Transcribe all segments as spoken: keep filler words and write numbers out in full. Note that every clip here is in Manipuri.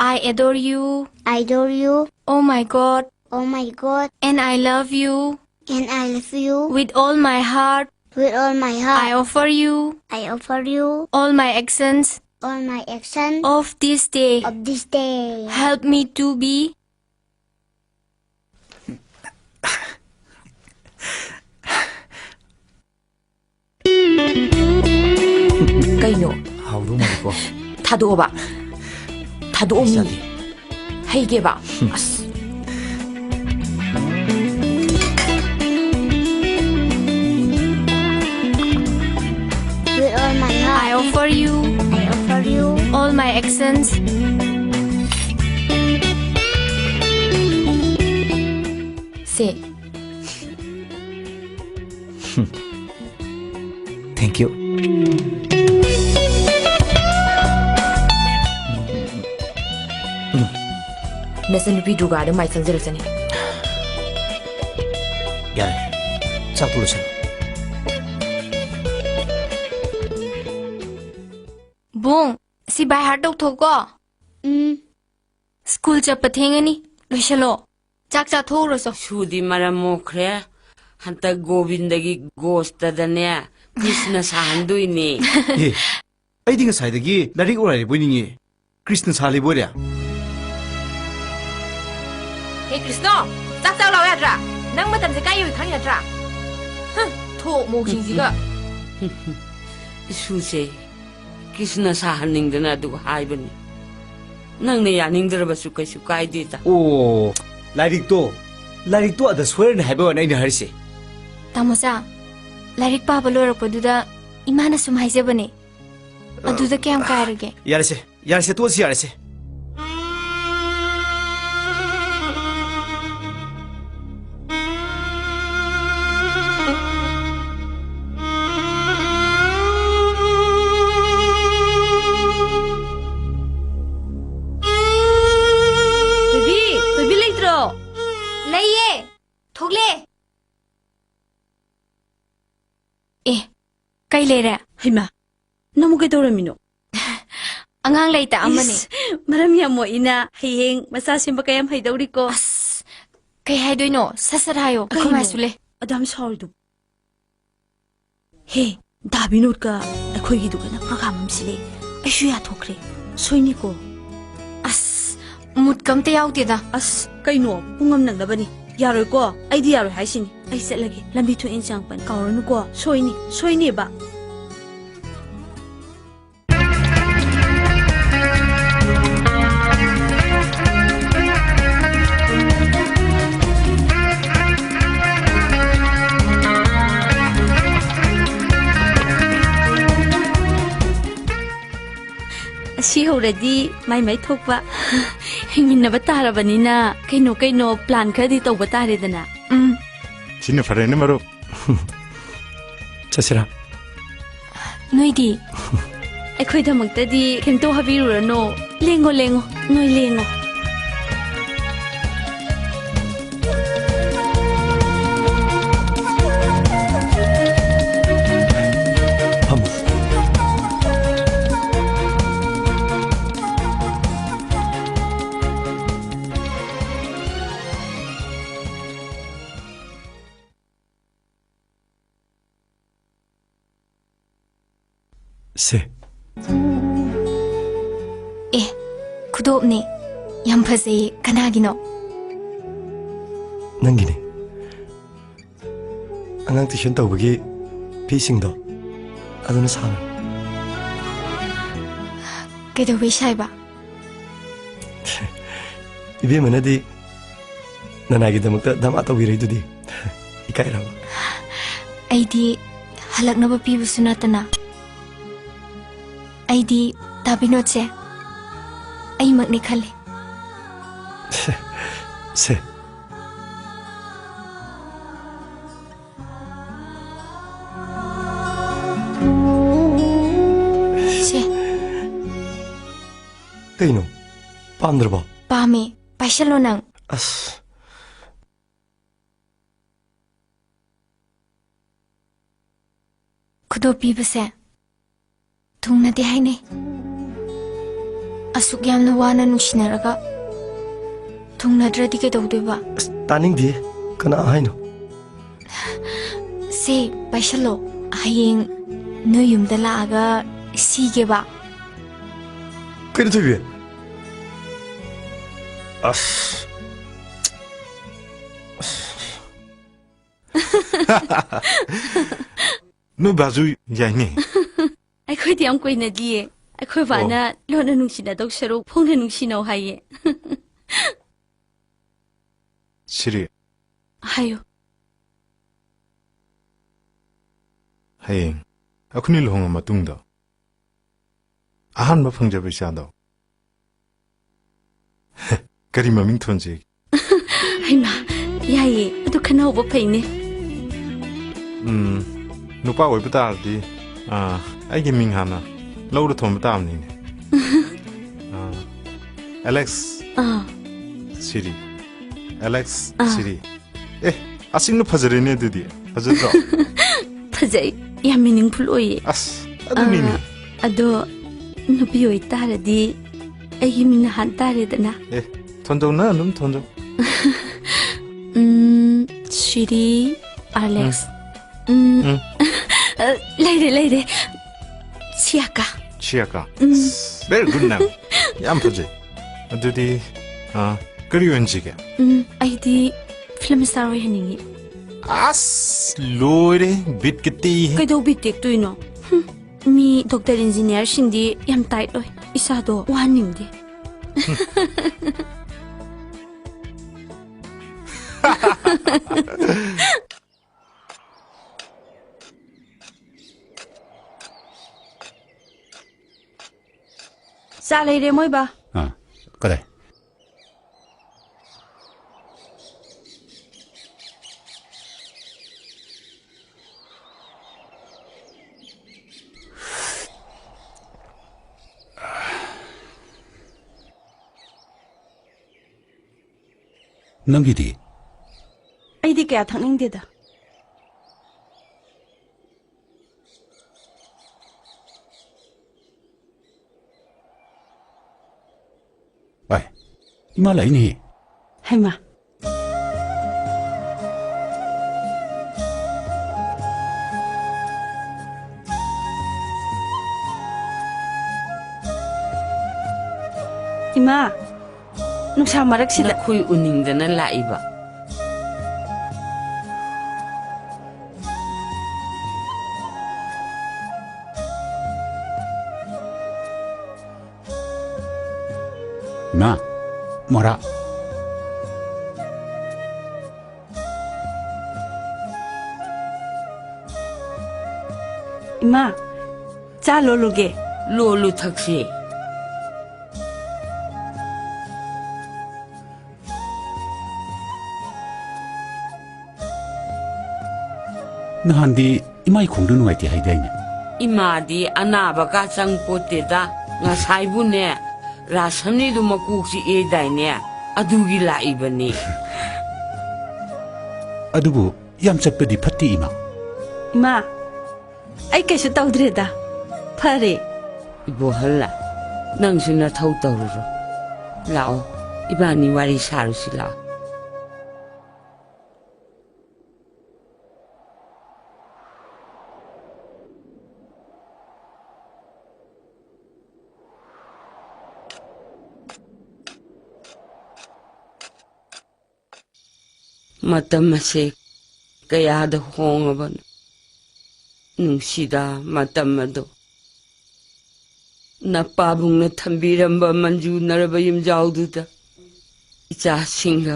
I adore you. I adore you. Oh my God. Oh my God. And I love you. And I love you. With all my heart. With all my heart. I offer you. I offer you. All my actions. All my actions. Of this day. Of this day. Help me to be. ꯀꯩꯅꯣ? ꯍꯥꯎꯗꯧ ꯃꯥꯜꯂꯤꯀꯣ꯫ ꯊꯥꯗꯣꯛꯑꯣꯕ꯫ ꯊꯥꯗꯣꯛꯑꯣ ꯃꯤ꯫ ꯆꯥꯗꯦ꯫ ꯍꯩꯒꯦꯕ꯫ ꯑꯁ꯫ With all my heart. I offer you. I offer you. All my actions. Say. Thank you. ꯅꯆꯟꯅꯨꯄꯤ ꯗꯨꯔꯒꯥꯗ ꯃꯥꯏ ꯆꯪꯖꯔꯛꯁꯅꯤ꯫ ꯌꯥꯔꯦ꯫ ꯆꯥꯛꯇꯨ ꯂꯣꯏꯁꯜꯂꯣ꯫ ꯕꯨꯡ, ꯁꯤ by heart ꯇꯧꯊꯣꯛꯀꯣ꯫ ꯎꯝ꯫ ꯁ꯭ꯀꯨꯜ ꯆꯠꯄ ꯊꯦꯡꯉꯅꯤ꯫ ꯂꯣꯏꯁꯜꯂꯣ꯫ ꯆꯥꯛ ꯆꯥꯊꯣꯛꯎꯔꯣ ꯆꯣ꯫ ꯁꯨꯗꯤ ꯃꯔꯝ ꯃꯣꯛꯈ꯭ꯔꯦ꯫ ꯍꯟꯇꯛ ꯒꯣꯕꯤꯟꯗꯒꯤ ꯒꯣꯁꯇꯗꯅꯦ ꯀ꯭ꯔꯤꯁꯅ ꯁꯥꯍꯟꯗꯣꯏꯅꯦ꯫ ꯑꯦ, ꯑꯩꯗꯤ ꯉꯁꯥꯏꯗꯒꯤ ꯂꯥꯏꯔꯤꯛ ꯑꯣꯔꯥꯏꯔꯤꯕꯣꯏ ꯅꯤꯡꯉꯤ꯫ ꯀ꯭ꯔꯤꯁꯅ ꯁꯥꯍꯜꯂꯤꯕꯣꯏꯔꯦ? ꯍꯦ ꯀ꯭ꯔꯤꯁꯅꯣ, ꯆꯥꯛ ꯆꯥꯎ ꯂꯥꯎ ꯌꯥꯗ꯭ꯔꯥ? ꯅꯪ ꯃꯇꯝꯁꯦ ꯀꯥꯏ ꯌꯧꯏ ꯈꯪꯉꯤ ꯅꯠꯇ꯭ꯔꯥ? ꯍꯝ, ꯊꯣꯛ ꯃꯣꯛꯁꯤꯡꯁꯤꯒ꯫ ꯏꯁꯨꯁꯦ ꯀ꯭ꯔꯤꯁꯅ ꯁꯥꯍꯟꯅꯤꯡꯗꯅ ꯑꯗꯨ ꯍꯥꯏꯕꯅꯤ꯫ ꯅꯪꯅ ꯌꯥꯅꯤꯡꯗ꯭ꯔꯕꯁꯨ ꯀꯩꯁꯨ ꯀꯥꯏꯗꯦꯗ꯫ ꯑꯣ, ꯂꯥꯏꯔꯤꯛꯇꯣ, ꯂꯥꯏꯔꯤꯛꯇꯣ ꯑꯗ ꯁꯣꯏꯔꯅꯤ ꯍꯥꯏꯕ ꯋꯥꯅꯤ ꯑꯩꯅ ꯍꯥꯏꯔꯤꯁꯦ꯫ ꯇꯥꯃꯣꯆꯥ, ꯂꯥꯏꯔꯤꯛ ꯄꯥꯕ ꯂꯣꯏꯔꯛꯄꯗꯨꯗ ꯏꯃꯥꯅ ꯁꯨꯝ ꯍꯥꯏꯖꯕꯅꯦ꯫ ꯑꯗꯨꯗ ꯀꯌꯥꯝ ꯀꯥꯏꯔꯒꯦ? ꯌꯥꯔꯦꯁꯦ, ꯌꯥꯔꯦꯁꯦ, ꯇꯣꯛꯑꯁꯤ, ꯌꯥꯔꯦꯁꯦ꯫ ꯊꯣꯏꯕꯤ, ꯊꯣꯏꯕꯤ ꯂꯩꯇ꯭ꯔꯣ? ꯂꯩꯌꯦ, ꯊꯣꯛꯂꯛꯑꯦ꯫ ꯑꯦ, ꯀꯩ ꯂꯩꯔꯦ? ꯍꯩꯃꯥ, ꯅꯪꯕꯨ ꯀꯩꯗꯧꯔꯝꯃꯤꯅꯣ? ꯑꯉꯥꯡ ꯂꯩꯇ ꯑꯃꯅꯦ꯫ ꯏꯁ, ꯃꯔꯝ ꯌꯥꯝ ꯃꯣꯛꯏꯅ꯫ ꯍꯌꯦꯡ ꯃꯆꯥ ꯁꯦꯝꯕ ꯀꯌꯥꯝ ꯍꯩꯗꯧꯔꯤꯀꯣ? ꯑꯁ, ꯀꯩ ꯍꯥꯏꯗꯣꯏꯅꯣ? ꯁꯠ ꯁꯠ ꯍꯥꯏꯌꯣ꯫ ꯑꯩꯈꯣꯏ ꯀꯩꯅꯣ? ꯃꯥꯁꯨ ꯂꯩ꯫ ꯑꯗꯨꯌꯥꯝ ꯁꯥꯎꯔꯤꯗꯨ? ꯍꯦ, ꯗꯥ ꯕꯤꯅꯣꯗꯀ ꯑꯩꯈꯣꯏꯒꯤꯗꯨꯒꯅ program ꯑꯃ ꯁꯤꯜꯂꯦ꯫ ꯑꯩꯁꯨ ꯌꯥꯊꯣꯛꯈ꯭ꯔꯦ꯫ ꯁꯣꯏꯅꯤꯀꯣ꯫ ꯑꯁ, ꯃꯨꯠꯀ ꯑꯝꯇ ꯌꯥꯎꯗꯦꯗ꯫ ꯑꯁ, ꯀꯩꯅꯣ? ꯄꯨꯡ ꯑꯃ ꯅꯪꯅꯕꯅꯤ꯫ ꯌꯥꯔꯣꯏꯀꯣ? ꯑꯩꯗꯤ ꯌꯥꯔꯣꯏ ꯍꯥꯏꯁꯤꯅꯤ꯫ ꯑꯩ ꯆꯠꯂꯒꯦ꯫ ꯂꯝꯕꯤ ꯊꯣꯛꯑꯦꯅ ꯆꯪꯉꯛꯄꯅꯤ꯫ ꯀꯥꯎꯔꯅꯨꯀꯣ꯫ ꯁꯣꯏꯅꯤ, ꯁꯣꯏꯅꯦꯕ꯫ ꯑꯁꯤ ꯍꯧꯔꯗꯤ ꯃꯥꯏ ꯃꯥꯏ ꯊꯣꯛꯄ ꯍꯤꯡꯃꯤꯟꯅꯕ ꯇꯥꯔꯕꯅꯤꯅ, ꯀꯩꯅꯣ ꯀꯩꯅꯣ plan ꯈꯔꯗꯤ ꯇꯧꯕ ꯇꯥꯔꯦꯗꯅ꯫ ꯎꯝ꯫ ꯁꯤꯅ ꯐꯔꯦꯅꯦ, ꯃꯔꯨꯞ꯫ ꯆꯠꯁꯤꯔꯥ? ꯅꯣꯏꯗꯤ? ꯑꯩꯈꯣꯏꯗꯃꯛꯇꯗꯤ ꯀꯩꯝꯇ ꯋꯥꯕꯤꯔꯨꯔꯅꯣ꯫ ꯂꯦꯡꯉꯣ, ꯂꯦꯡꯉꯣ꯫ ꯅꯣꯏ ꯂꯦꯡꯉꯣ꯫ ꯐꯝꯃꯣ꯫ ꯁꯦ꯫ ꯑꯦ, ꯈꯨꯗꯣꯞꯅꯦ꯫ ꯌꯥꯝ ꯐꯖꯩꯌꯦ꯫ ꯀꯅꯥꯒꯤꯅꯣ? ꯅꯪꯒꯤꯅꯦ꯫ ꯑꯉꯥꯡ tuition ꯇꯧꯕꯒꯤ ꯐꯤꯁꯤꯡꯗꯣ, ꯑꯗꯨꯅ ꯁꯥꯕꯅꯤ꯫ ꯀꯩꯗꯧꯕꯩ ꯁꯥꯏꯕ? ꯏꯕꯦꯝꯃꯅꯗꯤ ꯅꯅꯥꯏꯒꯤꯗꯃꯛꯇ ꯙꯃꯥ ꯇꯧꯕꯤꯔꯛꯏꯗꯨꯗꯤ꯫ ꯏꯀꯥꯏꯔꯕ? ꯑꯩꯗꯤ ꯍꯜꯂꯛꯅꯕ ꯄꯤꯕꯁꯨ ꯅꯠꯇꯅ꯫ ꯑꯩꯗꯤ ꯗꯥ ꯕꯤꯅꯣꯗꯁꯦ ꯑꯩꯃꯛꯅꯤ ꯈꯜꯂꯤ꯫ ꯁꯦ, ꯁꯦ꯫ ꯁꯦ꯫ ꯀꯩꯅꯣ? ꯄꯥꯝꯗ꯭ꯔꯕꯣ? ꯄꯥꯝꯃꯦ꯫ ꯄꯥꯏꯁꯜꯂꯣ ꯅꯪ꯫ ꯑꯁ꯫ ꯈꯨꯗꯣꯞ ꯄꯤꯕꯁꯦ ꯊꯨꯡꯅꯗꯦ ꯍꯥꯏꯅꯩ꯫ ꯑꯁꯨꯛ ꯌꯥꯝꯅ ꯋꯥꯅ ꯅꯨꯡꯁꯤꯅꯔꯒ ꯊꯨꯡꯅꯗ꯭ꯔꯗꯤ ꯀꯩꯗꯧꯗꯣꯏꯕ? ꯑꯁ, ꯇꯥꯅꯤꯡꯗꯦ꯫ ꯀꯅꯥ ꯍꯥꯏꯅꯣ? ꯁꯦ, ꯄꯥꯏꯁꯜꯂꯣ꯫ ꯍꯌꯦꯡ ꯅꯣꯏ ꯌꯨꯝꯗ ꯂꯥꯛꯑꯒ ꯁꯤꯒꯦꯕ꯫ ꯀꯩꯅꯣ, ꯊꯣꯏꯕꯤ? ꯑꯁ꯫ ꯑꯁ꯫ ꯅꯣꯏ ꯕꯥꯖꯨ ꯌꯥꯏꯅꯦ꯫ ꯑꯩꯈꯣꯏꯗꯤ ꯌꯥꯝ ꯀꯨꯏꯅꯗꯤꯌꯦ꯫ ꯑꯩꯈꯣꯏ ꯕꯥꯅ ꯑꯣ꯫ ꯂꯣꯟꯅ ꯅꯨꯡꯁꯤꯅꯗꯧ ꯁꯔꯨꯛ ꯐꯣꯡꯅ ꯅꯨꯡꯁꯤꯅꯧ ꯍꯥꯏꯌꯦ꯫ ꯁꯤꯔꯤ꯫ ꯍꯥꯏꯌꯨ꯫ ꯍꯌꯦꯡ ꯑꯩꯈꯣꯏꯅꯤ ꯂꯨꯍꯣꯡꯉ ꯃꯇꯨꯡꯗ ꯑꯍꯥꯟꯕ ꯐꯪꯖꯕ ꯏꯆꯥꯗꯣ ꯀꯔꯤ ꯃꯃꯤꯡ ꯊꯣꯟꯁꯤꯒꯦ? ꯍꯩꯃꯥ, ꯌꯥꯏꯌꯦ꯫ ꯑꯗꯨ ꯈꯟꯅꯍꯧꯕ ꯐꯩꯅꯦ꯫ ꯎꯝ, ꯅꯨꯄꯥ ꯑꯣꯏꯕ ꯇꯥꯔꯗꯤ, ꯑꯥ, ꯑꯩꯒꯤ ꯃꯤꯡ ꯍꯥꯟꯅ ꯂꯧꯔ ꯊꯣꯟꯕ ꯇꯥꯕꯅꯤꯅꯦ꯫ ꯑꯥ, ꯑꯦꯂꯦꯛꯁ ꯑꯥ꯫ ꯁꯤꯔꯤ꯫ ꯑꯦꯂꯦꯛꯁ ꯑꯥ꯫ ꯁꯤꯔꯤ꯫ ꯑꯦ, ꯑꯁꯤꯅ ꯐꯖꯔꯦꯅꯦ ꯑꯗꯨꯗꯤ꯫ ꯐꯖꯗ꯭ꯔꯣ? ꯐꯖꯩ꯫ ꯌꯥꯝ meaningful ꯑꯣꯏꯌꯦ꯫ ꯑꯁ, ꯑꯗꯨꯅꯤꯅꯦ꯫ ꯑꯥ, ꯑꯗꯣ ꯅꯨꯄꯤ ꯑꯣꯏꯇꯥꯔꯗꯤ ꯑꯩꯒꯤ ꯃꯤꯡ ꯍꯥꯟ ꯇꯥꯔꯦꯗꯅ꯫ ꯑꯦ, ꯊꯣꯟꯖꯧ, ꯅꯪ ꯑꯗꯨꯝ ꯊꯣꯟꯖꯧ꯫ ꯎꯝ, ꯁꯤꯔꯤ, ꯑꯂꯦꯛꯁ꯫ ꯎꯝ꯫ ꯎꯝ꯫ ꯑ, ꯂꯩꯔꯦ, ꯂꯩꯔꯦ꯫ ꯁꯤꯌꯥꯀꯥ꯫ ꯁꯤꯌꯥꯀꯥ꯫ ꯎꯝ꯫ Very good name꯫ ꯌꯥꯝ ꯐꯖꯩ꯫ ꯑꯗꯨꯗꯤ, ꯑ, ꯀꯔꯤ ꯑꯣꯏꯍꯟꯁꯤꯒꯦ? ꯎꯝ, ꯑꯩꯗꯤ film star ꯑꯣꯏꯍꯟꯅꯤꯡꯉꯤ꯫ ꯑꯁ, ꯂꯣꯏꯔꯦ, ꯕꯤꯠꯀ ꯇꯦꯛꯏꯍꯦ꯫ ꯀꯩꯗꯧ ꯕꯤꯠ ꯇꯦꯛꯇꯣꯏꯅꯣ? ꯍꯨꯝ, ꯃꯤ doctor engineer ꯁꯤꯡꯗꯤ ꯌꯥꯝ tight ꯑꯣꯏ꯫ ꯏꯁꯥꯗꯣ ꯋꯥꯍꯟꯅꯤꯡꯗꯦ꯫ ꯆꯥ ꯂꯩꯔꯦ, ꯃꯣꯏꯕꯥ꯫ ꯑꯥ, ꯀꯗꯥꯏ? ꯅꯪꯒꯤꯗꯤ? ꯑꯩꯗꯤ ꯀꯌꯥ ꯊꯛꯅꯤꯡꯗꯦꯗ꯫ ꯏꯃꯥ ꯂꯥꯛꯏꯅꯦꯍꯦ꯫ ꯍꯩꯃꯥ꯫ ꯏꯃꯥ, ꯅꯨꯡꯁꯥ ꯃꯔꯛꯁꯤꯗ꯫ ꯅꯈꯣꯏ ꯎꯅꯤꯡꯗꯅ ꯂꯥꯛꯏꯕ꯫ ꯏꯃꯥ, ꯃꯣꯔꯥ꯫ ꯏꯃꯥ, ꯆꯥ ꯂꯣꯜꯂꯨꯒꯦ꯫ ꯂꯣꯜꯂꯨ, ꯊꯛꯁꯤ꯫ ꯅꯍꯥꯟꯗꯤ ꯏꯃꯥꯏ ꯈꯣꯡꯗꯨ ꯅꯨꯡꯉꯥꯏꯇꯦ ꯍꯥꯏꯗꯥꯏꯅꯦ? ꯏꯃꯥꯗꯤ ꯑꯅꯥꯕꯒ ꯆꯪꯄꯣꯠꯇꯦꯗ꯫ ꯉꯁꯥꯏꯕꯨꯅꯦ, ꯔꯥꯁꯅꯤꯗꯨ ꯃꯀꯣꯛ ꯆꯤꯛꯑꯦꯗꯥꯏꯅꯦ? ꯑꯗꯨꯒꯤ ꯂꯥꯛꯏꯕꯅꯤ꯫ ꯑꯗꯨꯕꯨ ꯌꯥꯝ ꯆꯠꯄꯗꯤ ꯐꯠꯇꯦ, ꯏꯃꯥ꯫ ꯏꯃꯥ, ꯑꯩ ꯀꯩꯁꯨ ꯇꯧꯗ꯭ꯔꯦꯗ꯫ ꯐꯔꯦ꯫ ꯏꯕꯣꯍꯜꯂ, ꯅꯪꯁꯨ ꯅꯊꯧ ꯇꯧꯔꯨꯔꯣ꯫ ꯂꯥꯛꯑꯣ, ꯏꯕꯥꯅꯤ ꯋꯥꯔꯤ ꯁꯥꯔꯨꯁꯤ ꯂꯥꯛꯑꯣ꯫ ꯃꯇꯝ ꯑꯁꯦ ꯀꯌꯥꯗ ꯍꯣꯡꯉꯕꯅꯣ꯫ ꯅꯨꯡꯁꯤꯗ ꯃꯇꯝ ꯑꯗꯣ꯫ ꯅꯄꯥꯕꯨꯡꯅ ꯊꯝꯕꯤꯔꯝꯕ ꯃꯟꯖꯨꯅꯔꯕ ꯌꯨꯝꯖꯥꯎꯗꯨꯗ ꯏꯆꯥꯁꯤꯡꯒ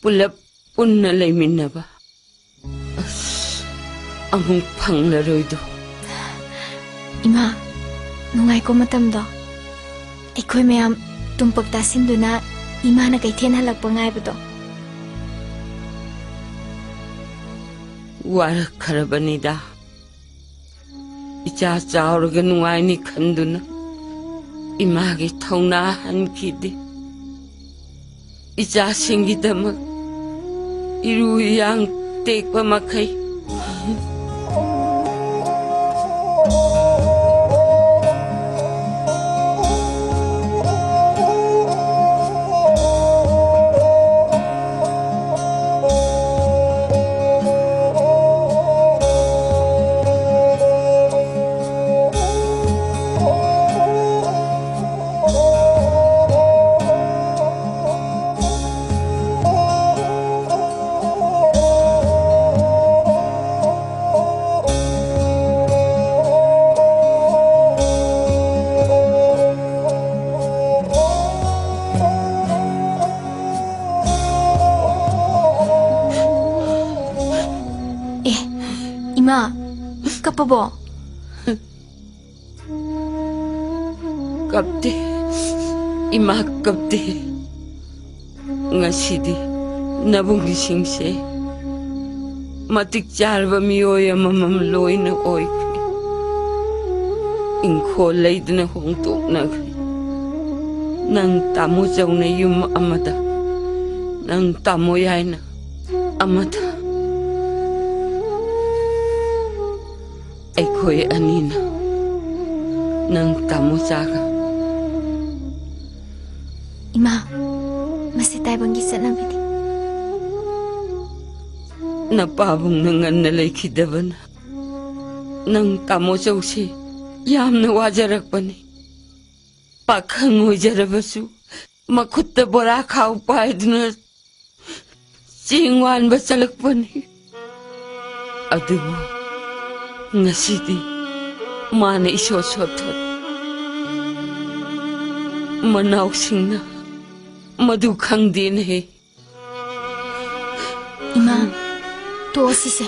ꯄꯨꯂꯞ ꯄꯨꯟꯅ ꯂꯩꯃꯤꯟꯅꯕ꯫ ꯑꯁ, ꯑꯃꯨꯛ ꯐꯪꯂꯔꯣꯏꯗꯣ꯫ ꯏꯃꯥ, ꯅꯨꯡꯉꯥꯏꯀꯣ ꯃꯇꯝꯗꯣ? ꯑꯩꯈꯣꯏ ꯃꯌꯥꯝ ꯇꯨꯝꯄꯛ ꯇꯥꯁꯤꯟꯗꯨꯅ ꯏꯃꯥꯅ ꯀꯩꯊꯦꯜ ꯍꯜꯂꯛꯄ ꯉꯥꯏꯕꯗꯣ꯫ ꯋꯥꯔꯛꯈ꯭ꯔꯕꯅꯤꯗ꯫ ꯏꯆꯥ ꯆꯥꯎꯔꯒ ꯅꯨꯡꯉꯥꯏꯅꯤ ꯈꯟꯗꯨꯅ ꯏꯃꯥꯒꯤ ꯊꯧꯅꯥ ꯍꯟꯈꯤꯗꯦ꯫ ꯏꯆꯥꯁꯤꯡꯒꯤꯗꯃꯛ ꯏꯔꯨ ꯏꯌꯥꯡ ꯇꯦꯛꯄ ꯃꯈꯩ꯫ ꯕꯣ? ꯀꯞꯇꯦ, ꯏꯃꯥ ꯀꯞꯇꯦ꯫ ꯉꯁꯤꯗꯤ ꯅꯕꯨꯡꯁꯤꯡꯁꯦ ꯃꯇꯤꯛ ꯆꯥꯔꯕ ꯃꯤꯑꯣꯏ ꯑꯃꯃꯝ ꯂꯣꯏꯅ ꯑꯣꯏꯈ꯭ꯔꯦ꯫ ꯏꯪꯈꯣꯜ ꯂꯩꯗꯅ ꯍꯣꯡꯗꯣꯛꯅꯈ꯭ꯔꯦ꯫ ꯅꯪ ꯇꯥꯃꯣ ꯆꯧꯅ ꯌꯨꯝ ꯑꯃꯗ, ꯅꯪ ꯇꯥꯃꯣ ꯌꯥꯏꯅ ꯑꯃꯗ꯫ ꯑꯩꯈꯣꯏ ꯑꯅꯤꯅ ꯅꯪ ꯇꯥꯃꯣ ꯆꯥꯒ꯫ ꯏꯃꯥ, ꯃꯁꯤ ꯇꯥꯏꯕꯪꯒꯤ ꯆꯠꯅꯕꯤꯅꯤ꯫ ꯅꯄꯥꯕꯨꯡꯅ ꯉꯟꯅ ꯂꯩꯈꯤꯗꯕꯅ ꯅꯪ ꯇꯥꯃꯣ ꯆꯧꯁꯤ ꯌꯥꯝꯅ ꯋꯥꯖꯔꯛꯄꯅꯤ꯫ ꯄꯥꯈꯪ ꯑꯣꯏꯖꯔꯕꯁꯨ ꯃꯈꯨꯠꯇ ꯕꯣꯔꯥ ꯈꯥꯎ ꯄꯥꯏꯗꯨꯅ ꯆꯦꯡ ꯋꯥꯟꯕ ꯆꯠꯂꯛꯄꯅꯤ꯫ ꯑꯗꯨꯕꯨ ꯉꯁꯤꯗꯤ ꯃꯥꯅ ꯏꯁꯣꯠ ꯁꯣꯠꯊꯔꯦ꯫ ꯃꯅꯥꯎꯁꯤꯡꯅ ꯃꯗꯨ ꯈꯪꯗꯦꯅꯦ꯫ ꯏꯃꯥ, ꯇꯣꯛꯑꯁꯤꯁꯦ꯫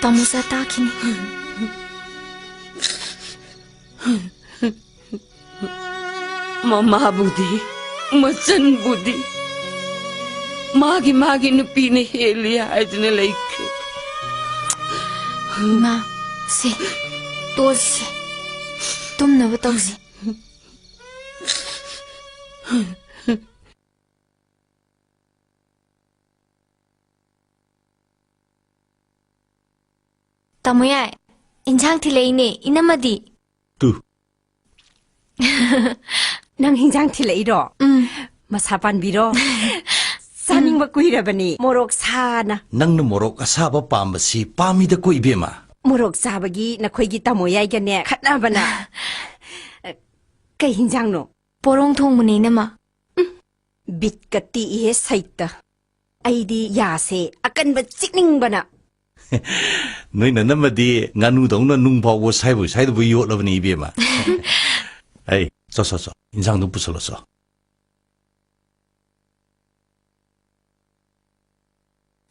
ꯇꯥꯃꯣꯆꯥ ꯇꯥꯈꯤꯅꯤ꯫ ꯃꯃꯥꯕꯨꯗꯤ, ꯃꯆꯟꯕꯨꯗꯤ ꯃꯥꯒꯤ ꯃꯥꯒꯤ ꯅꯨꯄꯤꯅ ꯍꯦꯜꯂꯤ ꯍꯥꯏꯗꯨꯅ ꯂꯩꯈ꯭ꯔꯦ꯫ ꯏꯃꯥ, ꯁꯦ, ꯇꯣꯛꯑꯁꯤꯁꯦ꯫ ꯇꯨꯝꯅꯕ ꯇꯧꯁꯤ꯫ ꯇꯥꯃꯣ ꯌꯥꯏ, ꯏꯟꯁꯥꯡ ꯊꯤꯜꯂꯛꯏꯅꯦ, ꯏꯅꯝꯃꯗꯤ? ꯇꯨ꯫ ꯅꯪ ꯍꯤꯟꯖꯥꯡ ꯊꯤꯜꯂꯛꯏꯔꯣ? ꯎꯝ꯫ ꯃꯁꯥ ꯄꯥꯟꯕꯤꯔꯣ? ꯆꯥꯅꯤꯡꯕ ꯀꯨꯏꯔꯕꯅꯤ, ꯃꯣꯔꯣꯛ ꯁꯥꯅ꯫ ꯅꯪꯅ ꯃꯣꯔꯣꯛ ꯑꯁꯥꯕ ꯄꯥꯝꯕꯁꯤ ꯄꯥꯝꯃꯤꯗꯀꯣ, ꯏꯕꯦꯝꯃ꯫ ꯃꯣꯔꯣꯛ ꯆꯥꯕꯒꯤ ꯅꯈꯣꯏꯒꯤ ꯇꯥꯃꯣ ꯌꯥꯏꯒꯅꯦ ꯈꯠꯅꯕꯅ꯫ ꯀꯩ ꯍꯤꯟꯖꯥꯡꯅꯣ? ꯄꯣꯔꯣꯡ ꯊꯣꯡꯕꯅꯦ, ꯏꯅꯝꯃ꯫ ꯕꯤꯠꯀ ꯇꯦꯛꯏꯍꯦ ꯁꯩꯇ꯫ ꯑꯩꯗꯤ ꯌꯥꯁꯦ ꯑꯀꯟꯕ ꯆꯤꯛꯅꯤꯡꯕꯅ꯫ ꯅꯣꯏ ꯅꯅꯝꯃꯗꯤ ꯉꯥꯅꯨꯗꯧꯅ ꯅꯨꯡ ꯐꯥꯎꯕ ꯁꯥꯏꯕꯣꯏ ꯁꯥꯏꯗꯕꯣꯏ ꯌꯣꯠꯂꯕꯅꯤ, ꯏꯕꯦꯝꯃ꯫ ꯑꯩ, ꯆꯣ, ꯆꯣ, ꯆꯣ, ꯏꯟꯁꯥꯡꯗꯣ ꯄꯨꯁꯜꯂꯣ, ꯆꯣ꯫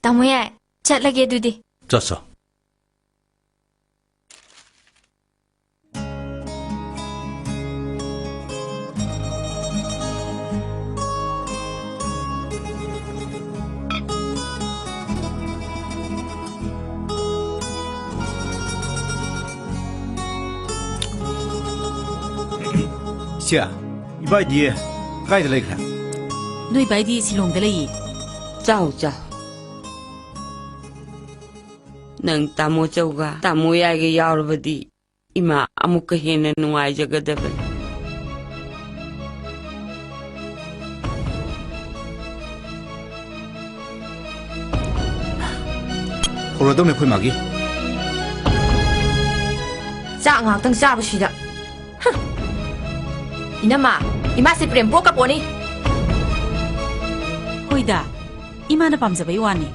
ꯇꯥꯃꯣ ꯌꯥꯏ, ꯆꯠꯂꯒꯦ ꯑꯗꯨꯗꯤ꯫ ꯆꯣ, ꯆꯣ꯫ ꯏꯆꯦ, ꯏꯕꯥꯏꯗꯤ ꯀꯥꯏꯗ ꯂꯩꯈ꯭ꯔꯦ? ꯅꯣꯏ ꯏꯕꯥꯏꯗꯤ ꯁꯤꯂꯣꯡꯗ ꯂꯩꯌꯦ꯫ ꯆꯥꯎ, ꯆꯥꯎ꯫ ꯅꯪ ꯇꯥꯃꯣ ꯆꯧꯒ ꯇꯥꯃꯣ ꯌꯥꯏꯒ ꯌꯥꯎꯔꯕꯗꯤ ꯏꯃꯥ ꯑꯃꯨꯛꯀ ꯍꯦꯟꯅ ꯅꯨꯡꯉꯥꯏꯖꯒꯗꯕꯅꯤ꯫ ꯍꯧꯔꯗꯧꯅꯦ ꯑꯩꯈꯣꯏ ꯃꯥꯒꯤ꯫ ꯆꯥꯛ ꯉꯥꯛꯇꯪ ꯆꯥꯕꯁꯤꯗ꯫ ꯍ! ꯏꯅꯝꯃ, ꯏꯃꯥꯁꯦ ꯄ꯭ꯔꯦꯝ ꯄꯣꯛꯀ ꯄꯣꯛꯅꯤ꯫ ꯍꯣꯏꯗ, ꯏꯃꯥꯅ ꯄꯥꯝꯖꯕꯩ ꯋꯥꯅꯤ꯫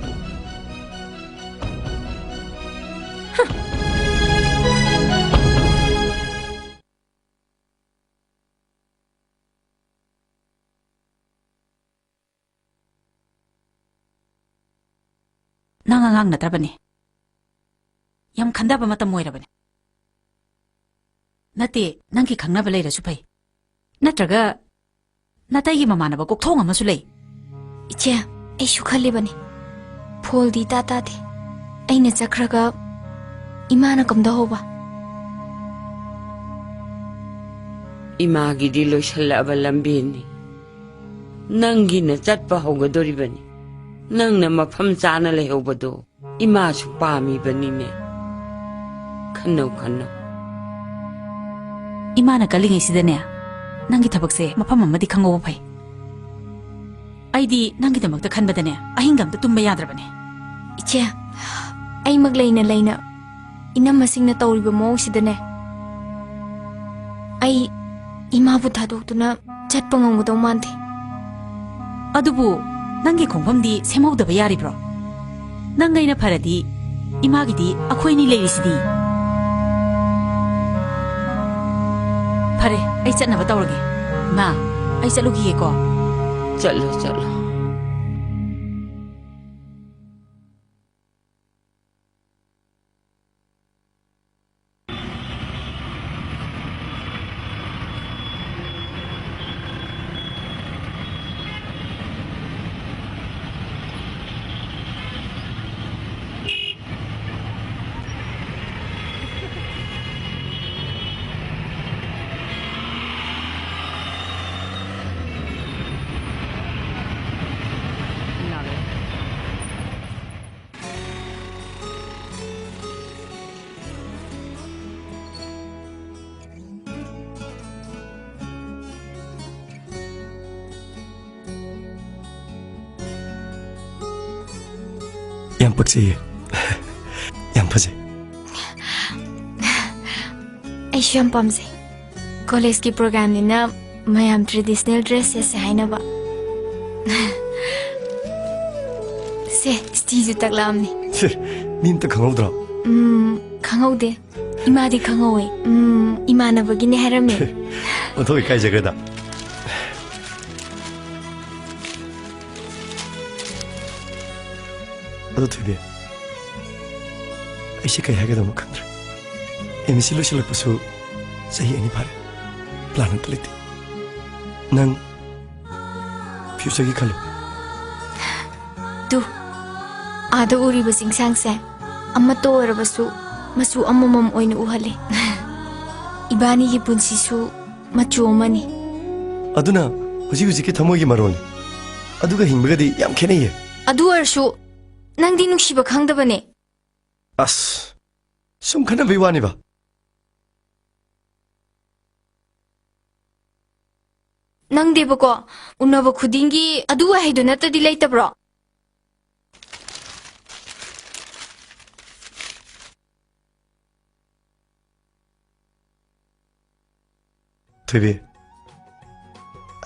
ꯅꯪ ꯑꯉꯥꯡ ꯅꯠꯇ꯭ꯔꯕꯅꯦ꯫ ꯌꯥꯝ ꯈꯟꯊꯕ ꯃꯇꯝ ꯑꯣꯏꯔꯕꯅꯦ꯫ ꯅꯠꯇꯦ, ꯅꯪꯒꯤ ꯈꯪꯅꯕ ꯂꯩꯔꯁꯨ ꯐꯩ꯫ ꯅꯠꯇ꯭ꯔꯒ ꯅꯇꯩꯒꯤ ꯃꯃꯥꯟꯅꯕ ꯀꯣꯛꯊꯣꯡ ꯑꯃꯁꯨ ꯂꯩ꯫ ꯏꯆꯦ, ꯑꯩꯁꯨ ꯈꯜꯂꯤꯕꯅꯤ꯫ ꯐꯣꯜꯗꯤ ꯏꯇꯥ ꯇꯥꯗꯦ꯫ ꯑꯩꯅ ꯆꯠꯈ꯭ꯔꯒ ꯏꯃꯥꯅ ꯀꯝꯗꯧꯍꯧꯕ? ꯏꯃꯥꯒꯤꯗꯤ ꯂꯣꯏꯁꯤꯜꯂꯛꯑꯕ ꯂꯝꯕꯤꯅꯤ꯫ ꯅꯪꯒꯤꯅ ꯆꯠꯄ ꯍꯧꯒꯗꯧꯔꯤꯕꯅꯤ꯫ ꯅꯪꯅ ꯃꯐꯝ ꯆꯥꯅ ꯂꯩꯍꯧꯕꯗꯣ ꯏꯃꯥꯁꯨ ꯄꯥꯝꯃꯤꯕꯅꯤꯅꯦ꯫ ꯈꯟꯅꯧ, ꯈꯟꯅꯧ꯫ ꯏꯃꯥꯅ ꯀꯜꯂꯤꯉꯩꯁꯤꯗꯅꯦ, ꯅꯪꯒꯤ ꯊꯕꯛꯁꯦ ꯃꯐꯝ ꯑꯃꯗꯤ ꯈꯪꯍꯧꯕ ꯐꯩ꯫ ꯑꯩꯗꯤ ꯅꯪꯒꯤꯗꯃꯛꯇ ꯈꯟꯕꯗꯅꯦ, ꯑꯍꯤꯡꯒ ꯑꯝꯇ ꯇꯨꯝꯕ ꯌꯥꯗ꯭ꯔꯕꯅꯦ꯫ ꯏꯆꯦ, ꯑꯩꯃꯛ ꯂꯩꯅ ꯂꯩꯅ ꯏꯅꯝꯃꯁꯤꯡꯅ ꯇꯧꯔꯤꯕ ꯃꯑꯣꯡꯁꯤꯗꯅꯦ, ꯑꯩ ꯏꯃꯥꯕꯨ ꯊꯥꯗꯣꯛꯇꯨꯅ ꯆꯠꯄ ꯉꯝꯒꯗꯧ ꯃꯥꯟꯗꯦ꯫ ꯑꯗꯨꯕꯨ ꯅꯪꯒꯤ ꯈꯣꯡꯐꯝꯗꯤ ꯁꯦꯝꯍꯧꯗꯕ ꯌꯥꯔꯤꯕ꯭ꯔꯣ? ꯅꯪ ꯑꯩꯅ ꯐꯔꯗꯤ ꯏꯃꯥꯒꯤꯗꯤ ꯑꯩꯈꯣꯏꯅꯤ ꯂꯩꯔꯤꯁꯤꯗꯤ꯫ ꯐꯔꯦ, ꯑꯩ ꯆꯠꯅꯕ ꯇꯧꯔꯒꯦ꯫ ꯏꯃꯥ, ꯑꯩ ꯆꯠꯂꯨꯈꯤꯒꯦꯀꯣ꯫ ꯆꯠꯂꯣ, ꯆꯠꯂꯣ꯫ ꯌꯥꯝ ꯄꯛꯆꯩꯌꯦ꯫ ꯌꯥꯝ ꯐꯖꯩ꯫ ꯑꯩꯁꯨ ꯌꯥꯝ ꯄꯥꯝꯖꯩ꯫ ꯀꯣꯂꯦꯖꯀꯤ ꯄ꯭ꯔꯣꯒ꯭ꯔꯥꯝꯅꯤꯅ ꯃꯌꯥꯝ ꯇ꯭ꯔꯦꯗꯤꯁꯅꯦꯜ ꯗ꯭ꯔꯦꯁ ꯁꯦꯠꯁꯦ ꯍꯥꯏꯅꯕ꯫ ꯁꯦ, ꯁ꯭ꯇꯤꯁꯨ ꯇꯛꯂꯛꯑꯝꯅꯤ꯫ ꯁꯦ, ꯃꯤ ꯑꯝꯇ ꯈꯪꯍꯧꯗ꯭ꯔꯣ? ꯎꯝ, ꯈꯪꯍꯧꯗꯦ꯫ ꯏꯃꯥꯗꯤ ꯈꯪꯍꯧꯋꯦ꯫ ꯎꯝ, ꯏꯃꯥꯟꯅꯕꯒꯤꯅꯦ ꯍꯥꯏꯔꯝꯃꯦ꯫ ꯑꯣꯟꯊꯣꯛ ꯏꯀꯥꯏꯖꯈ꯭ꯔꯦꯗ꯫ ꯑꯗꯣ ꯊꯣꯏꯕꯤ, ꯑꯩꯁꯦ ꯀꯩ ꯍꯥꯏꯒꯗꯕꯅꯣ ꯈꯪꯗ꯭ꯔꯦ꯫ ꯑꯦꯝ ꯑꯦꯁ ꯁꯤ ꯂꯣꯏꯁꯤꯜꯂꯛꯄꯁꯨ ꯆꯍꯤ ꯑꯅꯤ ꯐꯥꯔꯦ꯫ ꯄ꯭ꯂꯥꯟ ꯑꯝꯇ ꯂꯩꯇꯦ꯫ ꯅꯪ ꯐ꯭ꯌꯨꯆꯔꯒꯤ ꯈꯜꯂꯨ꯫ ꯇꯨ, ꯑꯥꯗ ꯎꯔꯤꯕ ꯆꯤꯡꯁꯥꯡꯁꯦ ꯑꯃꯠꯇ ꯑꯣꯏꯔꯕꯁꯨ ꯃꯆꯨ ꯑꯃꯃꯝ ꯑꯣꯏꯅ ꯎꯍꯜꯂꯤ꯫ ꯏꯕꯥꯅꯤꯒꯤ ꯄꯨꯟꯁꯤꯁꯨ ꯃꯆꯨ ꯑꯃꯅꯤ꯫ ꯑꯗꯨꯅ ꯍꯧꯖꯤꯛ ꯍꯧꯖꯤꯛꯀꯤ ꯊꯃꯣꯏꯒꯤ ꯃꯔꯣꯜꯅꯤ꯫ ꯑꯗꯨꯒ ꯍꯤꯡꯕꯒꯗꯤ ꯌꯥꯝ ꯈꯦꯠꯅꯩꯌꯦ꯫ ꯑꯗꯨ ꯑꯣꯏꯔꯁꯨ ꯅꯪꯗꯤ ꯅꯨꯡꯁꯤꯕ ꯈꯪꯗꯕꯅꯦ꯫ ꯑꯁ, ꯁꯨꯝ ꯈꯟꯅꯕꯩ ꯋꯥꯅꯤꯕ꯫ ꯅꯪꯗꯦꯕꯀꯣ, ꯎꯅꯕ ꯈꯨꯗꯤꯡꯒꯤ ꯑꯗꯨ ꯋꯥꯍꯩꯗꯨ ꯅꯠꯇꯗꯤ ꯂꯩꯇꯕ꯭ꯔꯣ? ꯊꯣꯏꯕꯤ,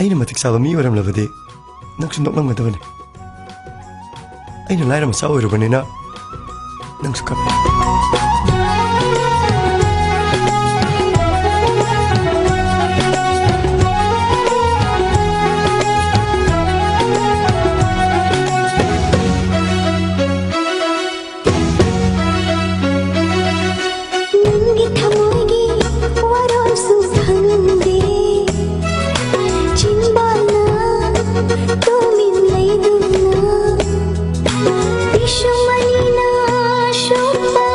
ꯑꯩꯅ ꯃꯇꯤꯛ ꯆꯥꯕ ꯃꯤ ꯑꯣꯏꯔꯝꯂꯕꯗꯤ ꯅꯪꯁꯨ ꯅꯣꯛꯂꯝꯒꯗꯕꯅꯤ꯫ ꯑꯩꯅ ꯂꯥꯏꯔ ꯃꯆꯥ ꯑꯣꯏꯔꯨꯕꯅꯤꯅ ꯅꯪꯁꯨ ꯀꯞꯄꯤ꯫ ꯅꯪꯒꯤ ꯊꯃꯣꯏꯒꯤ ꯋꯥꯔꯣꯜꯁꯨ ꯈꯪꯂꯝꯗꯦ꯫ ꯆꯤꯟꯕꯥꯜꯅ ꯇꯨꯃꯤꯟ ꯂꯩꯗꯨꯅ ꯄꯤꯁꯨꯝ ꯑꯅꯤꯅ ꯁꯣꯛꯄ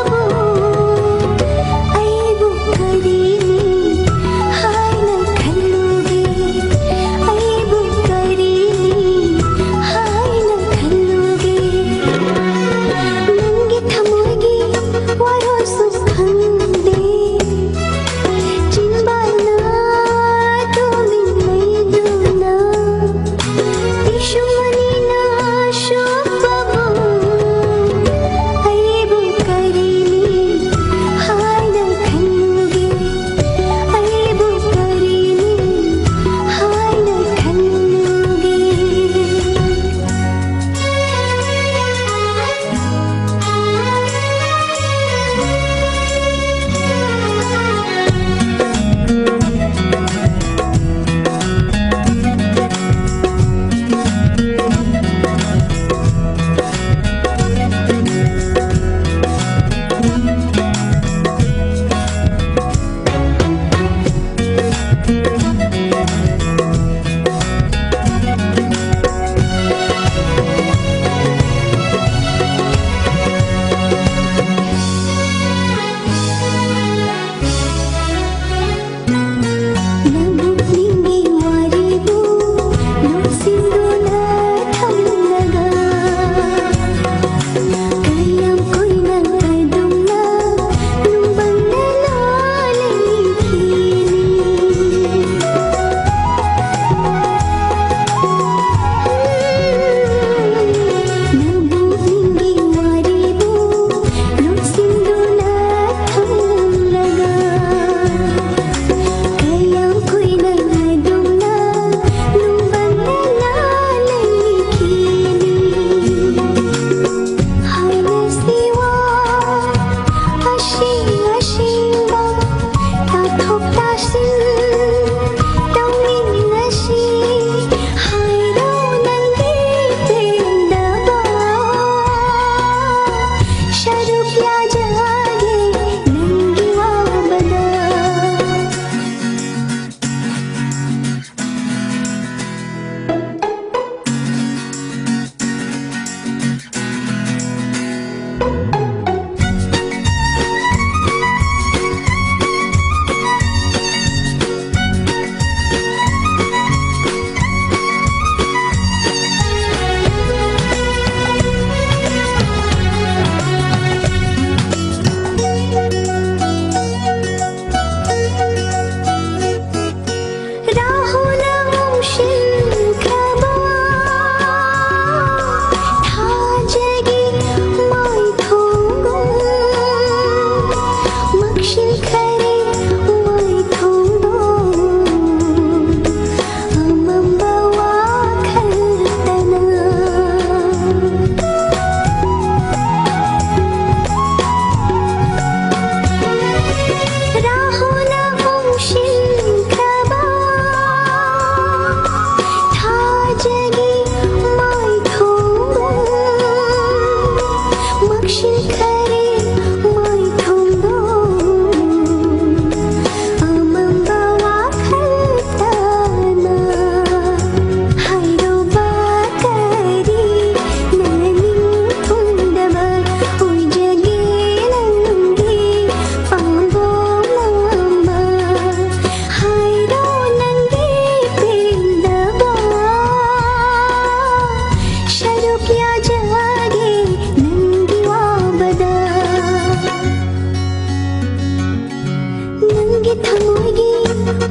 ꯊꯃꯣꯏꯒꯤ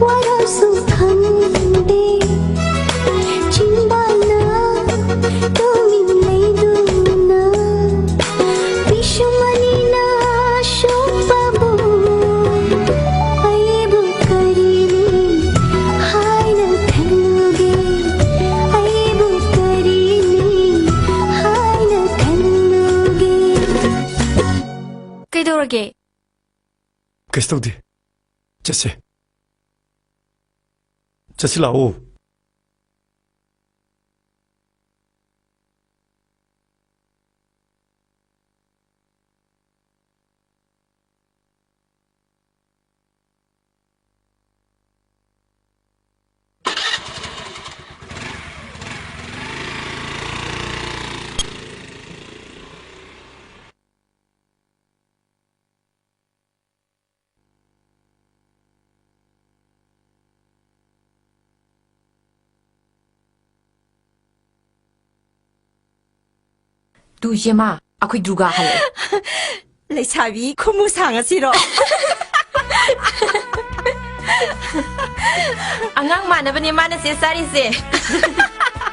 ꯋꯥꯔꯧꯁꯨ ꯈꯪꯗꯦ, ꯆꯤꯟꯕꯥꯜꯅ ꯇꯨꯃꯤꯟ ꯂꯩꯗꯨꯅ, ꯄꯤꯁꯨꯝ ꯑꯅꯤꯅ ꯁꯣꯛꯄꯕꯨ ꯑꯩꯕꯨ ꯀꯔꯤꯅꯤ ꯍꯥꯏꯅ ꯈꯜꯂꯨꯒꯦ, ꯑꯩꯕꯨ ꯀꯔꯤꯅꯤ ꯍꯥꯏꯅ ꯈꯜꯂꯨꯒꯦ꯫ ꯀꯩꯗꯧꯔꯒꯦ? ꯀꯩꯁꯨ ꯇꯧꯗꯦ꯫ ꯆꯠꯁꯦ꯫ ꯆꯠꯁꯤ ꯂꯥꯛꯑꯣ꯫ ꯇꯨ ꯏꯆꯦꯃ, ꯑꯩꯈꯣꯏ ꯗꯨꯔꯒꯥ ꯍꯜꯂꯛꯑꯦ꯫ ꯂꯩꯁꯥꯕꯤ ꯈꯨꯃꯨ ꯁꯥꯡꯉꯁꯤꯔꯣ? ꯑꯉꯥꯡ ꯃꯥꯟꯅꯕꯅꯦ ꯃꯥꯅ ꯆꯦ ꯆꯥꯔꯤꯁꯦ꯫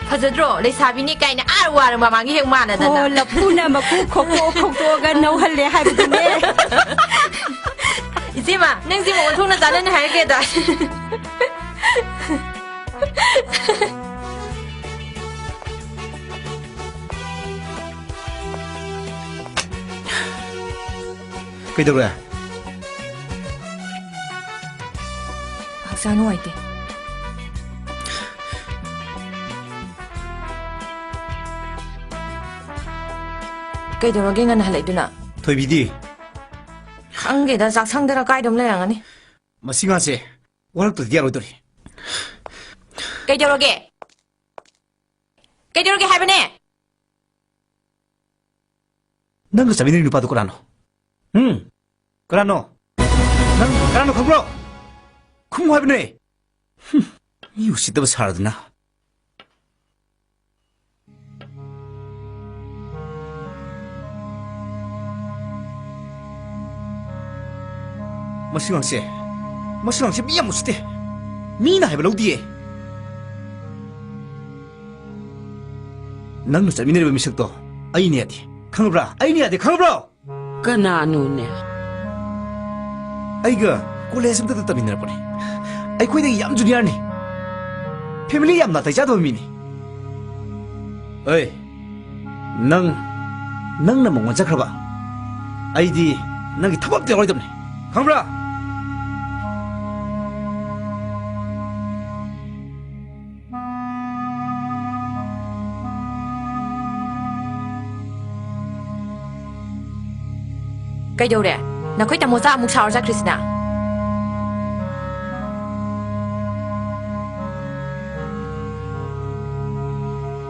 ꯐꯖꯗ꯭ꯔꯣ? ꯂꯩꯁꯥꯕꯤꯅꯤ ꯀꯥꯏꯅ ꯑꯥ ꯋꯥꯔ ꯃꯃꯥꯡꯒꯤ ꯍꯦꯛ ꯃꯥꯟꯅꯗꯅ꯫ ꯑꯣ, ꯂꯐꯨꯅ ꯃꯀꯨ ꯈꯣꯛꯇꯣꯛ ꯈꯣꯛꯇꯣꯛꯑꯒ ꯅꯧꯍꯜꯂꯦ ꯍꯥꯏꯕꯗꯨꯅꯦ꯫ ꯏꯆꯦꯃ, ꯅꯪꯁꯤꯃ ꯑꯣꯟꯊꯣꯛꯅ ꯆꯥꯟꯅꯅꯤ ꯍꯥꯏꯔꯒꯦꯗ꯫ ꯀꯩꯗꯧꯔꯦ? ꯍꯛꯆꯥꯡ ꯅꯨꯡꯉꯥꯏꯇꯦ꯫ ꯀꯩꯗꯧꯔꯒꯦ ꯉꯟꯅ ꯍꯜꯂꯛꯏꯗꯨꯅ? ꯊꯣꯏꯕꯤꯗꯤ? ꯈꯪꯗꯦꯗ, ꯆꯥꯛꯁꯪꯗꯔ ꯀꯥꯏꯗꯅꯣꯝ ꯂꯩꯔꯝꯒꯅꯤ꯫ ꯃꯁꯤ ꯉꯥꯁꯦ ꯋꯥꯔꯛꯇ꯭ꯔꯗꯤ ꯌꯥꯔꯣꯏꯗꯧꯔꯤ꯫ ꯀꯩꯗꯧꯔꯒꯦ? ꯀꯩꯗꯧꯔꯒꯦ ꯍꯥꯏꯕꯅꯦ? ꯅꯪꯒ ꯆꯠꯃꯤꯟꯅꯔꯤ ꯅꯨꯄꯥꯗꯨ ꯀꯅꯥꯅꯣ? ꯎꯝ? ꯀꯅꯥꯅꯣ? ꯅꯪ ꯀꯅꯥꯅꯣ ꯈꯪꯕ꯭ꯔꯣ? ꯈꯨꯝꯃꯨ ꯍꯥꯏꯕꯅꯦ꯫ ꯍꯨꯝ, ꯃꯤ ꯎꯁꯤꯠꯇꯕ ꯁꯥꯔꯗꯅ꯫ ꯃꯁꯤ ꯉꯥꯛꯁꯦ꯫ ꯃꯁꯤ ꯑꯉꯥꯡꯁꯦ ꯃꯤ ꯌꯥꯝ ꯎꯁꯤꯠꯇꯦ꯫ ꯃꯤꯅ ꯍꯥꯏꯕ ꯂꯧꯗꯤꯌꯦ꯫ ꯅꯪꯅ ꯆꯠꯃꯤꯟꯅꯔꯤꯕ ꯃꯤꯁꯛꯇꯣ ꯑꯩꯅꯦ ꯌꯥꯗꯦ, ꯈꯪꯕ꯭ꯔꯥ? ꯑꯩꯅꯦ ꯌꯥꯗꯦ, ꯈꯪꯕ꯭ꯔꯣ? ꯀꯅꯥꯅꯣꯅꯦ? ꯑꯩꯒ ꯀꯣꯂꯦꯖ ꯑꯃꯇꯗ ꯇꯝꯃꯤꯟꯅꯔꯛꯄꯅꯦ꯫ ꯑꯩꯈꯣꯏꯗꯒꯤ ꯌꯥꯝ ꯖꯨꯅꯤꯌꯔꯅꯤ꯫ ꯐꯦꯃꯤꯂꯤ ꯌꯥꯝ ꯅꯥꯇꯩ ꯆꯥꯗꯕ ꯃꯤꯅꯤ꯫ ꯑꯩ, ꯅꯪ, ꯅꯪꯅ ꯃꯉꯣꯟ ꯆꯠꯈ꯭ꯔꯕ? ꯑꯩꯗꯤ ꯅꯪꯒꯤ ꯊꯕꯛ ꯑꯝꯇ ꯌꯥꯎꯔꯣꯏꯗꯕꯅꯤ, ꯈꯪꯕ꯭ꯔꯥ? ꯀꯩꯗꯧꯔꯦ? ꯅꯈꯣꯏ ꯇꯥꯃꯣꯆꯥ ꯑꯃꯨꯛ ꯁꯥꯎꯔ ꯆꯠꯈ꯭ꯔꯤꯁꯤꯅ?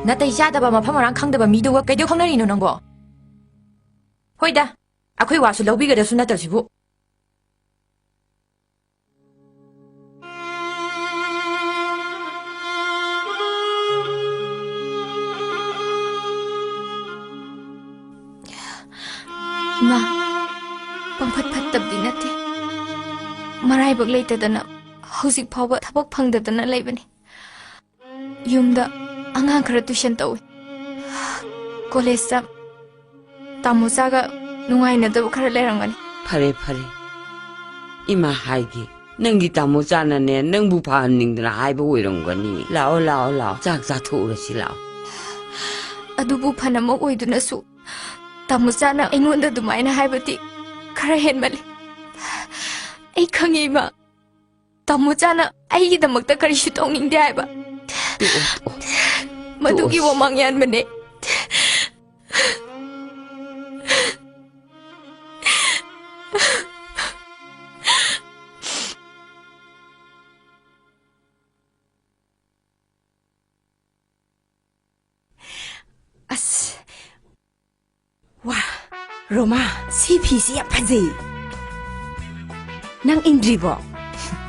ꯅꯥꯇꯩ ꯆꯥꯗꯕ, ꯃꯐꯝ ꯃꯔꯥꯡ ꯈꯪꯗꯕ ꯃꯤꯗꯨꯒ ꯀꯩꯗꯧ ꯈꯪꯅꯔꯤꯅꯣ ꯅꯪꯕꯣ? ꯍꯣꯏꯗ, ꯑꯩꯈꯣꯏ ꯋꯥꯁꯨ ꯂꯧꯕꯤꯒꯗꯕꯁꯨ ꯅꯠꯇꯕꯁꯤꯕꯨ꯫ ꯏꯃꯥ, ꯄꯪꯐꯠ ꯐꯠꯇꯕꯗꯤ ꯅꯠꯇꯦ꯫ ꯃꯔꯥꯏꯕꯛ ꯂꯩꯇꯗꯅ ꯍꯧꯖꯤꯛ ꯐꯥꯎꯕ ꯊꯕꯛ ꯐꯪꯗꯗꯅ ꯂꯩꯕꯅꯤ꯫ ꯌꯨꯝꯗ ꯑꯉꯥꯡ ꯈꯔ ꯇꯨꯏꯁꯟ ꯇꯧꯏ꯫ ꯀꯣꯂꯦꯖꯇ ꯇꯥꯃꯣꯆꯥꯒ ꯅꯨꯡꯉꯥꯏꯅꯗꯕ ꯈꯔ ꯂꯩꯔꯝꯒꯅꯤ꯫ ꯐꯔꯦ, ꯐꯔꯦ꯫ ꯏꯃꯥ ꯍꯥꯏꯒꯦ, ꯅꯪꯒꯤ ꯇꯥꯃꯣꯆꯥꯅꯅꯦ, ꯅꯪꯕꯨ ꯐꯍꯟꯅꯤꯡꯗꯅ ꯍꯥꯏꯕ ꯑꯣꯏꯔꯝꯒꯅꯤ꯫ ꯂꯥꯛꯑꯣ, ꯂꯥꯛꯑꯣ, ꯂꯥꯛꯑꯣ꯫ ꯆꯥꯛ ꯆꯥꯊꯣꯛꯎꯔꯁꯤ, ꯂꯥꯛꯑꯣ꯫ ꯑꯗꯨꯕꯨ ꯐꯅꯃꯛ ꯑꯣꯏꯗꯨꯅꯁꯨ ꯇꯥꯃꯣꯆꯥꯅ ꯑꯩꯉꯣꯟꯗ ꯑꯗꯨꯃꯥꯏꯅ ꯍꯥꯏꯕꯗꯤ ꯈꯔ ꯍꯦꯟꯃꯜꯂꯤ꯫ ꯑꯩ ꯈꯪꯉꯤ, ꯏꯃꯥ꯫ ꯇꯥꯃꯣꯆꯥꯅ ꯑꯩꯒꯤꯗꯃꯛꯇ ꯀꯔꯤꯁꯨ ꯇꯧꯅꯤꯡꯗꯦ ꯍꯥꯏꯕ꯫ ꯇꯣꯛꯑꯣ, ꯇꯣꯛꯑꯣ꯫ ꯃꯗꯨꯒꯤ ꯇꯣꯛꯑꯣ꯫ ꯋꯥꯃꯥꯡ ꯌꯥꯟꯕꯅꯦ꯫ ꯑꯁ, ꯋꯥ, ꯔꯣꯃꯥ, ꯁꯤ ꯐꯤꯁꯤ ꯌꯥꯝ ꯐꯖꯩ꯫ ꯅꯪ ꯏꯟꯗ꯭ꯔꯤꯕꯣ?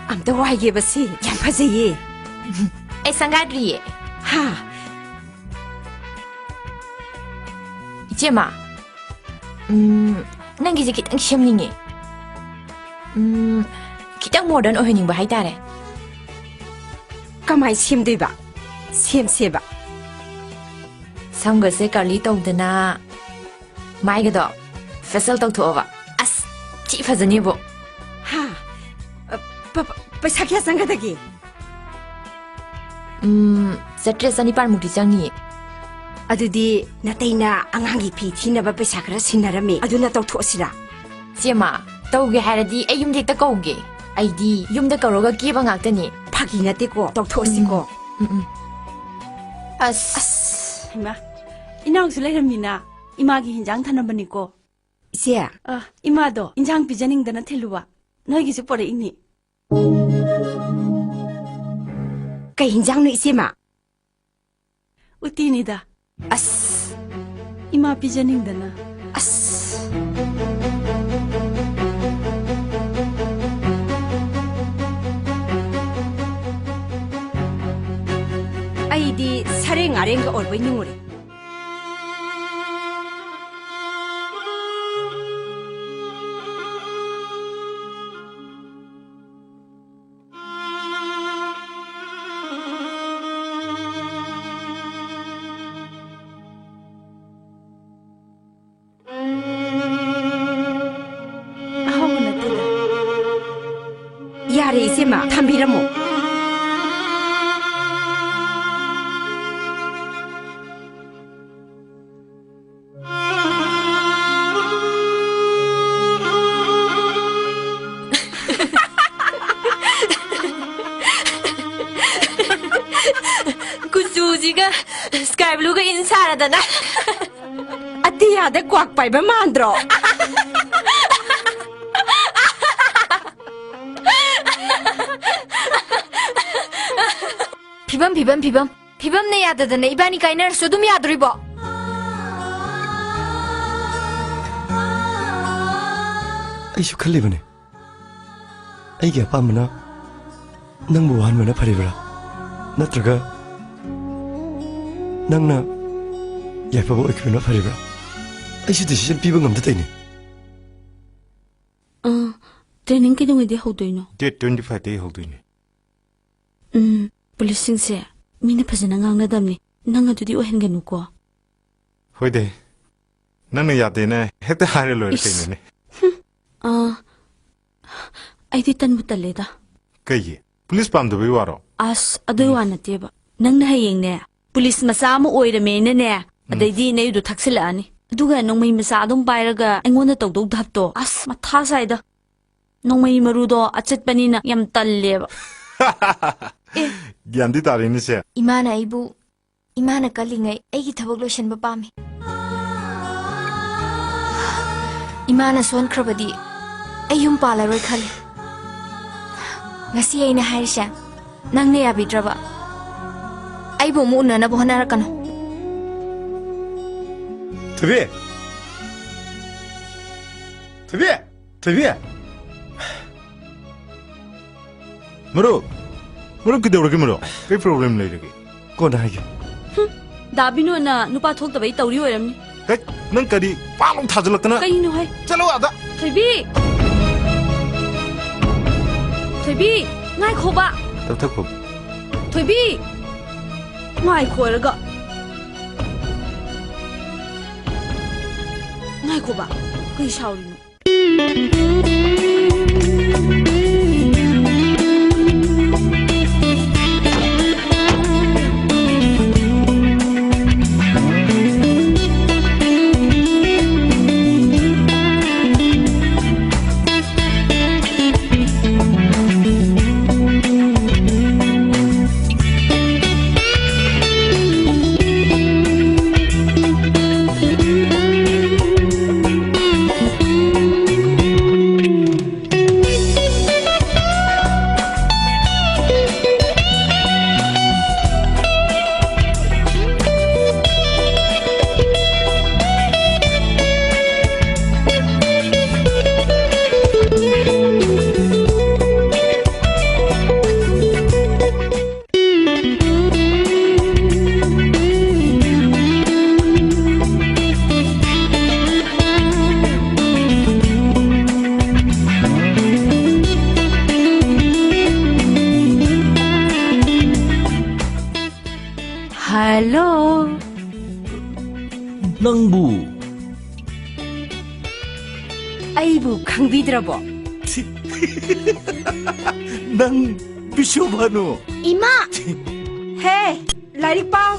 ꯑꯝꯇ ꯋꯥꯏꯒꯦꯕ ꯁꯤ, ꯌꯥꯝ ꯐꯖꯩꯌꯦ꯫ ꯑꯩ ꯁꯪꯒꯥꯗ꯭ꯔꯤꯌꯦ꯫ ꯍꯥ? ꯏꯆꯦꯃ, ꯎꯝ, ꯅꯪꯒꯤꯁꯦ ꯈꯤꯇꯪ ꯁꯦꯝꯅꯤꯡꯉꯦ꯫ ꯎꯝ, ꯈꯤ-, ꯈꯤꯇꯪ ꯃꯣꯗꯔꯟ ꯑꯣꯏꯍꯟꯅꯤꯡꯕ ꯍꯥꯏꯇꯥꯔꯦ꯫ ꯀꯃꯥꯏ ꯁꯦꯝꯗꯣꯏꯕ? ꯁꯦꯝꯁꯦꯕ꯫ ꯁꯝꯒꯁꯦ ꯀꯔꯂꯤ ꯇꯧꯗꯅ, ꯃꯥꯏꯒꯗꯣ ꯐꯦꯁꯤꯌꯦꯜ ꯇꯧꯊꯣꯛꯑꯕ꯫ ꯑꯁ, ꯊꯤ ꯐꯖꯅꯤꯕꯣ꯫ ꯍꯥ? ꯑ, ꯄ-, ꯄ-, ꯄꯩꯁꯥ ꯀꯌꯥ ꯆꯪꯒꯗꯒꯦ? ꯎꯝ, ꯆꯥꯇ꯭ꯔꯦꯠ ꯆꯅꯤꯄꯥꯟꯃꯨꯛꯇꯤ ꯆꯪꯅꯤꯌꯦ꯫ ꯑꯗꯨꯗꯤ ꯅꯇꯩꯅ ꯑꯉꯥꯡꯒꯤ ꯐꯤ ꯊꯤꯅꯕ ꯄꯩꯁꯥ ꯈꯔ ꯁꯤꯟꯅꯔꯝꯃꯤ, ꯑꯗꯨꯅ ꯇꯧꯊꯣꯛꯑꯁꯤꯔꯥ? ꯆꯦꯃ, ꯇꯧꯒꯦ ꯍꯥꯏꯔꯗꯤ ꯑꯩ ꯌꯨꯝꯗ ꯍꯦꯛꯇ ꯀꯧꯒꯦ꯫ ꯑꯩꯗꯤ ꯌꯨꯝꯗ ꯀꯧꯔꯒ ꯀꯦꯕ ꯉꯥꯛꯇꯅꯤ꯫ ꯐꯥꯒꯤ ꯅꯠꯇꯦꯀꯣ, ꯇꯧꯊꯣꯛꯑꯁꯤꯀꯣ꯫ ꯎꯝ, ꯎꯝ, ꯎꯝ꯫ ꯑꯁ꯫ ꯑꯁ, ꯍꯩꯃꯥ, ꯏꯅꯥꯎꯁꯨ ꯂꯩꯔꯝꯃꯤꯅ, ꯏꯃꯥꯒꯤ ꯍꯤꯟꯖꯥꯡ ꯊꯅꯝꯕꯅꯤꯀꯣ꯫ ꯏꯆꯦ꯫ ꯑ, ꯏꯃꯥꯗꯣ ꯏꯟꯖꯥꯡ ꯄꯤꯖꯅꯤꯡꯗꯅ ꯊꯤꯜꯂꯨꯕ꯫ ꯅꯣꯏꯒꯤꯁꯨ ꯄꯣꯔꯛꯏꯅꯤ꯫ ꯀꯩ ꯍꯤꯟꯖꯥꯡꯅꯣ, ꯏꯆꯦꯃ? ꯎꯇꯤꯅꯤꯗ꯫ ꯑꯁ꯫ ꯏꯃꯥ ꯄꯤꯖꯅꯤꯡꯗꯅ꯫ ꯑꯁ꯫ ꯑꯩꯗꯤ ꯁꯔꯦꯡ ꯉꯥꯔꯦꯟꯒ ꯑꯣꯏꯔꯕꯣꯏ ꯅꯤꯡꯉꯨꯔꯦ꯫ ꯑꯍꯥꯎꯕ ꯅꯠꯇꯦꯗ꯫ ꯌꯥꯔꯦ, ꯏꯆꯦꯃ, ꯊꯝꯕꯤꯔꯝꯃꯣ꯫ ꯀꯨꯆꯨꯁꯤꯒ ꯁ꯭ꯀꯥꯏ ꯕ꯭ꯂꯨꯒ ꯏꯟ ꯁꯥꯔꯗꯅ꯫ ꯑꯇꯤꯌꯥꯗ ꯀ꯭ꯋꯥꯛ ꯄꯥꯏꯕ ꯃꯥꯟꯗ꯭ꯔꯣ? ꯐꯤꯕꯝ, ꯐꯤꯕꯝ, ꯐꯤꯕꯝ꯫ ꯐꯤꯕꯝꯅ ꯌꯥꯗꯗꯅ ꯏꯕꯥꯅꯤ ꯀꯥꯏꯅꯔꯁꯨ ꯑꯗꯨꯝ ꯌꯥꯗꯣꯔꯤꯕꯣ? ꯑꯩꯁꯨ ꯈꯜꯂꯤꯕꯅꯦ, ꯑꯩꯒꯤ ꯑꯄꯥꯝꯕꯅ ꯅꯪꯕꯨ ꯋꯥꯍꯟꯕꯅ ꯐꯔꯤꯕ꯭ꯔꯥ, ꯅꯠꯇ꯭ꯔꯒ ꯅꯪꯅ ꯌꯥꯏꯐꯕ ꯑꯣꯏꯈꯤꯕꯅ ꯐꯔꯤꯕ꯭ꯔꯥ? ꯑꯩꯁꯨ ꯗꯤꯁꯤꯖꯟ ꯄꯤꯕ ꯉꯝꯗ ꯇꯧꯔꯤꯅꯦ꯫ ꯑ, ꯇ꯭ꯔꯦꯅꯤꯡ ꯅꯪ ꯀꯩꯗꯧꯉꯩꯗꯩ ꯍꯧꯗꯣꯏꯅꯣ? Date twenty five ꯇꯩ ꯍꯧꯗꯣꯏꯅꯦ꯫ ꯎꯝ, ꯄꯨꯂꯤꯁꯁꯤꯡꯁꯦ ꯃꯤꯅ ꯐꯖꯅ ꯉꯥꯡꯅꯗꯕꯅꯤ꯫ ꯅꯪ ꯑꯗꯨꯗꯤ ꯑꯣꯏꯍꯟꯒꯅꯨꯀꯣ꯫ ꯍꯣꯏꯗꯦ, ꯅꯪꯅ ꯌꯥꯗꯦꯅ ꯍꯦꯛꯇ ꯍꯥꯏꯔ ꯂꯣꯏꯔꯦ ꯏꯁ꯫ ꯀꯩꯅꯣꯅꯦ꯫ ꯍꯨꯝ, ꯑꯥ, ꯑꯩꯗꯤ ꯇꯟꯕꯨ ꯇꯜꯂꯦꯗ꯫ ꯀꯩꯒꯤ? ꯄꯨꯂꯤꯁ ꯄꯥꯝꯗꯕꯩ ꯋꯥꯔꯣ? ꯑꯁ, ꯑꯗꯨꯏ ꯎꯝ꯫ ꯋꯥ ꯅꯠꯇꯦꯕ꯫ ꯅꯪꯅ ꯍꯌꯦꯡꯅꯦ, ꯄꯨꯂꯤꯁ ꯃꯆꯥ ꯑꯃ ꯑꯣꯏꯔꯃꯦꯅꯅꯦ, ꯎꯝ꯫ ꯑꯗꯩꯗꯤ ꯅꯩꯗꯣ ꯊꯛꯆꯤꯜꯂꯛꯑꯅꯤ꯫ ꯑꯗꯨꯒ ꯅꯣꯡꯃꯩ ꯃꯆꯥ ꯑꯗꯨꯝ ꯄꯥꯏꯔꯒ ꯑꯩꯉꯣꯟꯗ ꯇꯧꯗꯧ ꯙꯞꯇꯣ꯫ ꯑꯁ, ꯃꯊꯥ ꯁꯥꯏꯗ꯫ ꯅꯣꯡꯃꯩ ꯃꯔꯨꯗꯣ ꯑꯆꯠꯄꯅꯤꯅ ꯌꯥꯝ ꯇꯜꯂꯦꯕ꯫ ꯑꯦ꯫ ꯒ꯭ꯌꯥꯟꯗꯤ ꯇꯥꯔꯦꯅꯦ ꯁꯦ꯫ ꯏꯃꯥꯅ ꯑꯩꯕꯨ, ꯏꯃꯥꯅ ꯀꯜꯂꯤꯉꯩ ꯑꯩꯒꯤ ꯊꯕꯛ ꯂꯣꯏꯁꯤꯟꯕ ꯄꯥꯝꯃꯤ꯫ ꯏꯃꯥꯅ ꯁꯣꯟꯈ꯭ꯔꯕꯗꯤ ꯑꯩ ꯌꯨꯝ ꯄꯥꯜꯂꯔꯣꯏ ꯈꯜꯂꯤ꯫ ꯉꯁꯤ ꯑꯩꯅ ꯍꯥꯏꯔꯤꯁꯦ ꯅꯪꯅ ꯌꯥꯕꯤꯗ꯭ꯔꯕ? ꯑꯩꯕꯨ ꯑꯃꯨꯛ ꯎꯅꯅꯕ ꯍꯣꯠꯅꯔꯛꯀꯅꯨ꯫ ꯊꯣꯏꯕꯤ! ꯊꯣꯏꯕꯤ! ꯊꯣꯏꯕꯤ! ꯃꯔꯨꯞ! ꯃꯔꯨꯞ ꯀꯩꯗꯧꯔꯒꯦ ꯃꯔꯨꯞ? ꯀꯩ problem ꯂꯩꯔꯒꯦ? ꯀꯣꯟꯅ ꯍꯥꯏꯒꯦ꯫ ꯍꯨꯝ, ꯗꯥ ꯕꯤꯅꯣꯗꯅ ꯅꯨꯄꯥ ꯊꯣꯛꯇꯕꯩ ꯇꯧꯔꯤ ꯑꯣꯏꯔꯝꯅꯤ꯫ ꯍꯦꯠ, ꯅꯪ ꯀꯔꯤ ꯄꯥꯛ ꯂꯥꯎ ꯊꯥꯖꯤꯜꯂꯛꯇꯅ? ꯀꯩꯅꯣ ꯍꯥꯏ? ꯆꯠꯂꯣ ꯑꯥꯗ꯫ ꯊꯣꯏꯕꯤ! ꯊꯣꯏꯕꯤ, ꯉꯥꯏꯈꯣꯕ꯫ ꯇꯞꯊꯈꯣ꯫ ꯊꯣꯏꯕꯤ! ꯉꯥꯏꯈꯣ ꯍꯥꯏꯔꯒ꯫ ꯉꯥꯏꯈꯣꯕ꯫ ꯀꯩ ꯁꯥꯎꯔꯤꯅꯣ? ꯍꯜꯂꯣ꯫ ꯅꯪꯕꯨ꯫ ꯑꯩꯕꯨ ꯈꯪꯕꯤꯗ꯭ꯔꯕꯣ? ꯅꯪ ꯕꯤꯁꯨꯚꯥꯅꯨ꯫ ꯏꯃꯥ! ꯍꯦ, ꯂꯥꯏꯔꯤꯛ ꯄꯥꯎ꯫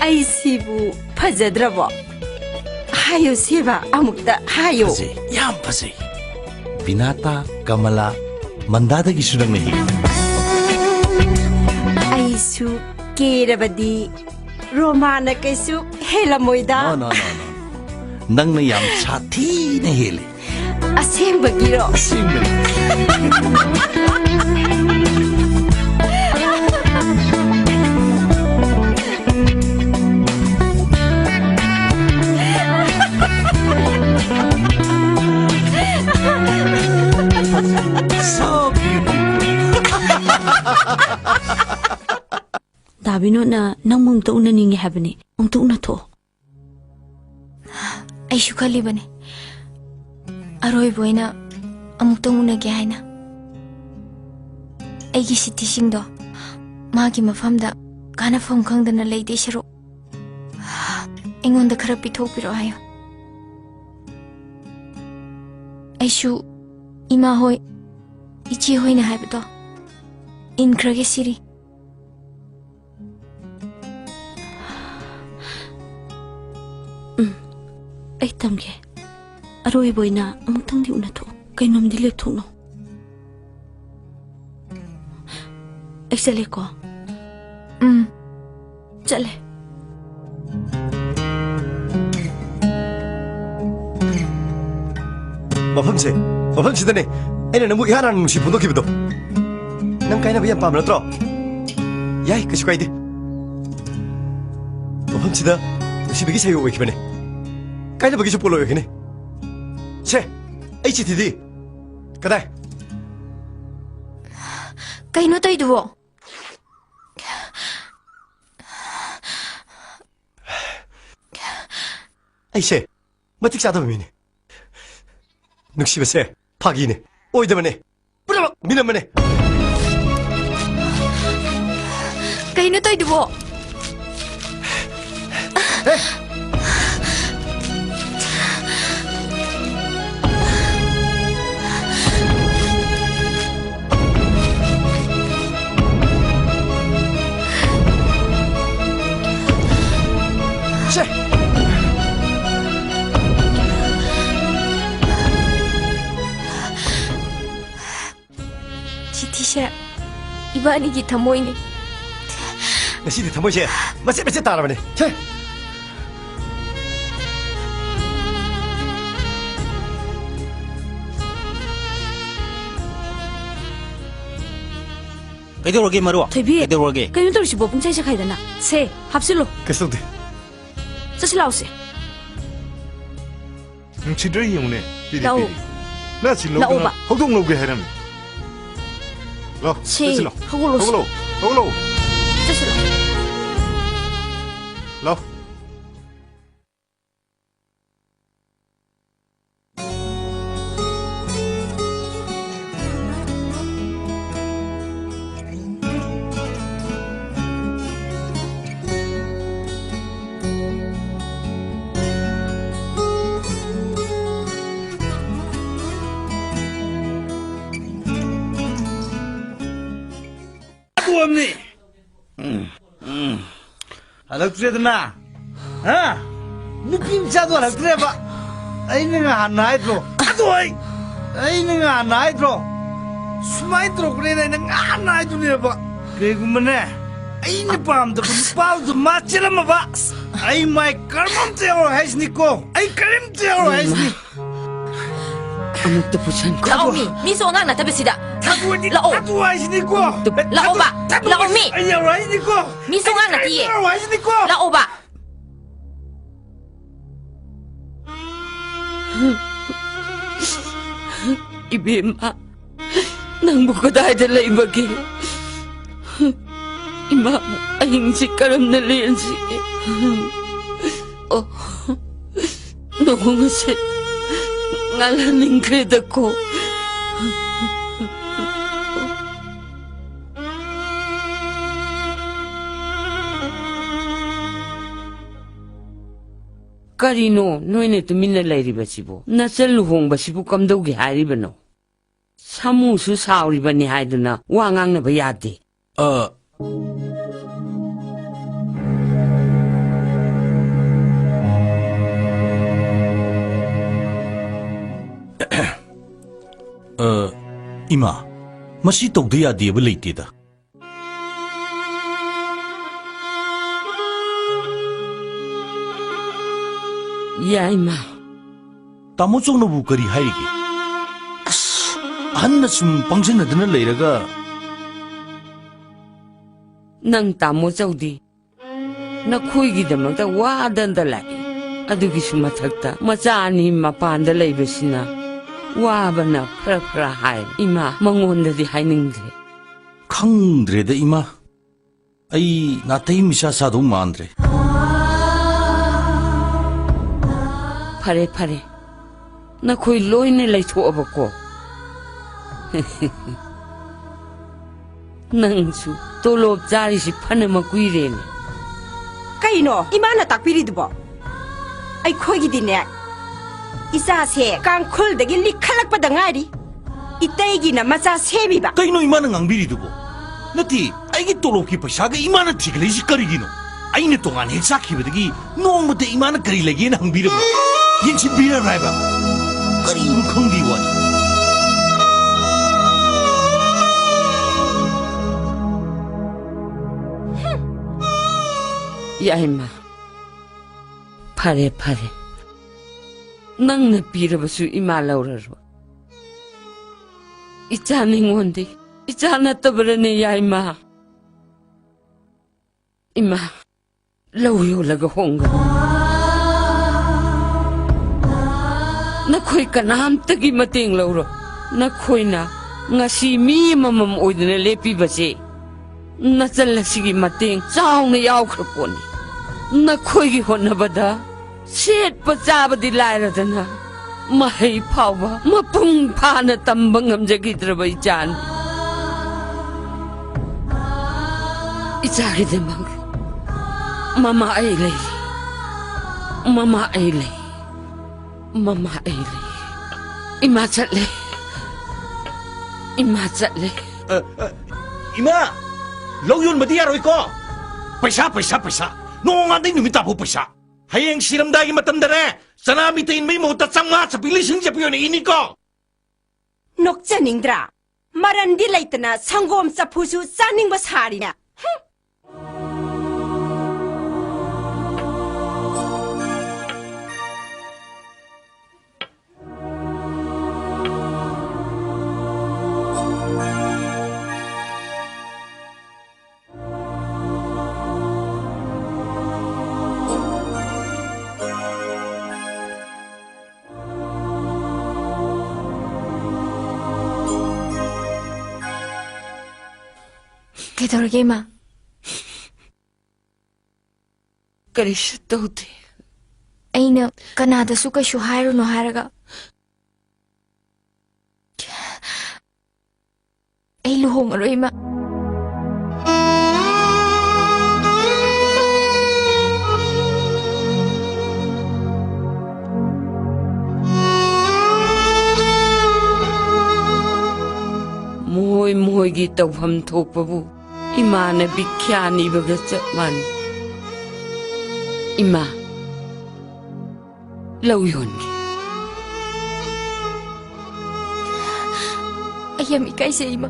ꯑꯩꯁꯤꯕꯨ ꯐꯖꯗ꯭ꯔꯕꯣ? ꯍꯥꯏꯌꯨ ꯁꯦꯕꯥ, ꯑꯃꯨꯛꯇ ꯍꯥꯏꯌꯨ꯫ ꯐꯖꯩ, ꯌꯥꯝ ꯐꯖꯩ꯫ ꯕꯤꯅꯥꯇꯥ, ꯀꯃꯂꯥ, ꯃꯟꯗꯥꯗꯒꯤꯁꯨ ꯅꯪꯅ ꯍꯦꯜꯂꯤ꯫ ꯑꯩꯁꯨ ꯀꯦꯔꯕꯗꯤ ꯔꯣꯃꯥꯅ ꯀꯩꯁꯨ ꯍꯦꯜꯂꯝꯃꯣꯏꯗ꯫ No, no, no, no. ꯅꯪꯅ ꯌꯥꯝ ꯁꯥꯊꯤꯅ ꯍꯦꯜꯂꯤ꯫ ꯑꯁꯦꯡꯕꯒꯤꯔꯣ? ꯑꯁꯦꯡꯕꯅꯤ꯫ So beautiful. ꯗꯥ ꯕꯤꯅꯣꯗꯅ ꯅꯪꯕꯨ ꯑꯃꯨꯛꯇ ꯎꯅꯅꯤꯡꯉꯦ ꯍꯥꯏꯕꯅꯤ꯫ ꯑꯃꯨꯛꯇ ꯎꯅꯊꯣꯛꯑꯣ꯫ ꯑꯩꯁꯨ ꯈꯜꯂꯤꯕꯅꯤ, ꯑꯔꯣꯏꯕ ꯑꯣꯏꯅ ꯑꯃꯨꯛꯇꯪ ꯎꯅꯒꯦ ꯍꯥꯏꯅ꯫ ꯑꯩꯒꯤ ꯁꯤꯇꯤꯁꯤꯡꯗꯣ ꯃꯥꯒꯤ ꯃꯐꯝꯗ ꯀꯥꯟꯅꯐꯝ ꯈꯪꯗꯅ ꯂꯩꯗꯣꯏ ꯁꯔꯨꯛ, ꯑꯩꯉꯣꯟꯗ ꯈꯔ ꯄꯤꯊꯣꯛꯄꯤꯔꯛꯑꯣ ꯍꯥꯏꯌꯣ꯫ ꯑꯩꯁꯨ ꯏꯃꯥ ꯍꯣꯏ, ꯏꯆꯦ ꯍꯣꯏꯅ ꯍꯥꯏꯕꯗꯣ ꯏꯟꯈ꯭ꯔꯒꯦ ꯁꯤꯔꯤ꯫ ꯎꯝ, ꯑꯩ ꯇꯝꯒꯦ꯫ ꯑꯔꯣꯏꯕ ꯑꯣꯏꯅ ꯑꯃꯨꯛꯇꯪꯗꯤ ꯎꯅꯊꯣꯛꯎ꯫ ꯀꯩꯅꯣꯝꯗꯤ ꯂꯦꯞꯊꯣꯛꯅꯧ꯫ ꯑꯩ ꯆꯠꯂꯦꯀꯣ꯫ ꯎꯝ꯫ ꯆꯠꯂꯦ꯫ ꯃꯐꯝꯁꯦ, ꯃꯐꯝꯁꯤꯗꯅꯦ ꯑꯩꯅ ꯅꯪꯕꯨ ꯏꯍꯥꯟ ꯍꯥꯟꯅ ꯅꯨꯡꯁꯤ ꯐꯣꯡꯗꯣꯛꯈꯤꯕꯗꯣ꯫ ꯅꯪ ꯀꯥꯏꯅꯕ ꯌꯥꯝ ꯄꯥꯝꯕ ꯅꯠꯇ꯭ꯔꯣ? ꯌꯥꯏ, ꯀꯩꯁꯨ ꯀꯥꯏꯗꯦ꯫ ꯃꯐꯝꯁꯤꯗ ꯅꯨꯡꯁꯤꯕꯒꯤ ꯁꯩꯑꯣꯛ ꯑꯣꯏꯈꯤꯕꯅꯦ꯫ ꯀꯥꯏꯅꯕꯒꯤꯁꯨ ꯄꯣꯠꯂꯣꯏ ꯑꯣꯏꯒꯅꯤ꯫ ꯁꯦ, ꯑꯩ ꯆꯤꯊꯤꯗꯤ ꯀꯗꯥꯏ? ꯀꯩꯅꯣ ꯇꯧꯔꯤꯗꯨꯕꯣ? ꯑꯩꯁꯦ ꯃꯇꯤꯛ ꯆꯥꯗꯕ ꯃꯤꯅꯦ꯫ ꯅꯨꯡꯁꯤꯕꯁꯦ ꯐꯥꯒꯤꯅꯦ, ꯑꯣꯏꯗꯕꯅꯦ, ꯄꯨꯝꯅꯃꯛ ꯃꯤꯅꯝꯕꯅꯦ꯫ ꯀꯩꯅꯣ ꯇꯧꯏꯗꯨꯕꯣ? ꯁꯦ꯫ ꯆꯤꯊꯤꯁꯦ ꯏꯕꯥꯅꯤꯒꯤ ꯊꯃꯣꯏꯅꯤ꯫ ꯉꯁꯤꯗꯤ ꯊꯃꯣꯏꯁꯦ ꯃꯆꯦꯠ ꯃꯆꯦꯠ ꯇꯥꯔꯕꯅꯦ꯫ ꯁꯦ꯫ ꯀꯩꯗꯧꯔꯒꯦ, ꯃꯔꯨꯞ? ꯊꯣꯏꯕꯤ, ꯀꯩꯗꯧꯔꯒꯦ? ꯀꯩꯅꯣ ꯇꯧꯔꯤꯁꯤꯕꯣ? ꯄꯨꯡꯆꯥꯏ ꯆꯥꯏꯈꯥꯏꯗꯅ꯫ ꯁꯦ, ꯍꯥꯞꯆꯤꯜꯂꯣ꯫ ꯀꯩꯁꯨ ꯇꯧꯗꯦ꯫ ꯆꯠꯁꯤ ꯂꯥꯛꯑꯣꯁꯦ꯫ ꯅꯨꯡꯁꯤꯗ꯭ꯔꯥ ꯌꯦꯡꯉꯨꯅꯦ, ꯄꯤꯔꯤ ꯂꯥꯛꯑꯣ꯫ ꯄꯤꯔꯤ꯫ ꯅ ꯁꯤ ꯂꯧꯗꯅ ꯂꯥꯛꯑꯣꯕ꯫ ꯍꯧꯗꯣꯡ ꯂꯧꯒꯦ ꯍꯥꯏꯔꯝꯃꯤ꯫ ꯂꯥꯛꯑꯣ, ꯁꯦ, ꯆꯠꯁꯤ ꯂꯥꯛꯑꯣ꯫ ꯍꯧꯒꯠꯂꯣꯁꯦ꯫ ꯍꯧꯒꯠꯂꯣ, ꯍꯧꯒꯠꯂꯣ꯫ ꯆꯠꯁꯤ ꯂꯥꯛꯑꯣ꯫ ꯂꯥꯛꯑꯣ꯫ ꯍꯜꯂꯛꯇ꯭ꯔꯦꯗꯅ? ꯍꯥ? ꯅꯨꯄꯤ ꯃꯆꯥꯗꯣ ꯍꯜꯂꯛꯇ꯭ꯔꯦꯕ꯫ ꯑꯩꯅ ꯉꯍꯥꯟ ꯍꯥꯏꯗ꯭ꯔꯣ? ꯑꯗꯣ ꯑꯩ, ꯑꯩꯅ ꯉꯍꯥꯟ ꯍꯥꯏꯗ꯭ꯔꯣ? ꯁꯨꯃꯥꯏꯅ ꯇꯧꯔꯛꯄꯅꯦꯅ ꯑꯩꯅ ꯉꯍꯥꯟ ꯍꯥꯏꯗꯨꯅꯦꯕ꯫ ꯀꯩꯒꯨꯝꯕꯅꯦ, ꯑꯩꯅ ꯄꯥꯝꯗꯕ ꯅꯨꯄꯥꯗꯨ ꯃꯥ ꯆꯦꯜꯂꯝꯃꯕ, ꯑꯩ ꯃꯥꯏ ꯀꯔꯝ ꯑꯝꯇ ꯌꯥꯎꯔꯣꯏ ꯍꯥꯏꯁꯤꯅꯤꯀꯣ꯫ ꯑꯩ ꯀꯔꯤꯝꯇ ꯌꯥꯎꯔꯣꯏ ꯍꯥꯏꯁꯤꯅꯤ꯫ ꯑꯃꯨꯛꯇ ꯄꯨꯁꯟꯈꯣ꯫ ꯂꯥꯛꯑꯣ ꯃꯤ, ꯃꯤꯁꯨ ꯑꯉꯥꯡ ꯅꯠꯇꯕꯁꯤꯗ꯫ ꯊꯥꯗꯣꯛꯑꯗꯤ ꯂꯥꯛꯑꯣ꯫ ꯊꯥꯗꯣꯛꯑꯣ ꯍꯥꯏꯁꯤꯅꯤꯀꯣ꯫ ꯂꯥꯛꯑꯣꯕ꯫ ꯊꯥꯗꯣꯛꯑꯣ ꯂꯥꯛꯑꯣ ꯃꯤ꯫ ꯑꯩ ꯌꯥꯎꯔꯣꯏ ꯍꯥꯏꯁꯤꯅꯤꯀꯣ꯫ ꯃꯤꯁꯨ ꯑꯉꯥꯡ ꯅꯠꯇꯤꯌꯦ꯫ ꯑꯩ ꯌꯥꯎꯔꯣꯏ ꯍꯥꯏꯁꯤꯅꯤꯀꯣ꯫ ꯂꯥꯛꯑꯣꯕ꯫ ꯏꯕꯦꯝꯃ, ꯅꯪꯕꯨ ꯀꯗꯥꯏꯗ ꯂꯩꯕꯒꯦ? ꯏꯃꯥ, ꯑꯍꯤꯡꯁꯤ ꯀꯔꯝꯅ ꯂꯦꯟꯁꯤꯒꯦ? ꯑꯣ, ꯅꯣꯡ ꯑꯁꯦ ꯂꯥꯜꯍꯟꯅꯤꯡꯈ꯭ꯔꯦꯗꯀꯣ꯫ ꯀꯔꯤꯅꯣ ꯅꯣꯏꯅ ꯇꯨꯃꯤꯟꯅ ꯂꯩꯔꯤꯕꯁꯤꯕꯨ? ꯅꯆꯜ ꯂꯨꯍꯣꯡꯕꯁꯤꯕꯨ ꯀꯝꯗꯧꯒꯦ ꯍꯥꯏꯔꯤꯕꯅꯣ? ꯁꯥꯃꯨꯁꯨ ꯁꯥꯎꯔꯤꯕꯅꯤ ꯍꯥꯏꯗꯨꯅ ꯋꯥ ꯉꯥꯡꯅꯕ ꯌꯥꯗꯦ꯫ ꯑ, ꯑ, ꯏꯃꯥ, ꯃꯁꯤ ꯇꯧꯗ ꯌꯥꯗꯦꯕ ꯂꯩꯇꯦꯗ꯫ ꯌꯥꯏꯃ꯫ ꯇꯥꯃꯣ ꯆꯧꯅꯕꯨ ꯀꯔꯤ ꯍꯥꯏꯔꯤꯒꯦ? ꯑꯁ, ꯑꯍꯟꯅ ꯁꯨꯝ ꯄꯪꯖꯟꯅꯗꯅ ꯂꯩꯔꯒ꯫ ꯅꯪ ꯇꯥꯃꯣ ꯆꯧꯗꯤ ꯅꯈꯣꯏꯒꯤꯗꯃꯛꯇ ꯋꯥꯗꯅ ꯂꯥꯛꯏ꯫ ꯑꯗꯨꯒꯤꯁꯨ ꯃꯊꯛꯇ ꯃꯆꯥ ꯑꯅꯤ ꯃꯄꯥꯟꯗ ꯂꯩꯕꯁꯤꯅ ꯋꯥꯕꯅ ꯐꯔ ꯐꯔ ꯍꯥꯏ꯫ ꯏꯃꯥ, ꯃꯉꯣꯟꯗꯗꯤ ꯍꯥꯏꯅꯤꯡꯗ꯭ꯔꯦ꯫ ꯈꯪꯗ꯭ꯔꯦꯗ ꯏꯃꯥ, ꯑꯩ ꯅꯥꯇꯩ ꯃꯤꯆꯥ ꯆꯥꯗꯧ ꯃꯥꯟꯗ꯭ꯔꯦ꯫ ꯐꯔꯦ, ꯐꯔꯦ, ꯅꯈꯣꯏ ꯂꯣꯏꯅ ꯂꯩꯊꯣꯛꯑꯕꯀꯣ꯫ ꯅꯪꯁꯨ ꯇꯣꯂꯣꯞ ꯆꯥꯔꯤꯁꯤ ꯐꯅ ꯃꯀꯨꯏꯔꯦꯅꯦ꯫ ꯀꯩꯅꯣ ꯏꯃꯥꯅ ꯇꯥꯛꯄꯤꯔꯤꯗꯨꯕꯣ? ꯑꯩꯈꯣꯏꯒꯤꯗꯤꯅꯦ, ꯏꯆꯥꯁꯦ ꯀꯥꯡꯈꯨꯜꯗꯒꯤ ꯂꯤꯈꯠꯂꯛꯄꯗ ꯉꯥꯏꯔꯤ꯫ ꯏꯇꯩꯒꯤꯅ ꯃꯆꯥ ꯁꯦꯝꯃꯤꯕ꯫ ꯀꯩꯅꯣ ꯏꯃꯥꯅ ꯉꯥꯡꯕꯤꯔꯤꯗꯨꯕꯣ? ꯅꯠꯇꯦ, ꯑꯩꯒꯤ ꯇꯣꯂꯣꯞꯀꯤ ꯄꯩꯁꯥꯒ ꯏꯃꯥꯅ ꯊꯤꯒꯠꯂꯛꯏꯁꯤ ꯀꯔꯤꯒꯤꯅꯣ? ꯑꯩꯅ ꯇꯣꯉꯥꯟꯅ ꯍꯦꯛ ꯆꯥꯈꯤꯕꯗꯒꯤ ꯅꯣꯡꯃꯇ ꯏꯃꯥꯅ ꯀꯔꯤ ꯂꯩꯒꯦꯅ ꯍꯪꯕꯤꯔꯕ꯭ꯔꯥ? ꯌꯦꯡꯁꯤꯟꯕꯤꯔꯕ꯭ꯔꯥ ꯍꯥꯏꯕ? ꯀꯔꯤꯅꯣ ꯈꯪꯗꯦ ꯋꯥꯅꯤ꯫ ꯌꯥꯏꯃ, ꯐꯔꯦ, ꯐꯔꯦ꯫ ꯅꯪꯅ ꯄꯤꯔꯕꯁꯨ ꯏꯃꯥ ꯂꯧꯔꯔꯣꯏ꯫ ꯏꯆꯥ ꯅꯤꯉꯣꯟꯗꯤ ꯏꯆꯥ ꯅꯠꯇꯕꯔꯅꯦ, ꯌꯥꯏꯃ? ꯏꯃꯥ, ꯂꯧ ꯌꯣꯜꯂꯒ ꯍꯣꯡꯒꯅꯤ꯫ ꯅꯈꯣꯏ ꯀꯅꯥꯝꯇꯒꯤ ꯃꯇꯦꯡ ꯂꯧꯔꯣꯏ꯫ ꯅꯈꯣꯏꯅ ꯉꯁꯤ ꯃꯤ ꯑꯃꯃꯝ ꯑꯣꯏꯗꯨꯅ ꯂꯦꯞꯄꯤꯕꯁꯦ ꯅꯆꯜ ꯑꯁꯤꯒꯤ ꯃꯇꯦꯡ ꯆꯥꯎꯅ ꯌꯥꯎꯈ꯭ꯔ ꯄꯣꯠꯅꯤ꯫ ꯅꯈꯣꯏꯒꯤ ꯍꯣꯠꯅꯕꯗ ꯁꯦꯠꯄ ꯆꯥꯕꯗꯤ ꯂꯥꯏꯔꯗꯅ, ꯃꯍꯩ ꯐꯥꯎꯕ ꯃꯄꯨꯡ ꯐꯥꯅ ꯇꯝꯕ ꯉꯝꯖꯈꯤꯗ꯭ꯔꯕ ꯏꯆꯥꯅꯤ꯫ ꯏꯆꯥꯒꯤꯗꯃꯛ ꯃꯃꯥ ꯑꯩ ꯂꯩ꯫ ꯃꯃꯥ ꯑꯩ ꯂꯩ꯫ ꯃꯃꯥ ꯑꯩ ꯂꯩ꯫ ꯏꯃꯥ ꯆꯠꯂꯦ꯫ ꯏꯃꯥ ꯆꯠꯂꯦ꯫ ꯑ, ꯑ, ꯏꯃꯥ! ꯂꯧ ꯌꯣꯟꯕꯗꯤ ꯌꯥꯔꯣꯏꯀꯣ꯫ ꯄꯩꯁꯥ, ꯄꯩꯁꯥ, ꯄꯩꯁꯥ꯫ ꯅꯣꯡꯉꯥꯟꯗꯩ ꯅꯨꯃꯤꯠ ꯇꯥꯐꯧ ꯄꯩꯁꯥ꯫ ꯍꯌꯦꯡ ꯁꯤꯔꯝꯗꯥꯏꯒꯤ ꯃꯇꯝꯗꯔꯦ, ꯆꯅꯥ ꯃꯤꯇꯩ ꯏꯟꯕꯩ ꯃꯍꯨꯠꯇ ꯆꯥꯝꯃꯉꯥ ꯆꯠꯄꯤ, ꯂꯤꯁꯤꯡ ꯆꯠꯄꯤ ꯑꯣꯏꯅ ꯏꯅꯤꯀꯣ꯫ ꯅꯣꯛꯆꯅꯤꯡꯗ꯭ꯔꯥ? ꯃꯔꯟꯗꯤ ꯂꯩꯇꯅ ꯁꯪꯒꯣꯝ ꯆꯐꯨꯁꯨ ꯆꯥꯅꯤꯡꯕ ꯁꯥꯔꯤꯅꯦ꯫ ꯍꯨꯝ! ꯀꯩꯗꯧꯔꯒꯦ, ꯏꯃꯥ? ꯀꯔꯤꯁꯨ ꯇꯧꯗꯦ꯫ ꯑꯩꯅ ꯀꯅꯥꯗꯁꯨ ꯀꯩꯁꯨ ꯍꯥꯏꯔꯨꯅꯨ ꯍꯥꯏꯔꯒ, ꯑꯩ ꯂꯨꯍꯣꯡꯉꯔꯣꯏ, ꯏꯃꯥ꯫ ꯃꯣꯏ ꯃꯣꯏꯒꯤ ꯇꯧꯐꯝ ꯊꯣꯛꯄꯕꯨ ꯏꯃꯥꯅ ꯕꯤꯈ꯭ꯌꯥ ꯅꯤꯕꯒ ꯆꯞ ꯃꯥꯟꯅꯩ꯫ ꯏꯃꯥ, ꯂꯧ ꯌꯣꯟꯒꯦ꯫ ꯑꯩ ꯌꯥꯝ ꯏꯀꯥꯏꯖꯩ, ꯏꯃꯥ꯫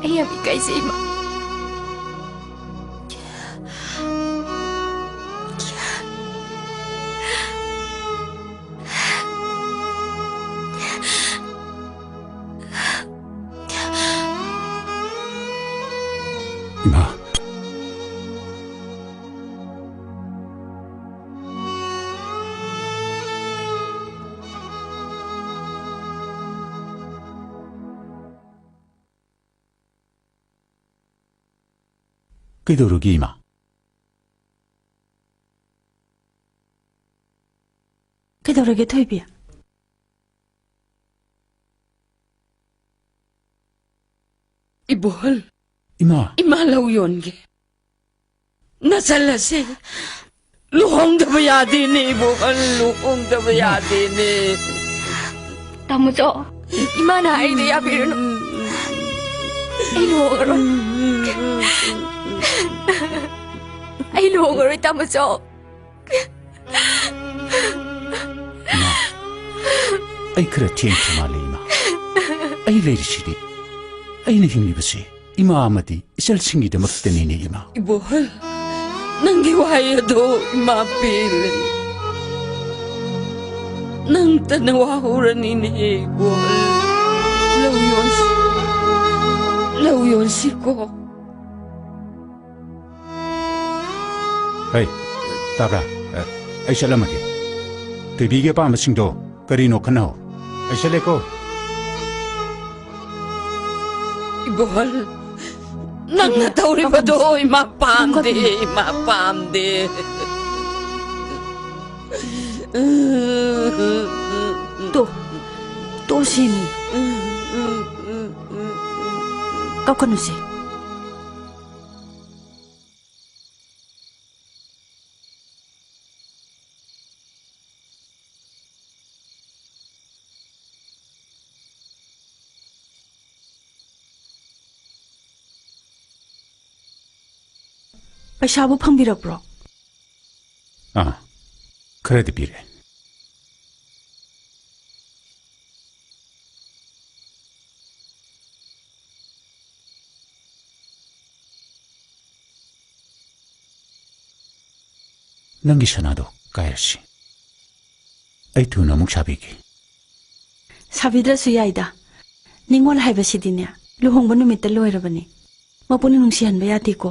ꯑꯩ ꯌꯥꯝ ꯏꯀꯥꯏꯖꯩ, ꯏꯃꯥ꯫ ꯏꯃꯥ꯫ ꯀꯩꯗꯧꯔꯒꯦ, ꯏꯃꯥ? ꯀꯩꯗꯧꯔꯒꯦ, ꯊꯣꯏꯕꯤ? ꯏꯕꯣꯍꯜ꯫ ꯏꯃꯥ꯫ ꯏꯃꯥ ꯂꯧ ꯌꯣꯟꯒꯦ꯫ ꯅꯆꯜ ꯑꯁꯦ ꯂꯨꯍꯣꯡꯗꯕ ꯌꯥꯗꯦꯅꯦ, ꯏꯕꯣꯍꯜ, ꯂꯨꯍꯣꯡꯗꯕ ꯏꯃꯥ꯫ ꯌꯥꯗꯦꯅꯦ꯫ ꯇꯥꯃꯣꯆꯧ, ꯏꯃꯥꯅ ꯍꯥꯏꯔꯤꯗꯣ ꯌꯥꯕꯤꯔꯨꯅꯨ꯫ ꯑꯩ ꯂꯨꯍꯣꯡꯉꯔꯣꯏ꯫ ꯑꯩ ꯂꯨꯍꯣꯡꯉꯔꯣꯏ, ꯇꯥꯃꯣꯆꯧ꯫ ꯏꯃꯥ, ꯑꯩ ꯈꯔ ꯊꯦꯡꯈ꯭ꯔ ꯃꯥꯜꯂꯦ, ꯏꯃꯥ꯫ ꯑꯩ ꯂꯩꯔꯤꯁꯤꯗꯤ, ꯑꯩꯅ ꯍꯤꯡꯂꯤꯕꯁꯤ ꯏꯃꯥ ꯑꯃꯗꯤ ꯏꯆꯜꯁꯤꯡꯒꯤꯗꯃꯛꯇꯅꯤꯅꯦ, ꯏꯃꯥ꯫ ꯏꯕꯣꯍꯜ, ꯅꯪꯒꯤ ꯋꯥꯍꯩ ꯑꯗꯣ ꯏꯃꯥ ꯄꯦꯜꯂꯦ꯫ ꯅꯪꯇꯅ ꯋꯥꯍꯧꯔꯅꯤꯅꯦ, ꯏꯕꯣꯍꯜ꯫ ꯂꯧ ꯌꯣꯟꯁꯤ-, ꯂꯧ ꯌꯣꯟꯁꯤꯀꯣ꯫ ꯍꯩ, ꯇꯥꯕ꯭ꯔꯥ? ꯑ, ꯑꯩ ꯆꯠꯂꯝꯃꯒꯦ꯫ ꯊꯣꯏꯕꯤꯒꯤ ꯑꯄꯥꯝꯕꯁꯤꯡꯗꯣ ꯀꯔꯤꯅꯣ ꯈꯟꯅꯍꯧ꯫ ꯑꯩ ꯆꯠꯂꯦꯀꯣ꯫ ꯏꯕꯣꯍꯜ, ꯅꯪꯅ ꯇꯧꯔꯤꯕꯗꯣ ꯏꯃꯥ ꯄꯥꯝꯗꯦ, ꯏꯃꯥ ꯄꯥꯝꯗꯦ꯫ ꯇꯣ, ꯇꯣ ꯁꯤꯅꯤ꯫ ꯀꯞꯀꯅꯨꯁꯦ꯫ ꯄꯩꯁꯥꯕꯨ ꯐꯪꯕꯤꯔꯛꯄ꯭ꯔꯣ? ꯑꯥ, ꯈꯔꯗꯤ ꯄꯤꯔꯦ꯫ ꯅꯪꯒꯤ ꯁꯅꯥꯗꯣ ꯀꯥꯏꯔꯁꯤ꯫ ꯑꯩ ꯊꯨꯅ ꯑꯃꯨꯛ ꯁꯥꯕꯤꯒꯦ꯫ ꯁꯥꯕꯤꯗ꯭ꯔꯁꯨ ꯌꯥꯏꯗ꯫ ꯅꯤꯉꯣꯜ ꯍꯥꯏꯕꯁꯤꯗꯤꯅꯦ, ꯂꯨꯍꯣꯡꯕ ꯅꯨꯃꯤꯠꯇ ꯂꯣꯏꯔꯕꯅꯤ꯫ ꯃꯄꯨꯅ ꯅꯨꯡꯁꯤꯍꯟꯕ ꯌꯥꯗꯦꯀꯣ꯫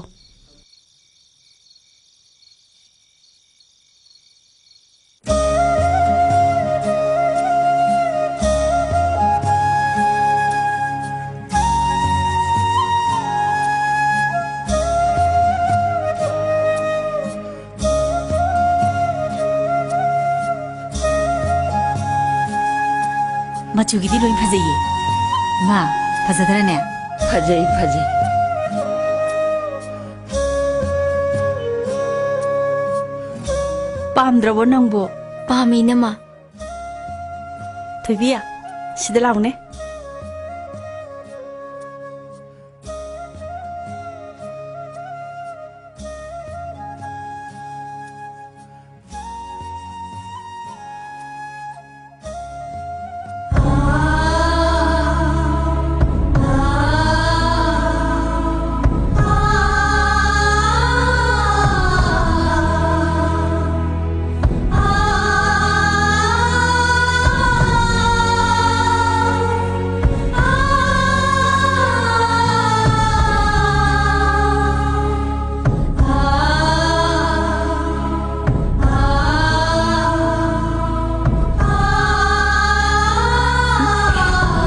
ꯑꯗꯨꯒꯤꯗꯤ ꯂꯣꯏ ꯐꯖꯩꯌꯦ꯫ ꯃꯥ, ꯐꯖꯗ꯭ꯔꯅꯦ? ꯐꯖꯩ, ꯐꯖꯩ꯫ ꯄꯥꯝꯗ꯭ꯔꯕꯣ ꯅꯪꯕꯣ? ꯄꯥꯝꯃꯤ, ꯏꯅꯝꯃ꯫ ꯊꯣꯏꯕꯤ, ꯁꯤꯗ ꯂꯥꯎꯅꯦ꯫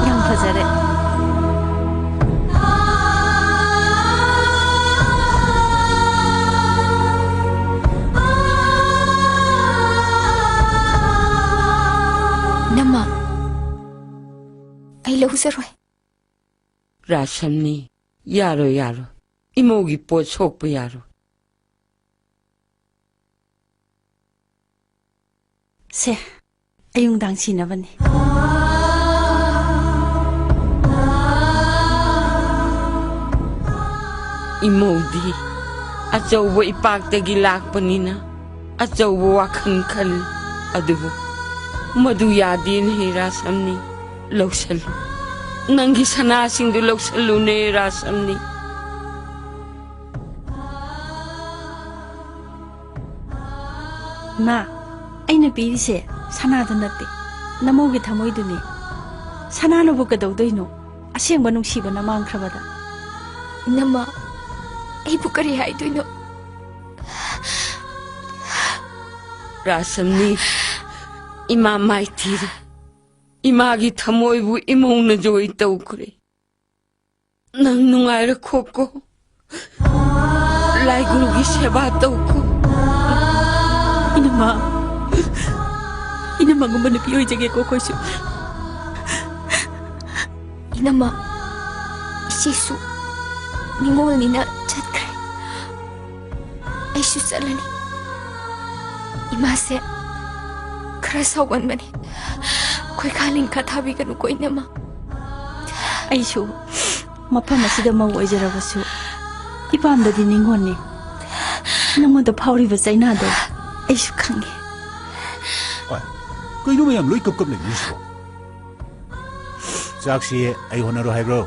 ꯌꯥꯝ ꯐꯖꯔꯦ꯫ ꯏꯅꯝꯃ, ꯑꯩ ꯂꯧꯖꯔꯣꯏ꯫ ꯔꯥꯁꯝꯅꯤ, ꯌꯥꯔꯣꯏ, ꯌꯥꯔꯣꯏ꯫ ꯏꯃꯧꯒꯤ ꯄꯣꯠ ꯁꯣꯛꯄ ꯌꯥꯔꯣꯏ꯫ ꯁꯦ, ꯑꯌꯨꯛ ꯅꯨꯡꯗꯥꯡ ꯁꯤꯅꯕꯅꯤ꯫ ꯏꯃꯧꯗꯤ ꯑꯆꯧꯕ ꯏꯄꯥꯛꯇꯒꯤ ꯂꯥꯛꯄꯅꯤꯅ ꯑꯆꯧꯕ ꯋꯥꯈꯜ ꯈꯜꯂꯤ꯫ ꯑꯗꯨꯕꯨ ꯃꯗꯨ ꯌꯥꯗꯦꯅꯦ ꯔꯥꯁꯝꯅꯤ꯫ ꯂꯧꯁꯜꯂꯨ꯫ ꯅꯪꯒꯤ ꯁꯅꯥꯁꯤꯡꯗꯨ ꯂꯧꯁꯜꯂꯨꯅꯦ ꯔꯥꯁꯝꯅꯤ꯫ ꯏꯃꯥ, ꯑꯩꯅ ꯄꯤꯔꯤꯁꯦ ꯁꯅꯥꯗ ꯅꯠꯇꯦ, ꯅꯃꯧꯒꯤ ꯊꯃꯣꯏꯗꯨꯅꯤ꯫ ꯁꯅꯥꯅꯕꯨ ꯀꯩꯗꯧꯗꯣꯏꯅꯣ? ꯑꯁꯦꯡꯕ ꯅꯨꯡꯁꯤꯕꯅ ꯃꯥꯡꯈ꯭ꯔꯕꯗ꯫ ꯏꯅꯝꯃ, ꯑꯩꯕꯨ ꯀꯔꯤ ꯍꯥꯏꯗꯣꯏꯅꯣ? ꯔꯥꯁꯝꯅꯤ, ꯏꯃꯥ ꯃꯥꯏꯊꯤꯔꯦ꯫ ꯏꯃꯥꯒꯤ ꯊꯃꯣꯏꯕꯨ ꯏꯃꯧꯅ ꯖꯣꯏ ꯇꯧꯈ꯭ꯔꯦ꯫ ꯅꯪ ꯅꯨꯡꯉꯥꯏꯔꯈꯣꯀꯣ꯫ ꯂꯥꯏꯒꯨꯔꯨꯒꯤ ꯁꯦꯕꯥ ꯇꯧꯀꯣ꯫ ꯏꯅꯝꯃ, ꯏꯅꯝꯃꯒꯨꯝꯕ ꯅꯨꯄꯤ ꯑꯣꯏꯖꯒꯦꯀꯣ ꯑꯩꯈꯣꯏꯁꯨ꯫ ꯏꯅꯝꯃ, ꯏꯆꯦꯁꯨ ꯅꯤꯉꯣꯜꯅꯤꯅ ꯆꯠꯈ꯭ꯔꯦ꯫ ꯑꯩꯁꯨ ꯆꯠꯂꯅꯤ꯫ ꯏꯃꯥꯁꯦ ꯈꯔ ꯁꯥꯎꯒꯟꯕꯅꯤ꯫ ꯈꯣꯏꯈꯥ ꯂꯤꯡꯈꯥ ꯊꯥꯕꯤꯒꯅꯨꯀꯣ, ꯏꯅꯝꯃ꯫ ꯑꯩꯁꯨ ꯃꯐꯝ ꯑꯁꯤꯗ ꯃꯧ ꯑꯣꯏꯖꯔꯕꯁꯨ ꯏꯄꯥꯝꯗꯗꯤ ꯅꯤꯉꯣꯜꯅꯤ꯫ ꯅꯉꯣꯟꯗ ꯐꯥꯎꯔꯤꯕ ꯆꯩꯅꯥꯗꯣ ꯑꯩꯁꯨ ꯈꯪꯉꯦ꯫ ꯑꯣꯏ, ꯀꯩꯅꯣ ꯃꯌꯥꯝ ꯂꯣꯏ ꯀꯞ ꯀꯞ ꯂꯩꯅꯩꯁꯤꯕꯣ? ꯆꯥꯛꯁꯤ ꯑꯩ ꯍꯣꯠꯅꯔꯣ ꯍꯥꯏꯕ꯭ꯔꯣ?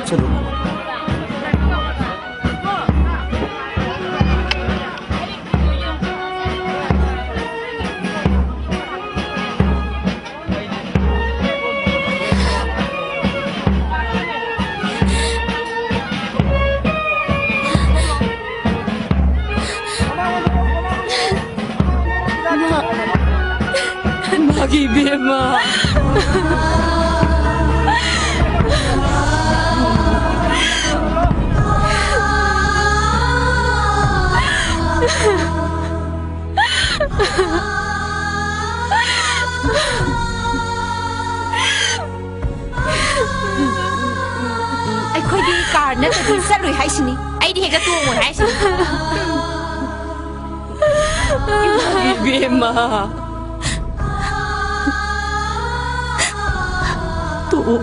ꯆꯠꯂꯨ꯫ ꯏꯃꯥ, ꯏꯃꯥꯒꯤ ꯏꯕꯦꯝꯃ꯫ ꯑꯩꯈꯣꯏꯗꯤ ꯀꯥꯔ ꯅꯠꯇ꯭ꯔꯗꯤ ꯆꯠꯂꯣꯏ ꯍꯥꯏꯁꯤꯅꯤ꯫ ꯑꯩꯗꯤ ꯍꯦꯛꯇ ꯇꯣꯡꯉꯣꯏ ꯍꯥꯏꯁꯤꯅꯤ꯫ ꯏꯕꯦꯝꯃ꯫ ꯇꯣꯛꯑꯣ꯫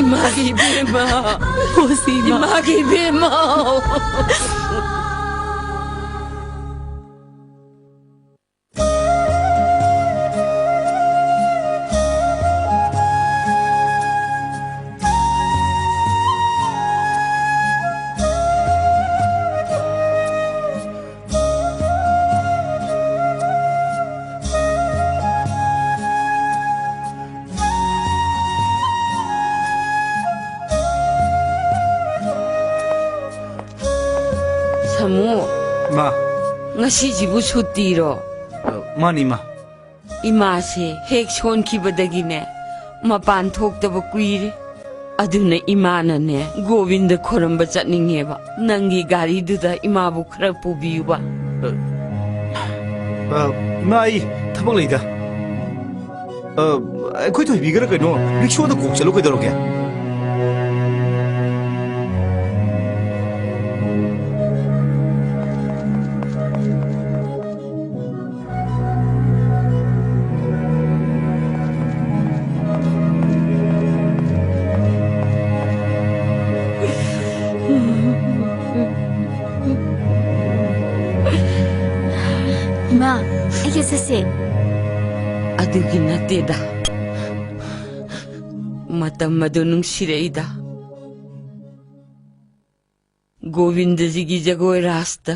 ꯏꯃꯥꯒꯤ ꯏꯕꯦꯝꯃ꯫ ꯍꯣꯁꯤ ꯏꯃꯥ꯫ ꯏꯃꯥꯒꯤ ꯏꯕꯦꯝꯃ꯫ ꯁꯥꯃꯨ꯫ ꯃꯥ꯫ ꯉꯁꯤꯁꯤꯕꯨ ꯁꯨꯇꯤꯔꯣ? ꯑ, ꯃꯥꯅꯤ, ꯃꯥ꯫ ꯏꯃꯥꯁꯦ ꯍꯦꯛ ꯁꯣꯟꯈꯤꯕꯗꯒꯤꯅꯦ, ꯃꯄꯥꯟ ꯊꯣꯛꯇꯕ ꯀꯨꯏꯔꯦ꯫ ꯑꯗꯨꯅ ꯏꯃꯥꯅꯅꯦ, ꯒꯣꯕꯤꯟꯗ ꯈꯣꯏꯔꯝꯕ ꯆꯠꯅꯤꯡꯉꯦꯕ꯫ ꯅꯪꯒꯤ ꯒꯥꯔꯤꯗꯨꯗ ꯏꯃꯥꯕꯨ ꯈꯔ ꯄꯨꯕꯤꯌꯨꯕ꯫ ꯑ, ꯑ, ꯏꯃꯥ, ꯑꯩ ꯊꯕꯛ ꯂꯩꯗ꯫ ꯑ, ꯑꯩꯈꯣꯏ ꯊꯣꯏꯕꯤꯒꯔ ꯀꯩꯅꯣ, ꯔꯤꯛꯁꯣꯗ ꯀꯣꯛ ꯆꯠꯂꯨ ꯀꯩꯗꯧꯔꯒꯦ? ꯏꯃꯥ, ꯑꯩꯒ ꯆꯠꯁꯦ꯫ ꯑꯗꯨꯒꯤ ꯅꯠꯇꯦꯗ꯫ ꯃꯇꯝ ꯑꯗꯨ ꯅꯨꯡꯁꯤꯔꯛꯏꯗ꯫ ꯒꯣꯕꯤꯟꯗꯖꯤꯒꯤ ꯖꯒꯣꯏ ꯔꯥꯁꯇ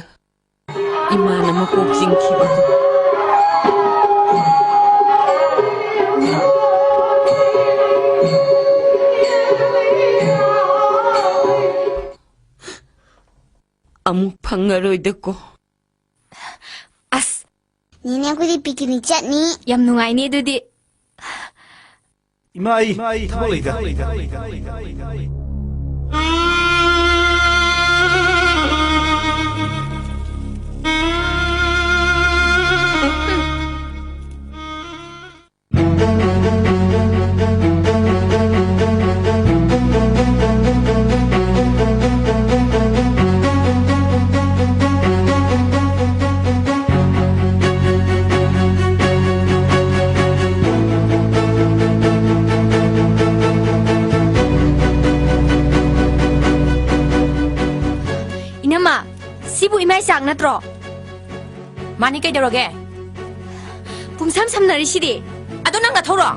ꯏꯃꯥꯅ ꯃꯀꯣꯛ ꯆꯤꯡꯈꯤꯕꯗꯨ꯫ ꯑꯃꯨꯛ ꯐꯪꯉꯔꯣꯏꯗꯀꯣ꯫ ꯑꯁ! ꯅꯦꯅꯦ, ꯑꯩꯈꯣꯏꯗꯤ picnic ꯆꯠꯅꯤ꯫ ꯌꯥꯝ ꯅꯨꯡꯉꯥꯏꯅꯤ ꯑꯗꯨꯗꯤ꯫ ꯏꯃꯥ, ꯑꯩ ꯊꯕꯛ ꯂꯩꯗ꯫ ꯁꯤꯕꯨ ꯏꯃꯥꯏ ꯆꯥꯛ ꯅꯠꯇ꯭ꯔꯣ? ꯃꯥꯅꯤ, ꯀꯩꯗꯧꯔꯒꯦ? ꯄꯨꯡꯁꯝ ꯁꯝꯅꯔꯤꯁꯤꯗꯤ꯫ ꯑꯗꯣ ꯅꯪꯅ ꯊꯧꯔꯣ꯫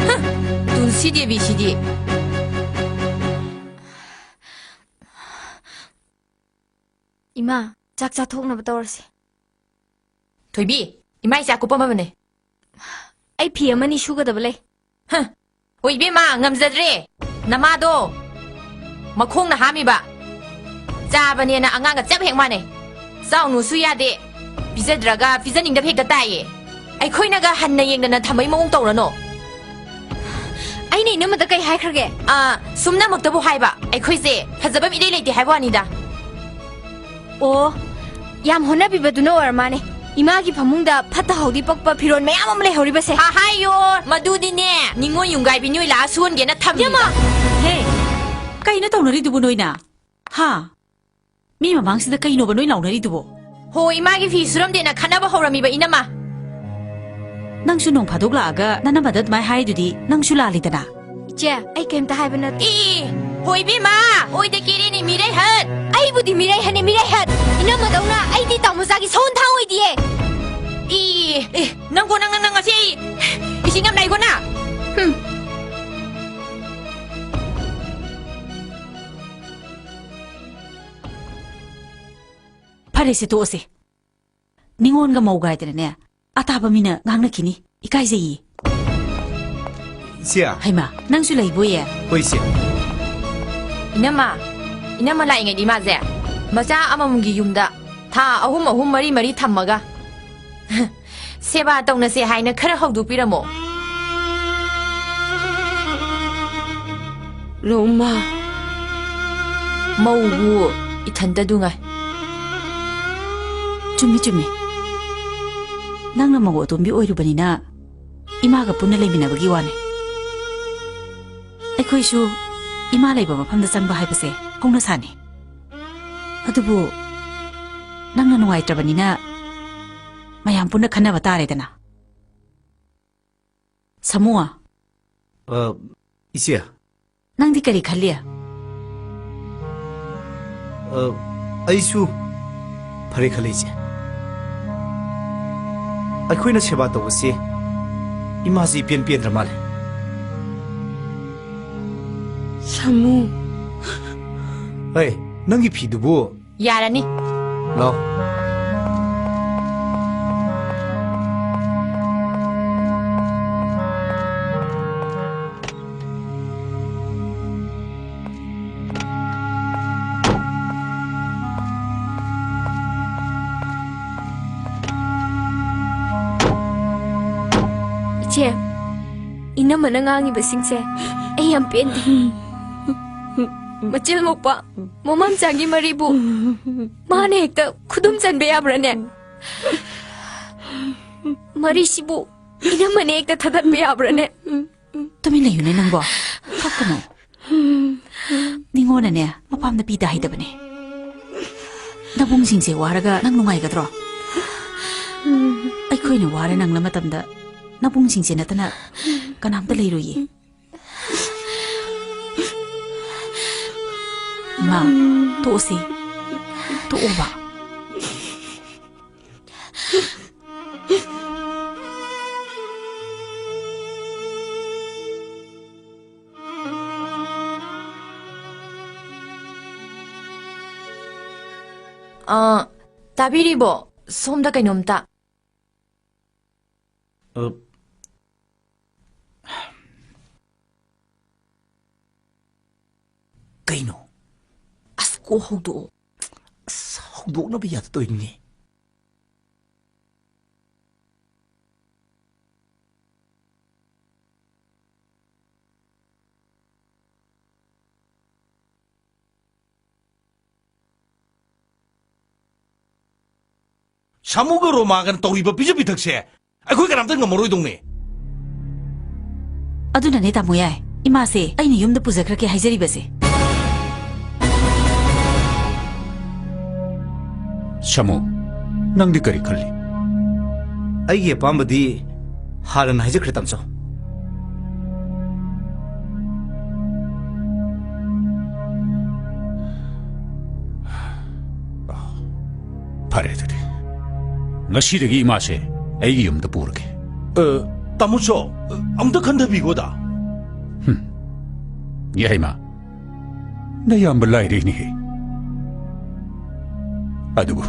ꯍ, ꯇꯨꯜꯁꯤ ꯗꯦꯕꯤꯁꯤꯗꯤ꯫ ꯏꯃꯥ, ꯆꯥꯛ ꯆꯥꯊꯣꯛꯅꯕ ꯇꯧꯔꯁꯤ꯫ ꯊꯣꯏꯕꯤ, ꯏꯃꯥꯏ ꯆꯥꯛ ꯀꯨꯞꯄꯝꯃꯕꯅꯦ꯫ ꯑꯩ ꯐꯤ ꯑꯃꯅꯤ ꯁꯨꯒꯗꯕ ꯂꯩ꯫ ꯍ, ꯍꯣꯏ ꯏꯕꯦꯝꯃ, ꯉꯝꯖꯗ꯭ꯔꯦ꯫ ꯅꯃꯥꯗꯣ ꯃꯈꯣꯡꯅ ꯍꯥꯝꯃꯤꯕ꯫ ꯆꯥꯕꯅꯦꯅ ꯑꯉꯥꯡꯒ ꯆꯞ ꯍꯦꯛ ꯃꯥꯟꯅꯩ꯫ ꯆꯥꯎꯅꯨꯁꯨ ꯌꯥꯗꯦ꯫ ꯄꯤꯖꯗ꯭ꯔꯒ ꯄꯤꯖꯅꯤꯡꯗꯕ ꯍꯦꯛꯇ ꯇꯥꯏꯌꯦ꯫ ꯑꯩꯈꯣꯏꯅꯒ ꯍꯟꯅ ꯌꯦꯡꯗꯅ ꯊꯝꯕꯩ ꯃꯑꯣꯡ ꯇꯧꯔꯅꯣ꯫ ꯑꯩꯅ ꯏꯅꯝꯃꯗ ꯀꯩ ꯍꯥꯏꯈ꯭ꯔꯒꯦ? ꯑꯥ, ꯁꯨꯝꯅꯃꯛꯇꯕꯨ ꯍꯥꯏꯕ꯫ ꯑꯩꯈꯣꯏꯁꯦ ꯐꯖꯕ ꯏꯔꯩ ꯂꯩꯇꯦ ꯍꯥꯏꯕ ꯋꯥꯅꯤꯗ꯫ ꯑꯣ, ꯌꯥꯝ ꯍꯣꯠꯅꯕꯤꯕꯗꯨꯅ ꯑꯣꯏꯔ ꯃꯥꯅꯦ꯫ ꯏꯃꯥꯒꯤ ꯐꯃꯨꯡꯗ ꯐꯠꯇ ꯍꯥꯎꯗꯤ ꯄꯛꯄ ꯐꯤꯔꯣꯜ ꯃꯌꯥꯝ ꯑꯃ ꯂꯩꯍꯧꯔꯤꯕꯁꯦ꯫ ꯑꯍꯥꯏꯌꯣ, ꯃꯗꯨꯗꯤꯅꯦ, ꯅꯤꯉꯣꯜ ꯌꯨꯝꯒꯥꯏꯕꯤ ꯅꯣꯏ ꯂꯥꯛꯑ ꯁꯨꯍꯟꯒꯦꯅ ꯊꯝꯃꯤꯕ꯫ ꯏꯅꯝꯃ! ꯍꯦ, ꯀꯩꯅꯣ ꯇꯧꯅꯔꯤꯗꯨꯕꯨ ꯅꯣꯏꯅ? ꯍꯥ? ꯃꯤ ꯃꯃꯥꯡꯁꯤꯗ ꯀꯩꯅꯣꯕ ꯅꯣꯏ ꯂꯥꯎꯅꯔꯤꯗꯨꯕꯣ? ꯍꯣ, ꯏꯃꯥꯒꯤ ꯐꯤ ꯁꯨꯔꯝꯗꯦꯅ ꯈꯠꯅꯕ ꯍꯧꯔꯝꯃꯤꯕ ꯏꯅꯝꯃ꯫ ꯅꯪꯁꯨ ꯅꯣꯡ ꯐꯥꯗꯣꯛ ꯂꯥꯛꯑꯒ ꯅꯅꯝꯃꯗ ꯑꯗꯨꯃꯥꯏ ꯍꯥꯏꯔꯤꯗꯨꯗꯤ ꯅꯪꯁꯨ ꯂꯥꯜꯂꯤꯗꯅ꯫ ꯏꯆꯦ, ꯑꯩ ꯀꯩꯝꯇ ꯍꯥꯏꯕ ꯅꯠꯇꯦ꯫ ꯏ, ꯍꯣ ꯏꯕꯦꯝꯃ, ꯑꯣꯏꯗ ꯀꯦꯔꯦꯅꯦ ꯃꯤꯔꯩꯍꯠ꯫ ꯑꯩꯕꯨꯗꯤ ꯃꯤꯔꯩꯍꯠꯅꯦ, ꯃꯤꯔꯩꯍꯠ꯫ ꯏꯅꯝꯃꯗꯧꯅ ꯑꯩꯗꯤ ꯇꯥꯃꯣꯆꯥꯒꯤ ꯁꯎꯟ ꯊꯥꯡ ꯑꯣꯏꯗꯤꯌꯦ꯫ ꯏ, ꯏ, ꯅꯪꯕꯨ, ꯅꯪ, ꯅꯪ, ꯅꯪ ꯉꯁꯤ ꯏꯁꯤꯡ ꯌꯥꯝ ꯂꯩꯀꯣ ꯅꯪ꯫ ꯍꯨꯝ꯫ ꯐꯔꯦꯁꯦ, ꯇꯣꯛꯑꯁꯦ꯫ ꯅꯤꯉꯣꯟꯒ ꯃꯧꯒ ꯍꯥꯏꯗꯅꯅꯦ, ꯑꯇꯥꯕ ꯃꯤꯅ ꯉꯥꯡꯅꯈꯤꯅꯤ꯫ ꯏꯀꯥꯏꯖꯩꯌꯦ꯫ ꯏꯆꯦ꯫ ꯍꯩꯃꯥ, ꯅꯪꯁꯨ ꯂꯩꯕꯣꯏꯌꯦ? ꯍꯣꯏ, ꯏꯆꯦ꯫ ꯏꯅꯝꯃ, ꯏꯅꯝꯃ ꯂꯥꯛꯏꯉꯩꯗꯤ ꯃꯥꯁꯦ ꯃꯆꯥ ꯑꯃꯃꯝꯒꯤ ꯌꯨꯝꯗ ꯊꯥ ꯑꯍꯨꯝ ꯑꯍꯨꯝ, ꯃꯔꯤ ꯃꯔꯤ ꯊꯝꯃꯒ ꯁꯦꯕꯥ ꯇꯧꯅꯁꯦ ꯍꯥꯏꯅ ꯈꯔ ꯍꯧꯗꯣꯛꯄꯤꯔꯝꯃꯣ꯫ ꯔꯣꯃꯥ꯫ ꯃꯧꯕꯨ ꯏꯊꯟꯇꯗꯨ ꯉꯥꯏ꯫ ꯆꯨꯝꯃꯤ, ꯆꯨꯝꯃꯤ꯫ ꯅꯪꯅ ꯃꯧ ꯑꯇꯣꯝꯕꯤ ꯑꯣꯏꯔꯨꯕꯅꯤꯅ ꯏꯃꯥꯒ ꯄꯨꯟꯅ ꯂꯩꯃꯤꯟꯅꯕꯒꯤ ꯋꯥꯅꯤ꯫ ꯑꯩꯈꯣꯏꯁꯨ ꯏꯃꯥ ꯂꯩꯕ ꯃꯐꯝꯗ ꯆꯪꯕ ꯍꯥꯏꯕꯁꯦ ꯍꯧꯅ ꯁꯥꯅꯤ꯫ ꯑꯗꯨꯕꯨ ꯅꯪꯅ ꯅꯨꯡꯉꯥꯏꯇ꯭ꯔꯕꯅꯤꯅ ꯃꯌꯥꯝ ꯄꯨꯟꯅ ꯈꯟꯅꯕ ꯇꯥꯔꯦꯗꯅ꯫ ꯁꯥꯃꯨ꯫ ꯑ, ꯏꯆꯦ꯫ ꯅꯪꯗꯤ ꯀꯔꯤ ꯈꯜꯂꯤ? ꯑ, ꯑꯩꯁꯨ ꯐꯔꯦ ꯈꯜꯂꯦ, ꯏꯆꯦ꯫ ꯑꯩꯈꯣꯏꯅ ꯁꯦꯕꯥ ꯇꯧꯕꯁꯦ ꯏꯃꯥꯁꯤ ꯏꯄꯦꯟ ꯄꯦꯟꯗ꯭ꯔ ꯃꯥꯜꯂꯦ꯫ ꯁꯥꯃꯨ꯫ ꯑꯩ, ꯅꯪꯒꯤ ꯐꯤꯗꯨꯕꯨ꯫ ꯌꯥꯔꯅꯤ꯫ ꯂꯥꯎ꯫ ꯏꯆꯦ, ꯏꯅꯝꯃꯅ ꯉꯥꯡꯉꯤꯕꯁꯤꯡꯁꯦ ꯑꯩ ꯌꯥꯝ ꯄꯦꯟꯗꯦ꯫ ꯃꯆꯤꯜ ꯃꯧꯄꯥ ꯃꯃꯥ ꯃꯆꯥꯒꯤ ꯃꯔꯤꯕꯨ ꯃꯥꯅ ꯍꯦꯛꯇ ꯈꯨꯗꯨꯝ ꯆꯟꯕ ꯌꯥꯕ꯭ꯔꯥꯅꯦ? ꯃꯔꯤꯁꯤꯕꯨ ꯏꯅꯝꯃꯅ ꯍꯦꯛꯇ ꯊꯗꯠꯄ ꯌꯥꯕ꯭ꯔꯥꯅꯦ? ꯇꯨꯃꯤꯟ ꯂꯩꯌꯨꯅꯦ ꯅꯪꯕꯣ꯫ ꯀꯞꯀꯅꯨ꯫ ꯅꯤꯉꯣꯟꯅꯅꯦ ꯃꯄꯥꯝꯗ ꯄꯤꯗ ꯍꯩꯗꯕꯅꯦ꯫ ꯅꯕꯨꯡꯁꯤꯡꯁꯦ ꯋꯥꯔꯒ ꯅꯪ ꯅꯨꯡꯉꯥꯏꯒꯗ꯭ꯔꯣ? ꯑꯩꯈꯣꯏꯅ ꯋꯥꯔ ꯅꯪꯂ ꯃꯇꯝꯗ ꯅꯕꯨꯡꯁꯤꯡꯁꯦ ꯅꯠꯇꯅ ꯀꯅꯥꯝꯇ ꯂꯩꯔꯣꯏꯌꯦ꯫ ꯏꯃꯥ, ꯇꯣꯛꯑꯁꯤ꯫ ꯇꯣꯛꯑꯣꯕ꯫ ꯑ, ꯇꯥꯕꯤꯔꯤꯕꯣ? ꯁꯣꯝꯗ ꯀꯩꯅꯣꯝꯇ꯫ ꯑ, ꯀꯩꯅꯣ? ꯑꯁ, ꯀꯣꯛ ꯍꯧꯗꯣꯛꯑꯣ꯫ ꯑꯁ, ꯍꯧꯗꯣꯛꯅꯕ ꯌꯥꯗ ꯇꯧꯔꯤꯅꯦ꯫ ꯁꯥꯃꯨꯒ ꯔꯣꯃꯥꯒꯅ ꯇꯧꯔꯤꯕ ꯄꯤꯖ ꯄꯤꯊꯛꯁꯦ ꯑꯩꯈꯣꯏ ꯀꯅꯥꯝꯇ ꯉꯝꯃꯔꯣꯏꯗꯧꯅꯦ꯫ ꯑꯗꯨꯅꯅꯦ, ꯇꯥꯃꯣ ꯌꯥꯏ, ꯏꯃꯥꯁꯦ ꯑꯩꯅ ꯌꯨꯝꯗ ꯄꯨꯖꯈ꯭ꯔꯒꯦ ꯍꯥꯏꯖꯔꯤꯕꯁꯦ꯫ ꯁꯥꯃꯨ, ꯅꯪꯗꯤ ꯀꯔꯤ ꯈꯜꯂꯤ? ꯑꯩꯒꯤ ꯑꯄꯥꯝꯕꯗꯤ ꯍꯥꯟꯅꯅ ꯍꯥꯏꯖꯈ꯭ꯔꯦ, ꯇꯥꯃꯣꯆꯧ꯫ ꯐꯔꯦ, ꯑꯗꯨꯗꯤ ꯉꯁꯤꯗꯒꯤ ꯏꯃꯥꯁꯦ ꯑꯩꯒꯤ ꯌꯨꯝꯗ ꯄꯨꯔꯒꯦ꯫ ꯑ, ꯇꯥꯃꯣꯆꯧ, ꯑꯃꯨꯛꯇ ꯈꯟꯊꯕꯤꯈꯣꯗ꯫ ꯌꯥꯏꯃ, ꯅꯌꯥꯝꯕ ꯂꯥꯏꯔꯩꯅꯦꯍꯦ꯫ ꯑꯗꯨꯕꯨ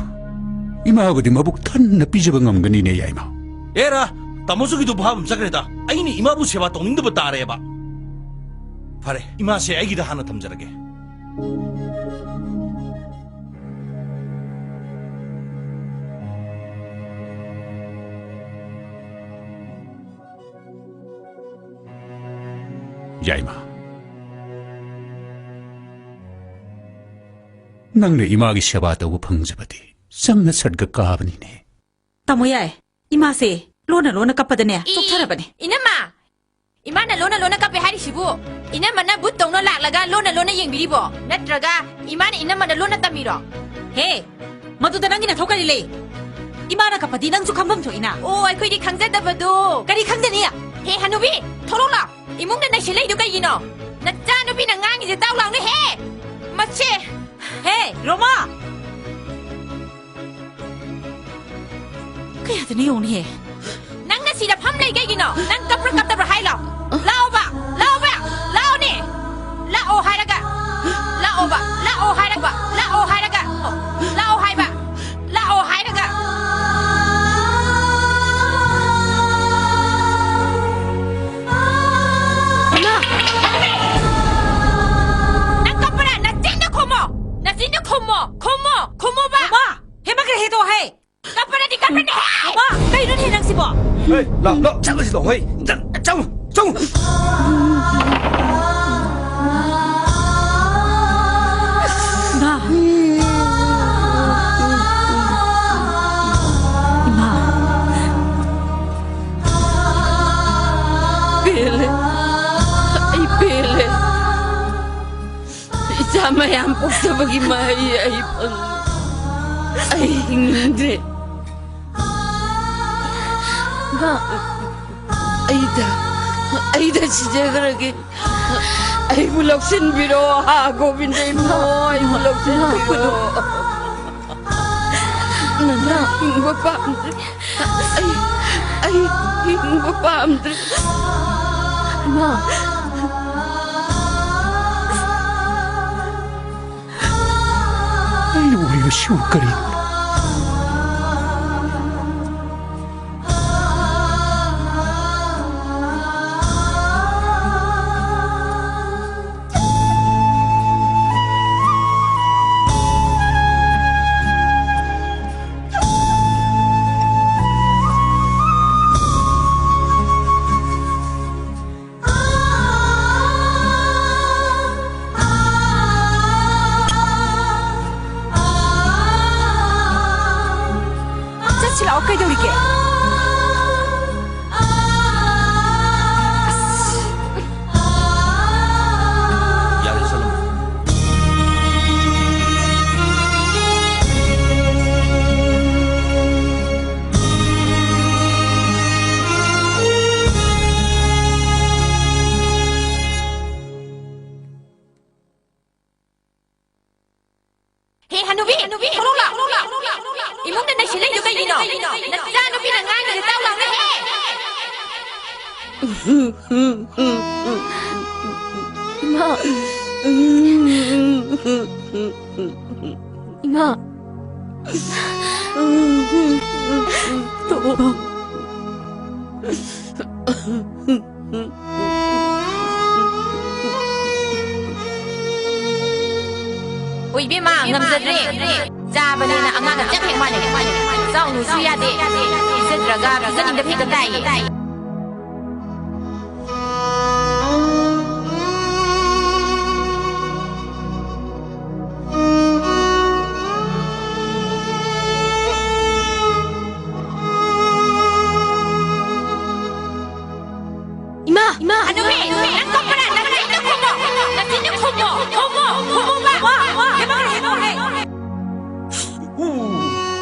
ꯏꯃꯥꯕꯨꯗꯤ ꯃꯕꯨꯛ ꯊꯟꯅ ꯄꯤꯖꯕ ꯉꯝꯒꯅꯤꯅꯦ, ꯌꯥꯏꯃ꯫ ꯑꯦꯔꯥ, ꯇꯥꯃꯣꯆꯧꯒꯤꯗꯨ ꯚꯥꯞ ꯑꯃ ꯆꯠꯈ꯭ꯔꯦꯗ꯫ ꯑꯩꯅ ꯏꯃꯥꯕꯨ ꯁꯦꯕꯥ ꯇꯧꯅꯤꯡꯗꯕ ꯇꯥꯔꯦꯕ꯫ ꯐꯔꯦ, ꯏꯃꯥꯁꯦ ꯑꯩꯒꯤꯗ ꯍꯥꯟꯅ ꯊꯝꯖꯔꯒꯦ꯫ ꯌꯥꯏꯃ, ꯅꯪꯅ ꯏꯃꯥꯒꯤ ꯁꯦꯕꯥ ꯇꯧꯕ ꯐꯪꯖꯕꯗꯤ ꯆꯝꯅ ꯁꯔꯒ ꯀꯥꯕꯅꯤꯅꯦ꯫ ꯇꯥꯃꯣ ꯌꯥꯏ, ꯏꯃꯥꯁꯦ ꯂꯣꯟꯅ ꯂꯣꯟꯅ ꯀꯞꯄꯗꯅꯦ, ꯏ, ꯆꯣꯛꯊꯔꯕꯅꯦ꯫ ꯏꯅꯝꯃ! ꯏꯃꯥꯅ ꯂꯣꯟꯅ ꯂꯣꯟꯅ ꯀꯞꯄꯦ ꯍꯥꯏꯔꯤꯁꯤꯕꯨ, ꯏꯅꯝꯃꯅ ꯚꯨꯠ ꯇꯧꯅ ꯂꯥꯛꯂꯒ ꯂꯣꯟꯅ ꯂꯣꯟꯅ ꯌꯦꯡꯕꯤꯔꯤꯕꯣ? ꯅꯠꯇ꯭ꯔꯒ ꯏꯃꯥꯅ ꯏꯅꯝꯃꯅ ꯂꯣꯟꯅ ꯇꯝꯃꯤꯔꯣ? ꯍꯦ, ꯃꯗꯨꯗ ꯅꯪꯒꯤ ꯅꯊꯧ ꯀꯔꯤ ꯂꯩ? ꯏꯃꯥꯅ ꯀꯞꯄꯗꯤ ꯅꯪꯁꯨ ꯈꯪꯐꯝ ꯊꯣꯛꯏꯅ꯫ ꯑꯣ, ꯑꯩꯈꯣꯏꯗꯤ ꯈꯪꯖꯗꯕꯗꯣ꯫ ꯀꯔꯤ ꯈꯪꯗꯅꯤ? ꯍꯦ, ꯍꯅꯨꯕꯤ, ꯊꯣꯛꯂꯛꯂꯣ꯫ ꯏꯃꯨꯡꯗ ꯅꯩꯁꯤꯜꯂꯛꯏꯗꯨ ꯀꯩꯒꯤꯅꯣ? ꯅꯆꯥꯅꯨꯄꯤꯅ ꯉꯥꯡꯉꯤꯁꯦ ꯇꯥꯎ ꯂꯥꯎꯅꯦ ꯍꯦ! ꯃꯁꯦ! ꯍꯦ, ꯔꯣꯃꯥ! ꯀꯌꯥꯗꯅꯣ ꯌꯦꯡꯉꯨꯅꯦꯍꯦ꯫ ꯅꯪꯅ ꯁꯤꯗ ꯐꯝ ꯂꯩ ꯀꯩꯒꯤꯅꯣ? ꯅꯪ ꯀꯞꯄ꯭ꯔꯥ ꯀꯞꯇꯕ꯭ꯔꯥ ꯍꯥꯏ ꯂꯥꯎ꯫ ꯂꯥꯛꯑꯣꯕ, ꯂꯥꯛꯑꯣꯕ, ꯂꯥꯛꯑꯣꯅꯦ꯫ ꯂꯥꯛꯑꯣ ꯍꯥꯏꯔꯒ꯫ ꯂꯥꯛꯑꯣꯕ, ꯂꯥꯛꯑꯣ ꯍꯥꯏꯔꯒ, ꯂꯥꯛꯑꯣ ꯍꯥꯏꯔꯒ꯫ ꯂꯥꯛꯑꯣ ꯍꯥꯏꯕ, ꯂꯥꯛꯑꯣ ꯍꯥꯏꯔꯒ꯫ ꯏꯃꯥ! ꯅꯪ ꯀꯞꯄ꯭ꯔꯥ? ꯅꯆꯤꯟꯗ ꯈꯨꯝꯃꯣ! ꯅꯆꯤꯟꯗ ꯈꯨꯝꯃꯣ! ꯈꯨꯝꯃꯣ! ꯈꯨꯝꯃꯣꯕ! ꯏꯃꯥ! ꯍꯦꯃꯟꯈ꯭ꯔꯦ ꯍꯦꯗꯣ ꯍꯦ! ꯀꯞꯄꯅꯗꯤ ꯀꯞꯄꯅꯦ ꯍꯦ! ꯏꯃꯥ! ꯀꯩꯅꯣꯅꯦ ꯅꯪꯁꯤꯕꯣ? ꯍꯦ, ꯂꯥꯎ, ꯂꯥꯎ, ꯆꯠꯂꯁꯤ ꯂꯥꯎ, ꯍꯣꯏ꯫ ꯆꯠ-, ꯆꯪꯉꯨ, ꯆꯪꯉꯨ꯫ ꯏꯃꯥ! ꯏꯃꯥ! ꯄꯦꯜꯂꯦ꯫ ꯑꯩ ꯄꯦꯜꯂꯦ꯫ ꯏꯆꯥ ꯃꯌꯥꯝ ꯄꯣꯛꯆꯕꯒꯤ ꯃꯍꯩ ꯑꯩ ꯐꯪꯉꯤ꯫ ꯑꯩ ꯍꯤꯡꯅꯤꯡꯗ꯭ꯔꯦ꯫ ꯏꯃꯥ! ꯑꯩꯗ, ꯑꯩꯗ ꯁꯤꯖꯈ꯭ꯔꯒꯦ꯫ ꯑꯩꯕꯨ ꯂꯧꯁꯤꯟꯕꯤꯔꯣ, ꯍꯥ, ꯒꯣꯕꯤꯟꯗ ꯏꯕꯨꯡꯉꯣ, ꯑꯩꯕꯨ ꯂꯧꯁꯤꯟꯕꯤꯔꯣ꯫ ꯅꯅꯥ꯫ ꯍꯤꯡꯕ ꯄꯥꯝꯗ꯭ꯔꯦ꯫ ꯑꯩ, ꯑꯩ ꯍꯤꯡꯕ ꯄꯥꯝꯗ꯭ꯔꯦ꯫ ꯏꯃꯥ꯫ ꯑꯩꯅ ꯎꯔꯤꯕꯁꯤꯕꯨ ꯀꯔꯤꯅꯣ? ꯆꯠꯁꯤ ꯂꯥꯛꯑꯣ, ꯀꯩꯗꯧꯔꯤꯒꯦ? ꯑꯁ꯫ ꯌꯥꯔꯦ, ꯆꯠꯂꯣ꯫ ꯍꯦ, ꯍꯅꯨꯕꯤ! ꯍꯅꯨꯕꯤ! ꯊꯣꯔꯛꯂꯥꯎ! ꯏꯃꯨꯡꯗ ꯅꯩꯁꯤꯜꯂꯛꯏꯗꯨ ꯀꯩꯒꯤꯅꯣ? ꯅꯆꯥꯅꯨꯄꯤꯅ ꯉꯥꯡꯉꯤꯗꯨ ꯇꯥꯎ ꯂꯥꯎꯅꯦ, ꯍꯦ! ꯏꯃꯥ! ꯏꯃꯥ! ꯇꯣꯛꯑꯣ꯫ ꯍꯣꯏ, ꯏꯕꯦꯝꯃ, ꯉꯝꯖꯗ꯭ꯔꯦ꯫ ꯆꯥꯕꯅꯦꯅ ꯑꯉꯥꯡꯒ ꯆꯞ ꯍꯦꯛ ꯃꯥꯟꯅꯩ꯫ ꯆꯥꯎꯅꯨꯁꯨ ꯌꯥꯗꯦ꯫ ꯄꯤꯖꯗ꯭ꯔꯒ ꯄꯤꯖꯅꯤꯡꯗꯕ ꯍꯦꯛꯇ ꯇꯥꯏꯌꯦ꯫ ꯏꯃꯥ! ꯏꯃꯥ! ꯍꯅꯨꯕꯤ! ꯅꯪ ꯀꯞꯄ꯭ꯔꯥ? ꯅꯆꯤꯟꯗꯣ ꯈꯨꯝꯃꯣ! ꯅꯆꯤꯟꯗꯣ ꯈꯨꯝꯃꯣ! ꯈꯨꯝꯃꯣ! ꯈꯨꯝꯃꯣꯕ! ꯍꯦꯃꯧꯔꯦ, ꯍꯦꯃꯧꯔꯦ!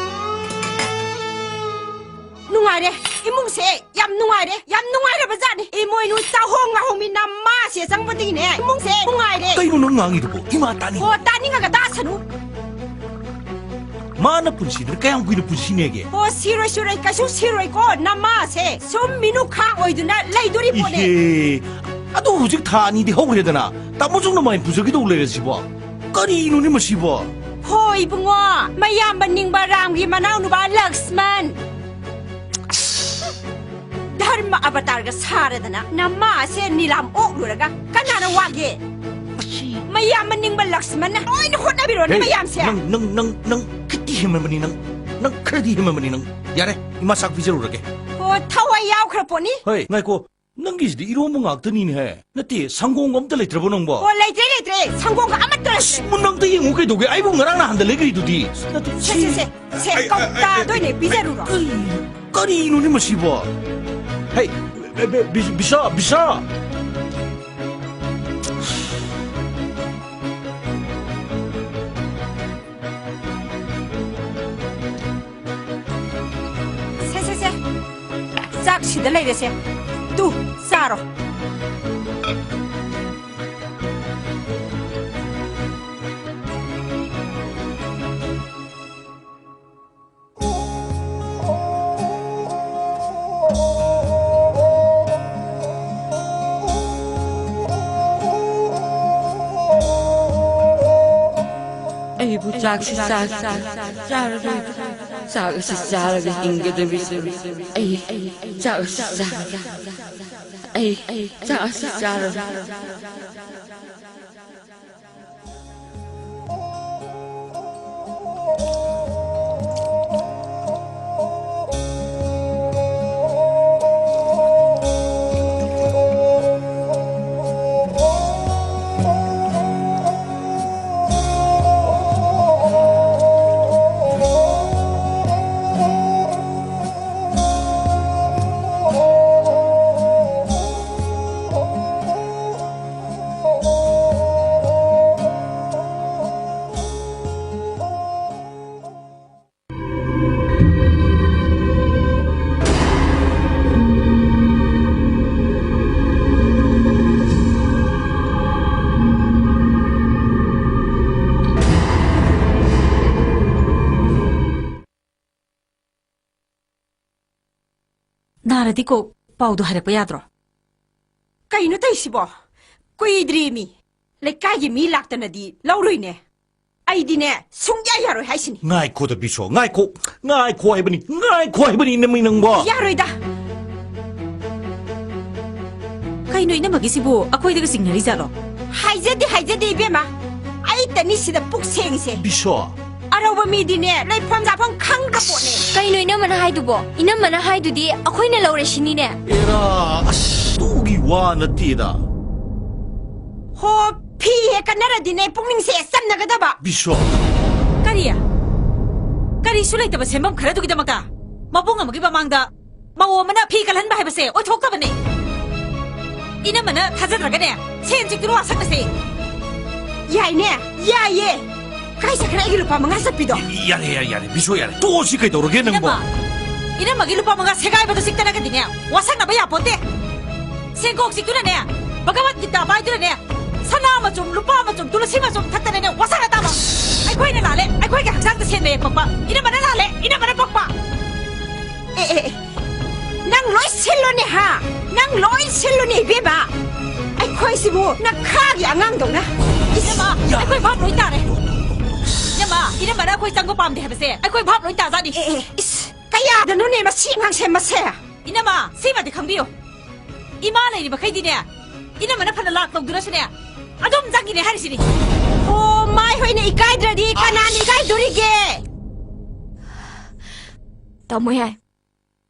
ꯅꯨꯡꯉꯥꯏꯔꯦ꯫ ꯏꯃꯨꯡꯁꯦ ꯌꯥꯝ ꯅꯨꯡꯉꯥꯏꯔꯦ꯫ ꯌꯥꯝ ꯅꯨꯡꯉꯥꯏꯔꯕ ꯖꯥꯠꯅꯤ꯫ ꯏꯃꯣꯏꯅꯨ ꯆꯥꯍꯣꯡ ꯉꯥꯍꯣꯡ ꯃꯤ ꯅꯃꯥꯁꯦ ꯆꯪꯕꯗꯒꯤꯅꯦ ꯏꯃꯨꯡꯁꯦ ꯅꯨꯡꯉꯥꯏꯔꯦ꯫ ꯀꯩꯅꯣ ꯅꯪ ꯉꯥꯡꯉꯤꯗꯨꯕꯣ? ꯏꯃꯥ ꯇꯥꯅꯤꯡꯉꯦ꯫ ꯑꯣ, ꯇꯥꯅꯤꯡꯉꯒ ꯇꯥꯁꯅꯨ꯫ ꯃꯥꯅ ꯄꯨꯟꯁꯤꯗꯨꯅ ꯀꯌꯥꯝ ꯀꯨꯏꯅ ꯄꯨꯟꯁꯤꯅꯦꯒꯦ? ꯑꯣ, ꯁꯤꯔꯣꯏ, ꯁꯤꯔꯣꯏ, ꯀꯩꯁꯨ ꯁꯤꯔꯣꯏꯀꯣ꯫ ꯅꯃꯥꯁꯦ ꯁꯨꯝ ꯃꯤꯅꯨꯈꯥ ꯑꯣꯏꯗꯨꯅ ꯂꯩꯗꯣꯔꯤ ꯄꯣꯠꯅꯦ꯫ ꯏꯍꯦ, ꯑꯗꯨ ꯍꯧꯖꯤꯛ ꯊꯥ ꯑꯅꯤꯗꯤ ꯍꯧꯈ꯭ꯔꯦꯗꯅ, ꯇꯥꯃꯣ ꯆꯧꯅ ꯃꯥꯏ ꯄꯨꯖꯈꯤꯗꯧ ꯂꯩꯔꯁꯤꯕꯣ? ꯀꯔꯤꯅꯣꯅꯦ ꯃꯁꯤꯕꯣ? ꯍꯣ, ꯏꯕꯨꯡꯉꯣ, ꯃꯌꯥꯝꯕ ꯅꯤꯡꯕ ꯔꯥꯝꯒꯤ ꯃꯅꯥꯎꯅꯨꯄꯥ ꯂꯛꯁꯃꯟ꯫ ꯙꯔꯃ ꯑꯕꯇꯥꯔꯒ ꯁꯥꯔꯗꯅ ꯅꯃꯥꯁꯦ ꯅꯤꯂꯥꯝ ꯑꯣꯛꯂꯨꯔꯒ ꯀꯅꯥꯅ ꯋꯥꯒꯦ? ꯃꯌꯥꯝ ꯃꯅꯤꯡꯕ ꯂꯛꯁꯃꯟꯅ ꯂꯣꯏꯅ ꯍꯣꯠꯅꯕꯤꯔꯣꯅꯦ ꯍꯦ, ꯃꯌꯥꯝꯁꯦ꯫ ꯅꯪ, ꯅꯪ, ꯅꯪ, ꯅꯪ ꯈꯤꯇꯤ ꯍꯦꯟꯃꯟꯕꯅꯤ ꯅꯪ꯫ ꯅꯪ ꯈꯔꯗꯤ ꯍꯦꯟꯃꯟꯕꯅꯤ ꯅꯪ꯫ ꯌꯥꯔꯦ, ꯏꯃꯥ ꯆꯥꯛ ꯄꯤꯖꯔꯨꯔꯒꯦ꯫ ꯑꯣ, ꯊꯋꯥꯏ ꯌꯥꯎꯈ꯭ꯔ ꯄꯣꯠꯅꯤ꯫ ꯍꯣꯏ, ꯉꯥꯏꯈꯣ꯫ ꯅꯪꯒꯤꯁꯤꯗꯤ ꯏꯔꯣꯝꯕ ꯉꯥꯛꯇꯅꯤꯅꯦꯍꯦ꯫ ꯅꯠꯇꯦ, ꯁꯪꯒꯣꯝꯒ ꯑꯝꯇ ꯂꯩꯇ꯭ꯔꯕꯣ ꯅꯪꯕꯣ? ꯑꯣ, ꯂꯩꯇ꯭ꯔꯦ, ꯂꯩꯇ꯭ꯔꯦ꯫ ꯁꯪꯒꯣꯝꯒ ꯑꯃꯠꯇ ꯂꯩꯇ꯭ꯔꯦ꯫ ꯑꯁ, ꯅꯪ ꯑꯝꯇ ꯌꯦꯡꯉꯨ ꯀꯩꯗꯧꯒꯦ? ꯑꯩꯕꯨ ꯉꯔꯥꯡ ꯅꯍꯥꯟꯗ ꯂꯩꯈ꯭ꯔꯤꯗꯨꯗꯤ꯫ ꯅꯠꯇꯦ, ꯁꯦ, ꯁꯦ, ꯁꯦ꯫ ꯁꯦ, ꯑꯩ, ꯑꯩ, ꯑꯩ, ꯀꯧꯇꯥꯗ ꯑꯣꯏꯅ ꯑꯩ, ꯄꯤꯖꯔꯨꯔꯣ꯫ ꯀꯔꯤ, ꯀꯔꯤꯅꯣꯅꯦ ꯃꯁꯤꯕꯣ? ꯍꯩ, ꯕꯤ-, ꯕꯤ-, ꯕꯤ-, ꯕꯤꯁꯥ, ꯕꯤꯁꯥ! ꯁꯦ, ꯁꯦ, ꯁꯦ꯫ ꯆꯥꯛ ꯁꯤꯗ ꯂꯩꯔꯦꯁꯦ꯫ ꯇꯨ, ꯆꯥꯔꯣ꯫ ꯑꯩꯕꯨ ꯆꯥꯛꯁꯤ ꯆꯥ-, ꯆꯥꯔꯔꯣꯏ꯫ ꯆꯥꯛ ꯑꯁꯤ ꯆꯥꯔꯒ ꯍꯤꯡꯒꯗꯕꯁꯤ꯫ ꯑꯩ ꯆꯥꯛ ꯑꯁꯤ ꯆꯥ-, ꯑꯩ ꯆꯥꯛ ꯑꯁꯤ ꯆꯥꯔꯔꯣꯏ꯫ ꯌꯥꯔꯗꯤ ꯀꯣꯛ ꯄꯥꯎꯗꯣ ꯍꯥꯏꯔꯛꯄ ꯌꯥꯗ꯭ꯔꯣ? ꯀꯩꯅꯣ ꯇꯧꯏꯁꯤꯕꯣ? ꯀꯨꯏꯗ꯭ꯔꯤꯃꯤ꯫ ꯂꯩꯀꯥꯏꯒꯤ ꯃꯤ ꯂꯥꯛꯇꯅꯗꯤ ꯂꯧꯔꯣꯏꯅꯦ꯫ ꯑꯩꯗꯤꯅꯦ, ꯁꯨꯡꯌꯥ ꯌꯥꯔꯣꯏ ꯍꯥꯏꯁꯤꯅꯤ꯫ ꯉꯥꯏꯈꯣꯗ ꯕꯤꯁꯣ, ꯉꯥꯏꯈꯣ꯫ ꯉꯥꯏꯈꯣ ꯍꯥꯏꯕꯅꯤ, ꯉꯥꯏꯈꯣ ꯍꯥꯏꯕꯅꯤ, ꯏꯅꯝꯃꯩ ꯅꯪꯕꯣ꯫ ꯌꯥꯔꯣꯏꯗ꯫ ꯀꯩꯅꯣ ꯏꯅꯝꯃꯒꯤꯁꯤꯕꯨ ꯑꯩꯈꯣꯏꯗꯒ ꯆꯤꯡꯅꯔꯤꯖꯥꯠꯂꯣ? ꯍꯥꯏꯖꯗꯦ, ꯍꯥꯏꯖꯗꯦ ꯏꯕꯦꯝꯃ꯫ ꯑꯩꯇꯅꯤ ꯁꯤꯗ ꯄꯨꯛ ꯁꯦꯡꯉꯤꯁꯦ꯫ ꯕꯤꯁꯣ꯫ ꯑꯔꯧꯕ ꯃꯤꯗꯤꯅꯦ, ꯂꯩꯐꯝ ꯆꯥꯐꯝ ꯈꯪꯗ ꯄꯣꯠꯅꯦ꯫ ꯀꯩꯅꯣ ꯏꯅꯝꯃꯅ ꯍꯥꯏꯗꯨꯕꯣ? ꯏꯅꯝꯃꯅ ꯍꯥꯏꯗꯨꯗꯤ ꯑꯩꯈꯣꯏꯅ ꯂꯧꯔꯦ ꯁꯤꯅꯤꯅꯦ꯫ ꯑꯦꯔꯥ, ꯑꯁ, ꯇꯨꯒꯤ ꯋꯥ ꯅꯠꯇꯦꯗ꯫ ꯍꯣ, ꯐꯤ ꯍꯦꯛ ꯀꯠꯅꯔꯗꯤꯅꯦ, ꯄꯨꯛꯅꯤꯡꯁꯦ ꯆꯝꯅꯒꯗꯕ꯫ ꯕꯤꯁꯣ꯫ ꯀꯔꯤ? ꯀꯔꯤꯁꯨ ꯂꯩꯇꯕ ꯁꯦꯝꯐꯝ ꯈꯔꯗꯨꯒꯤꯗꯃꯛꯇ ꯃꯕꯨꯡ ꯑꯃꯒꯤ ꯃꯃꯥꯡꯗ ꯃꯧ ꯑꯃꯅ ꯐꯤ ꯀꯜꯍꯟꯕ ꯍꯥꯏꯕꯁꯦ ꯑꯣꯏꯊꯣꯛꯇꯕꯅꯦ꯫ ꯏꯅꯝꯃꯅ ꯊꯥꯖꯗ꯭ꯔꯒꯅꯦ, ꯁꯦꯟ ꯆꯤꯛꯇꯨꯅ ꯋꯥꯁꯛꯅꯁꯦ꯫ ꯌꯥꯏꯅꯦ, ꯌꯥꯏꯌꯦ꯫ ꯀꯥꯏ ꯆꯠꯈ꯭ꯔꯦ ꯑꯩꯒꯤ ꯂꯨꯄꯥ ꯃꯉꯥ ꯆꯠꯄꯤꯗꯣ? ꯌꯥꯔꯦ, ꯌꯥꯔꯦ, ꯌꯥꯔꯦ, ꯕꯤꯁꯣ, ꯌꯥꯔꯦ꯫ ꯇꯣꯛꯑꯁꯤ ꯀꯩꯗꯧꯔꯒꯦ ꯅꯪꯕꯣ? ꯏꯅꯝꯃ, ꯏꯅꯝꯃꯒꯤ ꯂꯨꯄꯥ ꯃꯉꯥ ꯁꯦꯒꯥꯏꯕꯗꯣ ꯆꯤꯛꯇꯅꯒꯗꯤꯅꯦ, ꯋꯥꯁꯛꯅꯕ ꯌꯥꯄꯣꯠꯇꯦ꯫ ꯁꯦꯟꯀꯣꯛ ꯆꯤꯛꯇꯨꯅꯅꯦ, ꯚꯒꯋꯠ ꯒꯤꯇꯥ ꯄꯥꯏꯗꯨꯅꯅꯦ, ꯁꯅꯥ ꯃꯆꯨꯝ, ꯂꯨꯄꯥ ꯃꯆꯨꯝ, ꯇꯨꯂꯁꯤ ꯃꯆꯨꯝ ꯊꯛꯇꯅꯅꯦ, ꯋꯥꯁꯛꯅ ꯇꯥꯕ꯫ ꯑꯩꯈꯣꯏꯅ ꯂꯥꯜꯂꯦ, ꯑꯩꯈꯣꯏꯒꯤ ꯍꯛꯆꯥꯡꯗ ꯁꯦꯟ ꯃꯌꯦꯛ ꯄꯛꯄ꯫ ꯏꯅꯝꯃꯅ ꯂꯥꯜꯂꯦ, ꯏꯅꯝꯃꯅ ꯄꯛꯄ꯫ ꯑꯦ, ꯑꯦ, ꯑꯦ, ꯅꯪ ꯂꯣꯏ ꯁꯤꯜꯂꯨꯅꯦ, ꯍꯥ? ꯅꯪ ꯂꯣꯏ ꯁꯤꯜꯂꯨꯅꯦ, ꯏꯕꯦꯝꯃ꯫ ꯑꯩꯈꯣꯏꯁꯤꯕꯨ ꯅꯈꯥꯒꯤ ꯑꯉꯥꯡꯗꯧꯅ꯫ ꯏꯁ, ꯏꯅꯝꯃ, ꯑꯩꯈꯣꯏ ꯚꯥꯞ ꯂꯣꯏ ꯇꯥꯔꯦ꯫ ꯏꯅꯝꯃ, ꯏꯅꯝꯃꯅ ꯑꯩꯈꯣꯏ ꯆꯪꯕ ꯄꯥꯝꯗꯦ ꯍꯥꯏꯕꯁꯦ ꯑꯩꯈꯣꯏ ꯚꯥꯞ ꯂꯣꯏ ꯇꯥꯖꯥꯠꯅꯤ꯫ ꯑꯦ, ꯑꯦ, ꯏꯁ, ꯀꯌꯥꯗꯅꯣꯅꯦ ꯃꯁꯤ ꯑꯉꯥꯡꯁꯦ, ꯃꯁꯦ? ꯏꯅꯝꯃ, ꯁꯤꯃꯗꯤ ꯈꯪꯕꯤꯌꯨ꯫ ꯏꯃꯥ ꯂꯩꯔꯤꯕꯈꯩꯗꯤꯅꯦ, ꯏꯅꯝꯃꯅ ꯐꯅ ꯂꯥꯛ ꯇꯧꯗꯨꯅꯁꯨꯅꯦ, ꯑꯗꯨꯝ ꯆꯪꯈꯤꯅꯦ ꯍꯥꯏꯔꯤꯁꯤꯅꯤ꯫ ꯑꯣ, ꯃꯥꯏ ꯍꯣꯏꯅ ꯏꯀꯥꯏꯗ꯭ꯔꯗꯤ ꯀꯅꯥꯅ ꯏꯀꯥꯏꯗꯣꯔꯤꯒꯦ? ꯇꯥꯃꯣ ꯌꯥꯏ,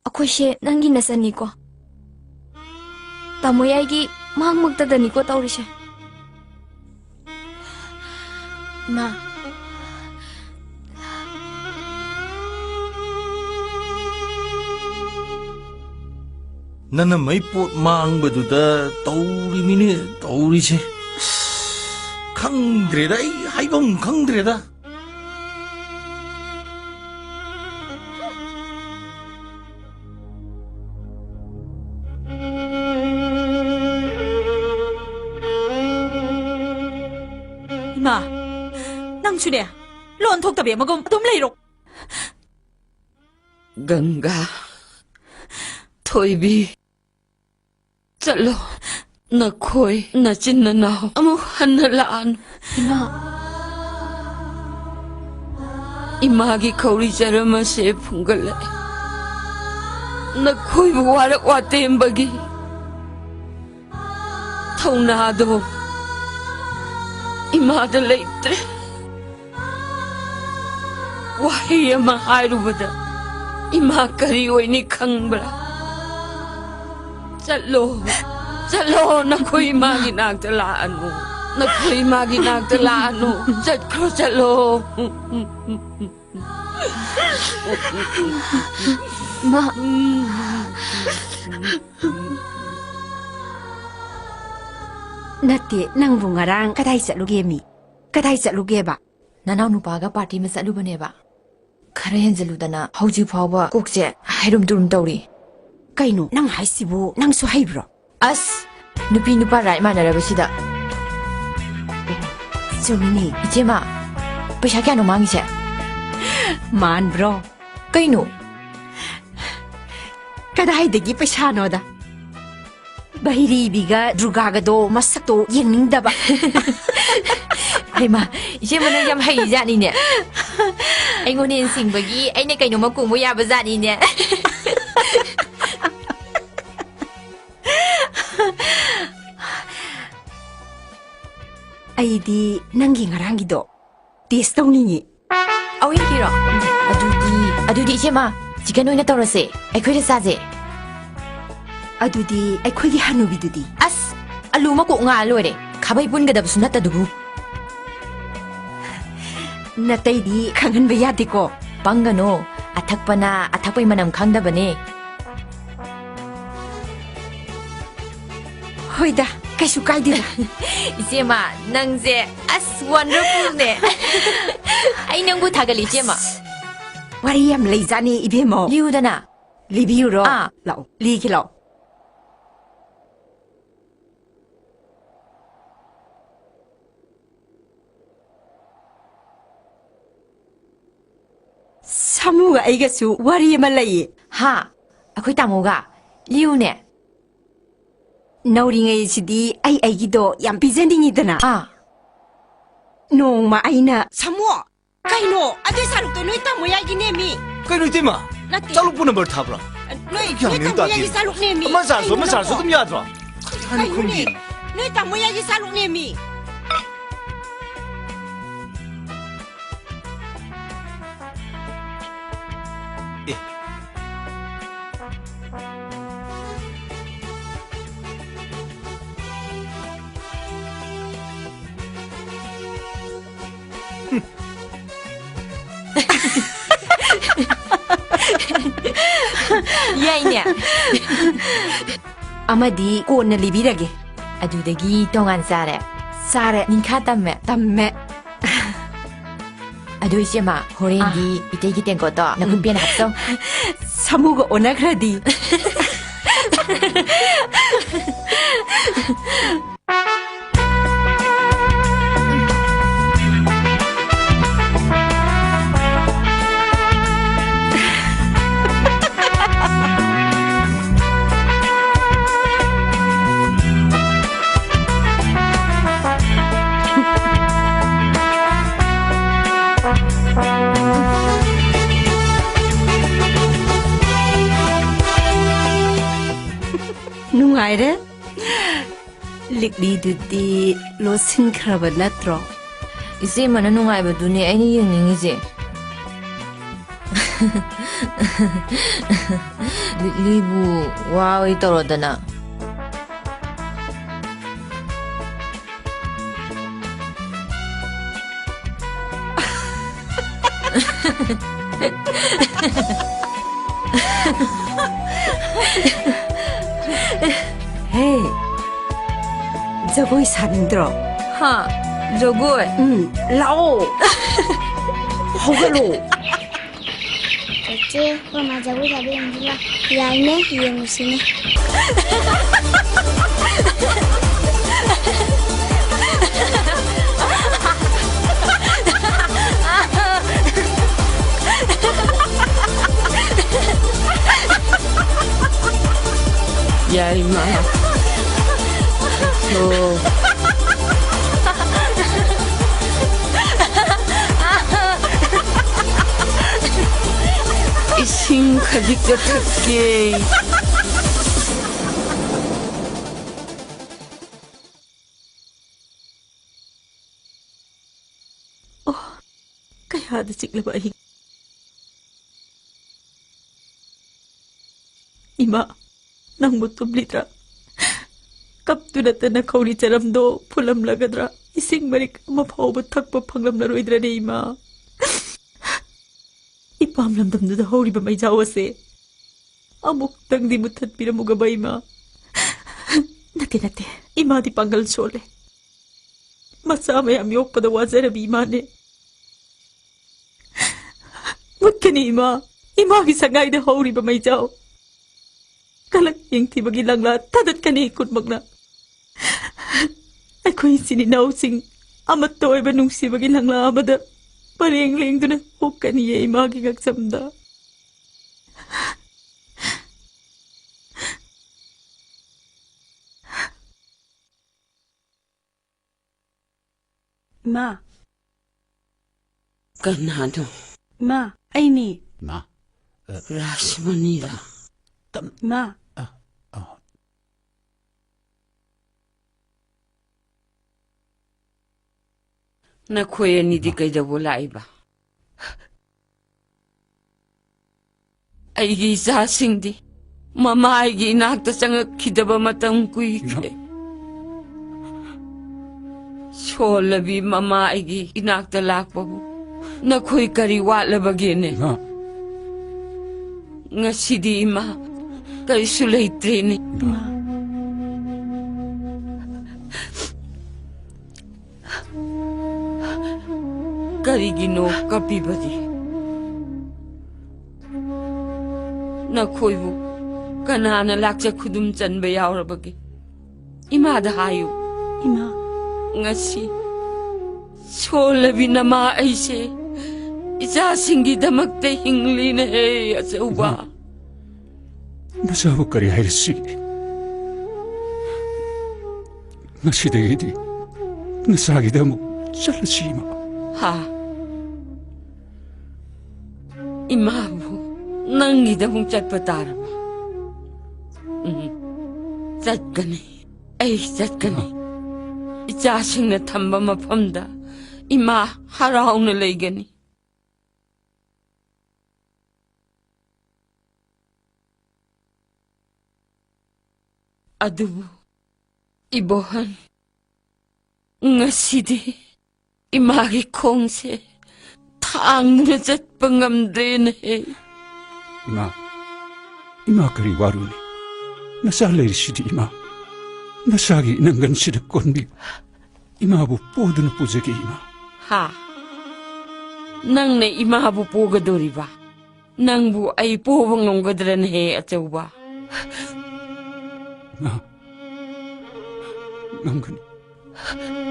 ꯑꯩꯈꯣꯏꯁꯦ ꯅꯪꯒꯤ ꯅꯆꯟꯅꯤꯀꯣ꯫ ꯇꯥꯃꯣ ꯌꯥꯏꯒꯤ ꯃꯥꯡꯃꯛꯇꯗꯅꯤꯀꯣ ꯇꯧꯔꯤꯁꯦ꯫ ꯏꯃꯥ꯫ ꯅꯅꯝꯃꯩ ꯄꯣꯠ ꯃꯥꯡꯕꯗꯨꯗ ꯇꯧꯔꯤꯃꯤꯅꯦ ꯇꯧꯔꯤꯁꯦ꯫ ꯈꯪꯗ꯭ꯔꯦꯗ, ꯑꯩ ꯍꯥꯏꯐꯝ ꯈꯪꯗ꯭ꯔꯦꯗ꯫ ꯏꯃꯥ, ꯅꯪꯁꯨꯅꯦ, ꯂꯣꯟ ꯊꯣꯛꯇꯕꯤ ꯑꯃꯒꯨꯝ ꯑꯗꯨꯝ ꯂꯩꯔꯣ꯫ ꯒꯪꯒꯥ, ꯊꯣꯏꯕꯤ, ꯆꯠꯂꯣ꯫ ꯅꯈꯣꯏ ꯅꯆꯤꯟ ꯅꯅꯥꯎ ꯑꯃꯨꯛ ꯍꯟꯅ ꯂꯥꯛꯑꯅꯨ꯫ ꯏꯃꯥ꯫ ꯏꯃꯥꯒꯤ ꯈꯧꯔꯤ ꯆꯔꯝ ꯑꯁꯦ ꯐꯨꯡꯒꯠꯂꯛꯑꯦ꯫ ꯅꯈꯣꯏꯕꯨ ꯋꯥꯔꯛ ꯋꯥꯇꯦꯝꯕꯒꯤ ꯊꯧꯅꯥꯗꯣ ꯏꯃꯥꯗ ꯂꯩꯇ꯭ꯔꯦ꯫ ꯋꯥꯍꯩ ꯑꯃ ꯍꯥꯏꯔꯨꯕꯗ ꯏꯃꯥ ꯀꯔꯤ ꯑꯣꯏꯅꯤ ꯈꯪꯕ꯭ꯔꯥ? ꯆꯠꯂꯣ, ꯆꯠꯂꯣ, ꯅꯈꯣꯏ ꯏꯃꯥꯒꯤ ꯅꯥꯛꯇ ꯂꯥꯛꯑꯅꯨ, ꯅꯈꯣꯏ ꯏꯃꯥꯒꯤ ꯅꯥꯛꯇ ꯂꯥꯛꯑꯅꯨ, ꯆꯠꯈ꯭ꯔꯣ, ꯆꯠꯂꯣ꯫ ꯃꯥ꯫ ꯅꯠꯇꯦ, ꯅꯪꯕꯨ ꯉꯔꯥꯡ ꯀꯗꯥꯏ ꯆꯠꯂꯨꯒꯦꯃꯤ? ꯀꯗꯥꯏ ꯆꯠꯂꯨꯒꯦꯕ? ꯅꯅꯥꯎ ꯅꯨꯄꯥꯒ ꯄꯥꯔꯇꯤ ꯑꯃ ꯆꯠꯂꯨꯕꯅꯦꯕ꯫ ꯈꯔ ꯍꯦꯟꯖꯜꯂꯨꯗꯅ ꯍꯧꯖꯤꯛ ꯐꯥꯎꯕ ꯀꯣꯛꯁꯦ ꯍꯩꯔꯨꯝ ꯇꯨꯔꯨꯝ ꯇꯧꯔꯤ꯫ ꯀꯩꯅꯣ ꯅꯪ ꯍꯥꯏꯁꯤꯕꯨ? ꯅꯪꯁꯨ ꯍꯩꯕ꯭ꯔꯣ? ꯑꯁ, ꯅꯨꯄꯤ ꯅꯨꯄꯥ ꯔꯥꯏꯠ ꯃꯥꯟꯅꯔꯕꯁꯤꯗ꯫ ꯆꯨꯝꯃꯤꯅꯦ꯫ ꯏꯆꯦꯃ, ꯄꯩꯁꯥ ꯀꯌꯥꯅꯣ ꯃꯥꯡꯉꯤꯁꯦ? ꯃꯥꯟꯕ꯭ꯔꯣ? ꯀꯩꯅꯣ? ꯀꯗꯥꯏꯗꯒꯤ ꯄꯩꯁꯥꯅꯣꯗ? ꯚꯩꯔꯤꯕꯤꯒ ꯗꯨꯔꯒꯥꯒꯗꯣ ꯃꯁꯛꯇꯣ ꯌꯦꯡꯅꯤꯡꯗꯕ꯫ ꯍꯩꯃꯥ, ꯏꯆꯦꯃ ꯅꯪ ꯌꯥꯝ ꯍꯩꯖꯥꯠꯅꯤꯅꯦ꯫ ꯑꯩꯉꯣꯟꯗ ꯍꯦꯟꯅ ꯁꯤꯡꯕꯒꯤ ꯑꯩꯅ ꯀꯩꯅꯣꯝꯃ ꯀꯣꯡꯕ ꯌꯥꯕ ꯖꯥꯠꯅꯤꯅꯦ꯫ ꯑꯩꯗꯤ ꯅꯪꯒꯤ ꯉꯔꯥꯡꯒꯤꯗꯣ ꯇꯦꯁ ꯇꯧꯅꯤꯡꯉꯤ꯫ ꯑꯋꯤꯟꯀꯤꯔꯣ? ꯑꯗꯨꯗꯤ, ꯑꯗꯨꯗꯤ ꯏꯆꯦꯃ, ꯆꯤꯀꯟ ꯑꯣꯏꯅ ꯇꯧꯔꯁꯦ꯫ ꯑꯩꯈꯣꯏꯗ ꯆꯥꯁꯦ꯫ ꯑꯗꯨꯗꯤ ꯑꯩꯈꯣꯏꯒꯤ ꯍꯅꯨꯕꯤꯗꯨꯗꯤ? ꯑꯁ, ꯑꯂꯨ ꯃꯀꯣꯛ ꯉꯥ ꯂꯣꯏꯔꯦ꯫ ꯈꯥꯕꯩ ꯄꯨꯟꯒꯗꯕꯁꯨ ꯅꯠꯇꯗꯨꯕꯨ꯫ ꯅꯇꯩꯗꯤ ꯈꯪꯍꯟꯕ ꯌꯥꯗꯦꯀꯣ꯫ ꯄꯪꯒꯅꯣ꯫ ꯑꯊꯛꯄꯅ ꯑꯊꯛꯄꯩ ꯃꯅꯝ ꯈꯪꯗꯕꯅꯦ꯫ ꯍꯣꯏꯗ, ꯀꯩꯁꯨ ꯀꯥꯏꯗꯦꯗ꯫ ꯏꯆꯦꯃ, ꯅꯪꯁꯦ ꯑꯁ ꯋꯟꯗꯔꯐꯨꯜꯅꯦ꯫ ꯑꯩ ꯅꯪꯕꯨ ꯊꯥꯒꯠꯂꯤ, ꯏꯆꯦꯃ꯫ ꯋꯥꯔꯤ ꯌꯥꯝ ꯂꯩꯖꯥꯠꯅꯤ, ꯏꯕꯦꯝꯃ꯫ ꯂꯤꯌꯨꯗꯅ꯫ ꯂꯤꯕꯤꯌꯨꯔꯣ? ꯑꯥ꯫ ꯂꯥꯛꯑꯣ, ꯂꯤꯒꯦ ꯂꯥꯛꯑꯣ꯫ ꯁꯥꯃꯨꯒ ꯑꯩꯒꯁꯨ ꯋꯥꯔꯤ ꯑꯃ ꯂꯩꯌꯦ꯫ ꯍꯥ? ꯑꯩꯈꯣꯏ ꯇꯥꯃꯣꯒ? ꯂꯤꯌꯨꯅꯦ꯫ ꯅꯧꯔꯤꯉꯩꯁꯤꯗꯤ ꯑꯩ ꯑꯩꯒꯤꯗꯣ ꯌꯥꯝ ꯄꯤꯖꯅꯤꯡꯉꯤꯗꯅ꯫ ꯑꯥ꯫ ꯅꯣꯡꯃ ꯑꯩꯅ, ꯁꯥꯃꯨ! ꯀꯩꯅꯣ? ꯑꯗꯨꯏ ꯁꯥꯔꯨꯛꯇꯣ ꯅꯣꯏ ꯇꯥꯃꯣ ꯌꯥꯏꯒꯤꯅꯦꯃꯤ꯫ ꯀꯩꯅꯣ, ꯏꯇꯩꯃ? ꯅꯠꯇꯦ꯫ ꯆꯥꯂꯨꯛꯄꯨ ꯅꯝꯕꯔ ꯊꯥꯕ꯭ꯔꯣ? ꯅꯣꯏ, ꯒ꯭ꯌꯥꯟ ꯅꯣꯏ ꯃꯦꯟ ꯇꯥꯗꯦ꯫ ꯇꯥꯃꯣ ꯌꯥꯏꯒꯤ ꯆꯥꯂꯨꯛꯅꯦꯃꯤ꯫ ꯑꯃ ꯆꯥꯔꯁꯨ, ꯀꯩꯅꯣ ꯑꯃ ꯆꯥꯔꯁꯨ ꯅꯪꯕꯣ? ꯑꯗꯨꯝ ꯌꯥꯗ꯭ꯔꯣ? ꯀꯩꯅꯣꯅꯦ? ꯅꯣꯏ ꯇꯥꯃꯣ ꯌꯥꯏꯒꯤ ꯆꯥꯂꯨꯛꯅꯦꯃꯤ꯫ ꯑꯦ꯫ ꯌꯥꯏꯅꯦ꯫ ꯑꯃꯗꯤ ꯀꯣꯟꯅ ꯂꯤꯕꯤꯔꯒꯦ꯫ ꯑꯗꯨꯗꯒꯤ ꯇꯣꯉꯥꯟ ꯆꯥꯔꯦ꯫ ꯆꯥꯔꯦ꯫ ꯅꯤꯡꯈꯥ ꯇꯝꯃꯦ꯫ ꯇꯝꯃꯦ꯫ ꯑꯗꯨ ꯏꯆꯦꯃ, ꯍꯣꯔꯦꯟꯗꯤ ꯑꯥ꯫ ꯏꯇꯩꯒꯤ ꯇꯦꯡꯀꯣꯠꯇꯣ ꯅꯈꯨꯠ ꯎꯝ꯫ ꯄꯦꯟꯅ ꯍꯥꯞꯆꯧ꯫ ꯁꯥꯃꯨꯒ ꯑꯣꯟꯅꯈ꯭ꯔꯗꯤ꯫ ꯅꯨꯡꯉꯥꯏꯔꯦ꯫ ꯂꯤꯛꯂꯤꯗꯨꯗꯤ ꯂꯣꯠꯁꯤꯟꯈ꯭ꯔꯕ ꯅꯠꯇ꯭ꯔꯣ? ꯏꯆꯦꯃꯅ ꯅꯨꯡꯉꯥꯏꯕꯗꯨꯅꯦ ꯑꯩꯅ ꯌꯦꯡꯅꯤꯡꯉꯤꯁꯦ꯫ ꯂꯤꯛꯂꯤꯕꯨ ꯋꯥ ꯑꯣꯏ ꯇꯧꯔꯗꯅ꯫ ꯍꯦ, ꯖꯒꯣꯏ ꯁꯥꯅꯤꯡꯗ꯭ꯔꯣ? ꯍꯥ, ꯖꯒꯣꯏ? ꯎꯝ, ꯂꯥꯛꯑꯣ꯫ ꯍꯧꯒꯠꯂꯣ꯫ ꯆꯦꯆꯦ, ꯑꯩꯈꯣꯏ ꯃꯥ ꯖꯒꯣꯏ ꯁꯥꯕ ꯌꯦꯡꯁꯤꯔꯥ? ꯌꯥꯏꯅꯦ, ꯌꯦꯡꯉꯨꯁꯤꯅꯦ꯫ ꯌꯥꯏꯃ꯫ ꯑꯩꯁꯨ ꯏꯁꯤꯡ ꯈꯖꯤꯛꯇ ꯊꯛꯀꯦ꯫ ꯑꯣ, ꯀꯌꯥꯗ ꯆꯤꯛꯂꯕ ꯑꯍꯤꯡ꯫ ꯏꯃꯥ, ꯅꯪꯕꯨ ꯇꯨꯝꯂꯤꯗ꯭ꯔꯥ? ꯀꯞꯇꯨꯅꯇ ꯅꯈꯧꯔꯤ ꯆꯔꯝꯗꯣ ꯐꯨꯜꯂꯝꯂꯒꯗ꯭ꯔꯥ? ꯏꯁꯤꯡ ꯃꯔꯤꯛ ꯑꯃ ꯐꯥꯎꯕ ꯊꯛꯄ ꯐꯪꯂꯝꯂꯔꯣꯏꯗ꯭ꯔꯅꯦ, ꯏꯃꯥ? ꯏꯄꯥꯝ ꯂꯝꯗꯝꯗꯨꯗ ꯍꯧꯔꯤꯕ ꯃꯩꯖꯥꯎ ꯑꯁꯦ ꯑꯃꯨꯛꯇꯪꯗꯤ ꯃꯨꯊꯠꯄꯤꯔꯝꯃꯨꯒꯕ, ꯏꯃꯥ꯫ ꯅꯠꯇꯦ, ꯅꯠꯇꯦ, ꯏꯃꯥꯗꯤ ꯄꯥꯡꯒꯜ ꯁꯣꯜꯂꯦ꯫ ꯃꯆꯥ ꯃꯌꯥꯝ ꯌꯣꯛꯄꯗ ꯋꯥꯖꯔꯕꯤ ꯏꯃꯥꯅꯦ꯫ ꯃꯨꯠꯀꯅꯤ, ꯏꯃꯥ꯫ ꯏꯃꯥꯒꯤ ꯁꯉꯥꯏꯗ ꯍꯧꯔꯤꯕ ꯃꯩꯖꯥꯎ꯫ ꯀꯂꯛ ꯌꯦꯡꯊꯤꯕꯒꯤ ꯂꯪꯂꯥ ꯊꯥꯗꯠꯀꯅꯤ ꯏꯀꯨꯠꯃꯛꯅ꯫ ꯑꯩꯈꯣꯏ ꯏꯆꯤꯟ ꯏꯅꯥꯎꯁꯤꯡ ꯑꯃꯠꯇ ꯑꯣꯏꯕ ꯅꯨꯡꯁꯤꯕꯒꯤ ꯂꯪꯂꯥ ꯑꯃꯗ ꯄꯔꯦꯡ ꯂꯦꯡꯗꯨꯅ ꯍꯨꯛꯀꯅꯤꯌꯦ ꯏꯃꯥꯒꯤ ꯉꯛꯁꯝꯗ꯫ ꯏꯃꯥ꯫ ꯀꯅꯥꯅꯣ? ꯏꯃꯥ, ꯑꯩꯅꯤ꯫ ꯏꯃꯥ꯫ ꯔꯥꯁꯃꯅꯤꯔꯥ? ꯏꯃꯥ꯫ ꯑ, ꯑ꯫ ꯅꯈꯣꯏ ꯑꯅꯤꯗꯤ ꯀꯩꯗꯧꯕ ꯂꯥꯛꯏꯕ? ꯑꯩꯒꯤ ꯏꯆꯥꯁꯤꯡꯗꯤ ꯃꯃꯥ ꯑꯩꯒꯤ ꯏꯅꯥꯛꯇ ꯆꯪꯉꯛꯈꯤꯗꯕ ꯃꯇꯝ ꯀꯨꯏꯈ꯭ꯔꯦ꯫ ꯁꯣꯜꯂꯕꯤ ꯃꯃꯥ ꯑꯩꯒꯤ ꯏꯅꯥꯛꯇ ꯂꯥꯛꯄꯕꯨ ꯅꯈꯣꯏ ꯀꯔꯤ ꯋꯥꯠꯂꯕꯒꯦꯅꯦ? ꯏꯃꯥ꯫ ꯉꯁꯤꯗꯤ ꯏꯃꯥ ꯀꯔꯤꯁꯨ ꯂꯩꯇ꯭ꯔꯦꯅꯦ꯫ ꯏꯃꯥ꯫ ꯀꯔꯤꯒꯤꯅꯣ ꯀꯞꯄꯤꯕꯗꯤ? ꯅꯈꯣꯏꯕꯨ ꯀꯅꯥꯅ ꯂꯥꯛꯆ ꯈꯨꯗꯨꯝ ꯆꯟꯕ ꯌꯥꯎꯔꯕꯒꯦ? ꯏꯃꯥꯗ ꯍꯥꯏꯌꯨ꯫ ꯏꯃꯥ꯫ ꯉꯁꯤ ꯁꯣꯜꯂꯕꯤ ꯅꯃꯥ ꯑꯩꯁꯦ ꯏꯆꯥꯁꯤꯡꯒꯤꯗꯃꯛꯇ ꯍꯤꯡꯂꯤꯅꯦꯍꯦ, ꯑꯆꯧꯕ꯫ ꯏꯃꯥ, ꯅꯆꯥꯕꯨ ꯀꯔꯤ ꯍꯥꯏꯔꯁꯤꯒꯦ? ꯉꯁꯤꯗꯒꯤꯗꯤ ꯅꯆꯥꯒꯤꯗ ꯑꯃꯨꯛ ꯆꯠꯂꯁꯤ, ꯏꯃꯥ꯫ ꯍꯥ? ꯏꯃꯥꯕꯨ ꯅꯪꯒꯤꯗ ꯑꯃꯨꯛ ꯆꯠꯄ ꯇꯥꯔꯕ? ꯎꯝ, ꯆꯠꯀꯅꯤ꯫ ꯑꯩ ꯆꯠꯀꯅꯤ꯫ ꯏꯃꯥ꯫ ꯏꯆꯥꯁꯤꯡꯅ ꯊꯝꯕ ꯃꯐꯝꯗ ꯏꯃꯥ ꯍꯔꯥꯎꯅ ꯂꯩꯒꯅꯤ꯫ ꯑꯗꯨꯕꯨ ꯏꯕꯣꯍꯟ, ꯉꯁꯤꯗꯤ ꯏꯃꯥꯒꯤ ꯈꯣꯡꯁꯦ ꯊꯥꯡꯗꯨꯅ ꯆꯠꯄ ꯉꯝꯗ꯭ꯔꯦꯅꯦꯍꯦ꯫ ꯏꯃꯥ, ꯏꯃꯥ ꯀꯔꯤ ꯋꯥꯔꯨꯅꯤ? ꯅꯆꯥ ꯂꯩꯔꯤꯁꯤꯗꯤ ꯏꯃꯥ꯫ ꯅꯆꯥꯒꯤ ꯅꯪꯒꯟꯁꯤꯗ ꯀꯣꯟꯕꯤꯌꯨ꯫ ꯏꯃꯥꯕꯨ ꯄꯣꯗꯨꯅ ꯄꯨꯖꯒꯦ ꯏꯃꯥ꯫ ꯍꯥ? ꯅꯪꯅ ꯏꯃꯥꯕꯨ ꯄꯣꯒꯗꯣꯔꯤꯕ? ꯅꯪꯕꯨ ꯑꯩ ꯄꯣꯕ ꯉꯝꯒꯗ꯭ꯔꯅꯦꯍꯦ, ꯑꯆꯧꯕ? ꯉ-, ꯉꯝꯒꯅꯤ꯫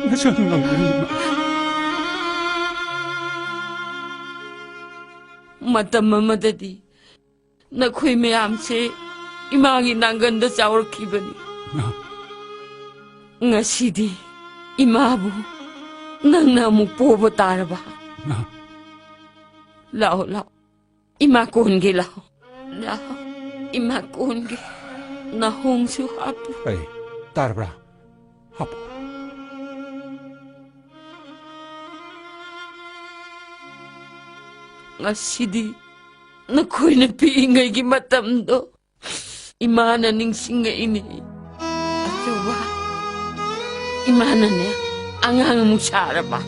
ꯉꯁꯤ ꯉꯝꯒꯅꯤ, ꯏꯃꯥ꯫ ꯃꯇꯝ ꯑꯃꯗꯗꯤ ꯅꯈꯣꯏ ꯃꯌꯥꯝꯁꯦ ꯏꯃꯥꯒꯤ ꯅꯥꯡꯒꯟꯗ ꯆꯥꯎꯔꯛꯈꯤꯕꯅꯤ꯫ ꯉ-, ꯉꯁꯤꯗꯤ ꯏꯃꯥꯕꯨ ꯅꯪꯅ ꯑꯃꯨꯛ ꯄꯣꯕ ꯇꯥꯔꯕ? ꯉ-, ꯂꯥꯛꯑꯣ, ꯂꯥꯛꯑꯣ꯫ ꯏꯃꯥ ꯀꯣꯟꯒꯦ, ꯂꯥꯛꯑꯣ꯫ ꯂꯥꯛꯑꯣ꯫ ꯏꯃꯥ ꯀꯣꯟꯒꯦ꯫ ꯅꯥꯍꯣꯡꯁꯨ ꯍꯥꯞꯄꯨ꯫ ꯑꯩ, ꯇꯥꯔꯕ꯭ꯔꯥ? ꯍꯥꯞꯄꯨ꯫ ꯉꯁꯤꯗꯤ ꯅꯈꯣꯏꯅ ꯄꯤꯛꯏꯉꯩꯒꯤ ꯃꯇꯝꯗꯣ ꯏꯃꯥꯅ ꯅꯤꯡꯁꯤꯡꯉꯛꯏꯅꯦ꯫ ꯑꯆꯧꯕ, ꯏꯃꯥꯅꯅꯦ ꯑꯉꯥꯡ ꯑꯃꯨꯛ ꯁꯥꯔꯕ?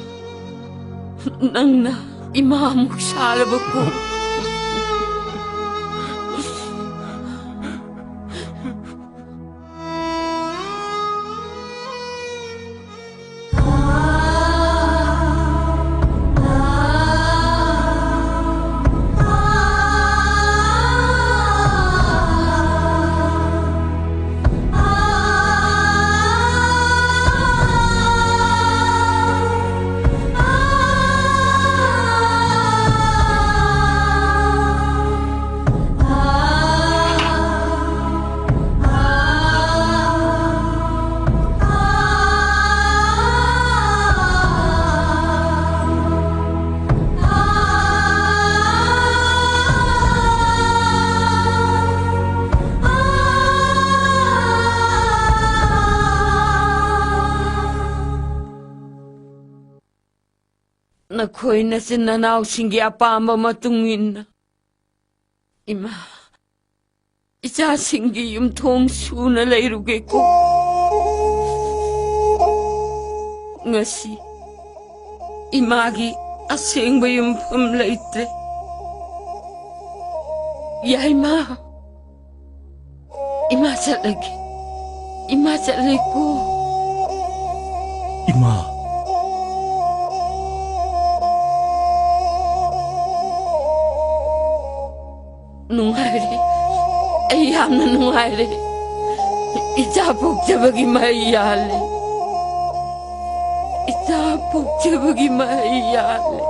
ꯅꯪꯅ ꯏꯃꯥ ꯑꯃꯨꯛ ꯁꯥꯔꯕꯀꯣ? ꯅꯈꯣꯏ ꯅꯆꯤꯟ ꯅꯅꯥꯎꯁꯤꯡꯒꯤ ꯑꯄꯥꯝꯕ ꯃꯇꯨꯡ ꯏꯟꯅ ꯏꯃꯥ, ꯏꯆꯥꯁꯤꯡꯒꯤ ꯌꯨꯝꯊꯣꯡ ꯁꯨꯅ ꯂꯩꯔꯨꯒꯦꯀꯣ꯫ ꯉꯁꯤ ꯏꯃꯥꯒꯤ ꯑꯁꯦꯡꯕ ꯌꯨꯝꯐꯝ ꯂꯩꯇ꯭ꯔꯦ꯫ ꯌꯥꯏꯃ, ꯏꯃꯥ ꯆꯠꯂꯒꯦ꯫ ꯏꯃꯥ ꯆꯠꯂꯦꯀꯣ꯫ ꯏꯃꯥ꯫ ꯅꯨꯡꯉꯥꯏꯔꯦ꯫ ꯑꯩ ꯌꯥꯝꯅ ꯅꯨꯡꯉꯥꯏꯔꯦ꯫ ꯏꯆꯥ ꯄꯣꯛꯆꯕꯒꯤ ꯃꯍꯩ ꯌꯥꯜꯂꯦ꯫ ꯏꯆꯥ ꯄꯣꯛꯆꯕꯒꯤ ꯃꯍꯩ ꯌꯥꯜꯂꯦ꯫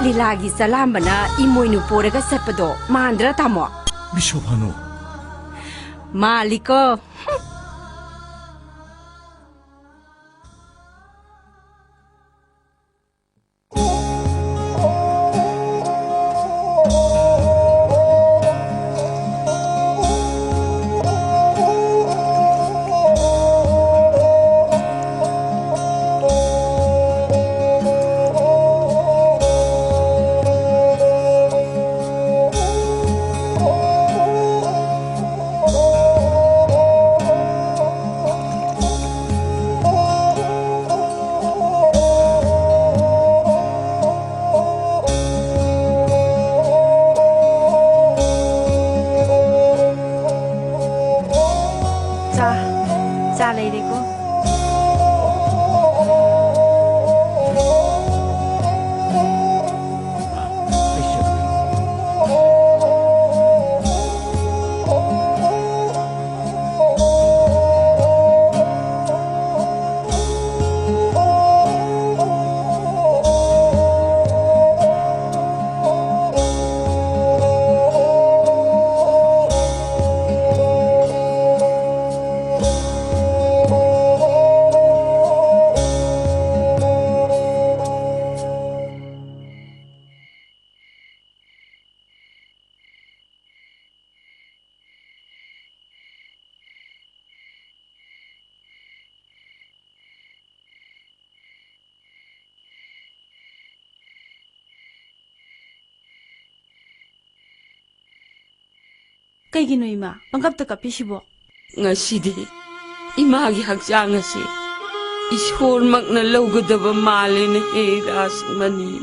ꯂꯤꯂꯥꯒꯤ ꯆꯂꯥꯝꯕꯅ ꯏꯃꯣꯏꯅꯨ ꯄꯣꯔꯒ ꯆꯠꯄꯗꯣ ꯃꯥꯟꯗ꯭ꯔꯥ, ꯇꯥꯃꯣ? ꯕꯤꯁꯣꯐꯥꯅꯨ꯫ ꯃꯥꯜꯂꯤꯀꯣ꯫ ꯆꯥ, ꯆꯥ ꯂꯩꯔꯦꯀꯣ꯫ ꯀꯩꯒꯤꯅꯣ ꯏꯃꯥ ꯄꯪꯀꯞꯇ ꯀꯞꯄꯤꯁꯤꯕꯣ? ꯉꯁꯤꯗꯤ ꯏꯃꯥꯒꯤ ꯍꯛꯆꯥꯡ ꯑꯁꯤ ꯏꯁꯣꯔꯃꯛꯅ ꯂꯧꯒꯗꯕ ꯃꯥꯜꯂꯦꯅꯦ, ꯍꯦ ꯔꯥꯁꯃꯅꯤ꯫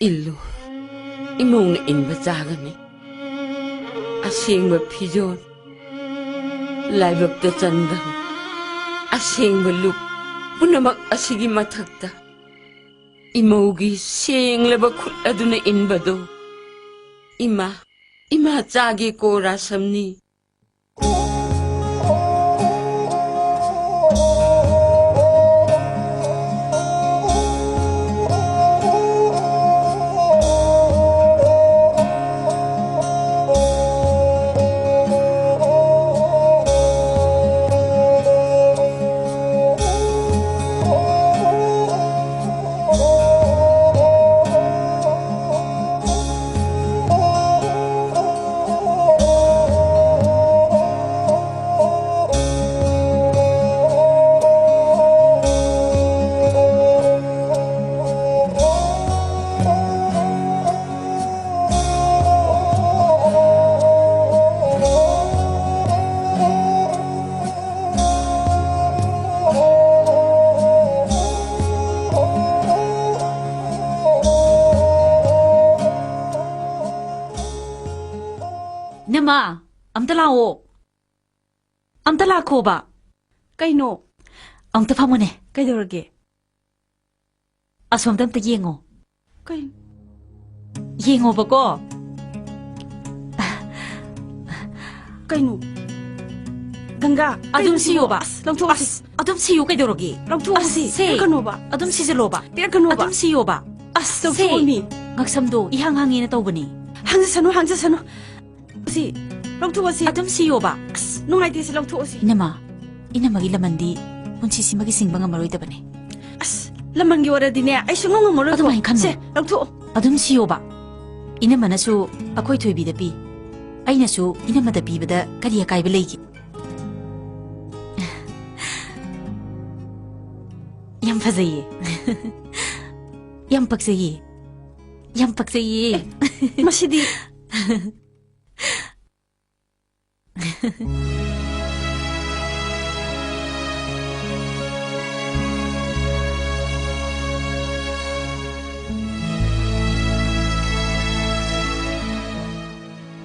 ꯏꯜꯂꯨ, ꯏꯃꯧꯅ ꯏꯟꯕ ꯆꯥꯒꯅꯤ꯫ ꯑꯁꯦꯡꯕ ꯐꯤꯖꯣꯜ, ꯂꯥꯏꯕꯛꯇ ꯆꯟꯗꯕ ꯑꯁꯦꯡꯕ ꯂꯨꯞ ꯄꯨꯝꯅꯃꯛ ꯑꯁꯤꯒꯤ ꯃꯊꯛꯇ ꯏꯃꯧꯒꯤ ꯁꯦꯡꯂꯕ ꯈꯨꯠ ꯑꯗꯨꯅ ꯏꯟꯕꯗꯣ꯫ ꯏꯃꯥ, ꯏꯃꯥ ꯆꯥꯒꯦꯀꯣ ꯔꯥꯁꯝꯅꯤ꯫ ꯏꯅꯝꯃ, ꯑꯝꯇ ꯂꯥꯛꯑꯣ꯫ ꯑꯝꯇ ꯂꯥꯛꯈꯣꯕ꯫ ꯀꯩꯅꯣ? ꯑꯝꯇ ꯐꯝꯃꯨꯅꯦ꯫ ꯀꯩꯗꯧꯔꯒꯦ? ꯑꯁꯣꯝꯗ ꯑꯝꯇ ꯌꯦꯡꯉꯣ꯫ ꯀꯩ-, ꯌꯦꯡꯉꯣꯕꯀꯣ꯫ ꯀꯩꯅꯣ? ꯒꯪꯒꯥ, ꯑꯗꯨꯝ ꯀꯩꯅꯣ ꯁꯤꯕꯣ? ꯁꯤꯌꯣꯕ꯫ ꯑꯁ, ꯂꯧꯊꯣꯛꯑꯁꯤ꯫ ꯑꯁ, ꯑꯗꯨꯝ ꯁꯤꯌꯨ ꯀꯩꯗꯧꯔꯒꯦ? ꯂꯧꯊꯣꯛꯑꯁꯤ꯫ ꯑꯁ, ꯁꯦ꯫ ꯄꯤꯔꯛꯀꯅꯣꯕ꯫ ꯑꯗꯨꯝ ꯁꯤꯖꯜꯂꯣꯕ꯫ ꯄꯤꯔꯛꯀꯅꯣꯕ꯫ ꯑꯗꯨꯝ ꯁꯤꯌꯣꯕ꯫ ꯑꯁ, ꯁꯦ꯫ ꯂꯧꯊꯣꯛꯑꯣꯃꯤ꯫ ꯉꯛꯁꯝꯗꯣ ꯏꯍꯥꯡ ꯍꯥꯡꯉꯦꯅ ꯇꯧꯕꯅꯤ꯫ ꯍꯥꯡꯖꯁꯅꯨ, ꯍꯥꯡꯖꯁꯅꯨ꯫ ꯁꯤ, ꯂꯧꯊꯣꯛꯑꯁꯤ꯫ ꯑꯗꯨꯝ ꯁꯤꯌꯣꯕ꯫ ꯑꯁ, ꯅꯨꯡꯉꯥꯏꯇꯦ, ꯁꯤ ꯂꯧꯊꯣꯛꯑꯁꯤ꯫ ꯏꯅꯝꯃ, ꯏꯅꯝꯃꯒꯤ ꯂꯃꯟꯗꯤ ꯄꯨꯟꯁꯤꯁꯤꯃꯒꯤ ꯁꯤꯡꯕ ꯉꯝꯃꯔꯣꯏꯗꯕꯅꯦ꯫ ꯑꯁ, ꯂꯃꯟꯒꯤ ꯋꯥꯔꯗꯤꯅꯦ, ꯑꯩ ꯁꯨꯡꯉꯝ ꯉꯝꯃꯔꯣꯏꯀꯣ꯫ ꯑꯗꯨꯃꯥꯏꯅ ꯈꯟꯅꯨ꯫ ꯁꯦ, ꯂꯧꯊꯣꯛꯑꯣ꯫ ꯑꯗꯨꯝ ꯁꯤꯌꯣꯕ꯫ ꯏꯅꯝꯃꯅꯁꯨ ꯑꯩꯈꯣꯏ ꯊꯣꯏꯕꯤꯗ ꯄꯤ꯫ ꯑꯩꯅꯁꯨ ꯏꯅꯝꯃꯗ ꯄꯤꯕꯗ ꯀꯔꯤ ꯑꯀꯥꯏꯕ ꯂꯩꯒꯦ? ꯌꯥꯝ ꯐꯖꯩꯌꯦ꯫ ꯌꯥꯝ ꯄꯛꯆꯩꯌꯦ꯫ ꯌꯥꯝ ꯄꯛꯆꯩꯌꯦ꯫ ꯃꯁꯤꯗꯤ꯫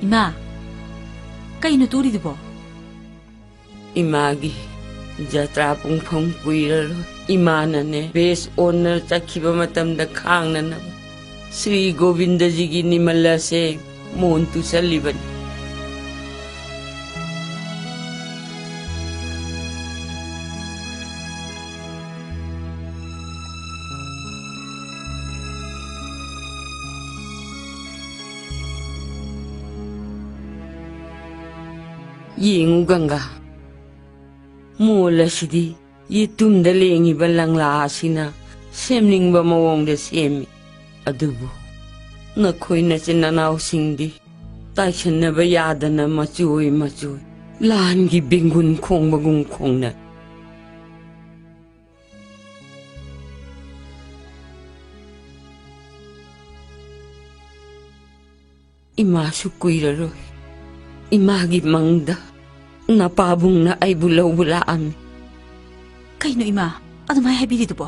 ꯏꯃꯥ, ꯀꯩꯅꯣ ꯇꯨꯔꯤꯗꯨꯕꯣ? ꯏꯃꯥꯒꯤ ꯖꯇ꯭ꯔꯥ ꯄꯨꯡꯐꯝ ꯀꯨꯏꯔꯔꯣꯏ꯫ ꯏꯃꯥꯅꯅꯦ, ꯕꯦꯁ ꯑꯣꯟꯅ ꯆꯠꯈꯤꯕ ꯃꯇꯝꯗ ꯈꯥꯡꯅꯅꯕ ꯁ꯭ꯔꯤ ꯒꯣꯕꯤꯟꯗꯖꯤꯒꯤ ꯅꯤꯃꯜ ꯑꯁꯦ ꯃꯣꯟ ꯇꯨꯁꯜꯂꯤꯕꯅꯤ꯫ ꯌꯦꯡꯉꯨ ꯒꯪꯒꯥ, ꯃꯣꯜ ꯑꯁꯤꯗꯤ ꯌꯦꯇꯨꯝꯗ ꯂꯦꯡꯉꯤꯕ ꯂꯪꯂꯥ ꯑꯁꯤꯅ ꯁꯦꯝꯅꯤꯡꯕ ꯃꯑꯣꯡꯗ ꯁꯦꯝꯃꯤ꯫ ꯑꯗꯨꯕꯨ ꯅꯈꯣꯏ ꯅꯆꯤꯟ ꯅꯅꯥꯎꯁꯤꯡꯗꯤ ꯇꯥꯏꯁꯟꯅꯕ ꯌꯥꯗꯅ ꯃꯆꯣꯏ ꯃꯆꯣꯏ ꯂꯥꯟꯒꯤ ꯕꯦꯡꯒꯨꯟ ꯈꯣꯡꯕꯒꯨꯝ ꯈꯣꯡꯅ꯫ ꯏꯃꯥꯁꯨ ꯀꯨꯏꯔꯔꯣꯏ꯫ ꯏꯃꯥꯒꯤ ꯃꯪꯗ ꯅꯄꯥꯕꯨꯡꯅ ꯑꯩꯕꯨ ꯂꯧꯕ ꯂꯥꯛꯑꯝꯃꯤ꯫ ꯀꯩꯅꯣ ꯏꯃꯥ, ꯑꯗꯨꯃꯥꯏꯅ ꯍꯥꯏꯕꯤꯔꯤꯗꯨꯕꯣ?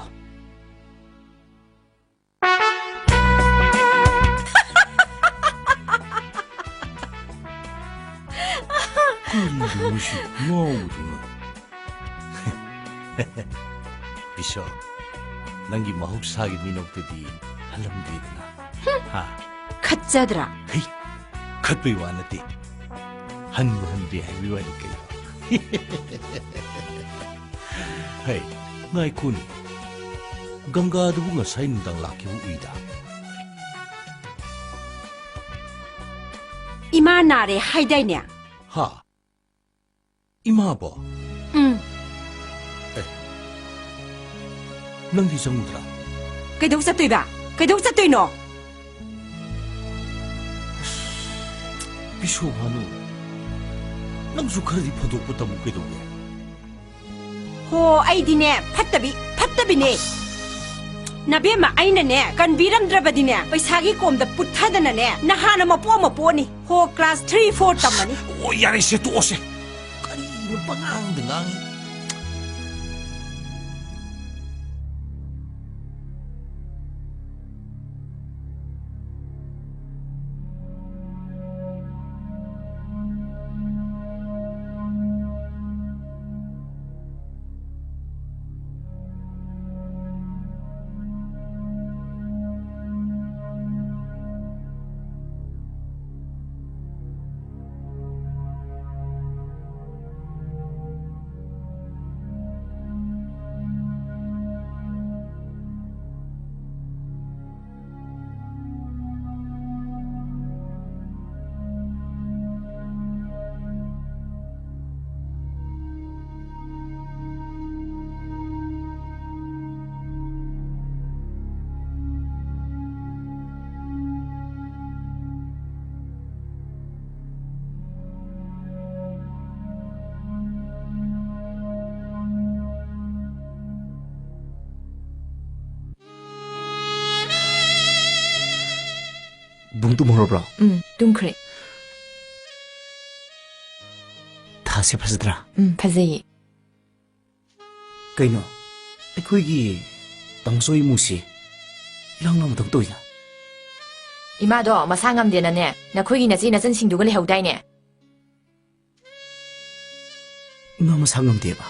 ꯀꯔꯤꯅꯣ ꯃꯁꯤ ꯉꯥꯎꯕꯗꯨꯅ? ꯕꯤꯁꯣ, ꯅꯪꯒꯤ ꯃꯍꯧꯁꯥꯒꯤ ꯃꯤꯅꯣꯛꯇꯨꯗꯤ ꯍꯜꯂꯝꯗꯦꯗꯅ꯫ ꯍꯥ? ꯈꯠꯆꯗ꯭ꯔꯥ? ꯍꯩ, ꯈꯠꯄꯩ ꯋꯥ ꯅꯠꯇꯦ꯫ ꯍꯟꯕꯨ ꯍꯟꯗꯦ ꯍꯥꯏꯕꯩ ꯋꯥꯅꯤ ꯀꯩꯅꯣ꯫ ꯍꯩ, ꯉꯥꯏꯈꯣꯅꯦ꯫ ꯒꯪꯒꯥꯗꯨꯕꯨ ꯉꯁꯥꯏ ꯅꯨꯡꯗꯥꯡ ꯂꯥꯛꯈꯤꯕ ꯎꯏꯗ꯫ ꯏꯃꯥ ꯅꯥꯔꯦ ꯍꯥꯏꯗꯥꯏꯅꯦ? ꯍꯥ? ꯏꯃꯥꯕꯣ? ꯎꯝ꯫ ꯑꯦ, ꯅꯪꯗꯤ ꯆꯪꯉꯨꯗ꯭ꯔꯥ? ꯀꯩꯗꯧ ꯆꯠꯇꯣꯏꯕ? ꯀꯩꯗꯧ ꯆꯠꯇꯣꯏꯅꯣ? ꯑꯁ, ꯕꯤꯁꯣ ꯚꯥꯅꯨ, ꯅꯪꯁꯨ ꯈꯔꯗꯤ ꯐꯥꯗꯣꯛꯄ ꯇꯝꯃꯨ ꯀꯩꯗꯧꯒꯦ? ꯍꯣ, ꯑꯩꯗꯤꯅꯦ, ꯐꯠꯇꯕꯤ, ꯐꯠꯇꯕꯤꯅꯦ꯫ ꯅꯕꯦꯝꯃ, ꯑꯩꯅꯅꯦ ꯀꯟꯕꯤꯔꯝꯗ꯭ꯔꯕꯗꯤꯅꯦ, ꯄꯩꯁꯥꯒꯤ ꯀꯣꯝꯗ ꯄꯨꯠꯊꯗꯅꯅꯦ, ꯅꯍꯥꯟꯅ ꯃꯄꯣ ꯃꯄꯣꯅꯤ꯫ ꯍꯣ, class three four ꯇꯝꯃꯅꯤ꯫ ꯑꯣ, ꯌꯥꯔꯦꯁꯦ, ꯇꯣꯛꯑꯣꯁꯦ꯫ ꯀꯔꯤꯅꯣ ꯄꯉꯥꯡꯗ ꯉꯥꯡꯉꯤ? ꯕꯨꯡ ꯇꯨꯝꯍꯧꯔꯕ꯭ꯔꯣ? ꯎꯝ, ꯇꯨꯝꯈ꯭ꯔꯦ꯫ ꯊꯥꯁꯦ ꯐꯖꯗ꯭ꯔꯥ? ꯎꯝ, ꯐꯖꯩꯌꯦ꯫ ꯀꯩꯅꯣ, ꯑꯩꯈꯣꯏꯒꯤ ꯇꯥꯃꯣꯆꯧ ꯏꯃꯨꯡꯁꯤ ꯏꯔꯥꯡ ꯂꯥꯡꯕꯗꯧ ꯇꯧꯏꯅ? ꯏꯃꯥꯗꯣ ꯃꯁꯥ ꯉꯝꯗꯦꯅꯅꯦ, ꯅꯈꯣꯏꯒꯤ ꯅꯆꯦ ꯅꯆꯟꯁꯤꯡꯗꯨꯒ ꯂꯩꯍꯧꯗꯥꯏꯅꯦ? ꯏꯃꯥ ꯃꯁꯥ ꯉꯝꯗꯦꯕ?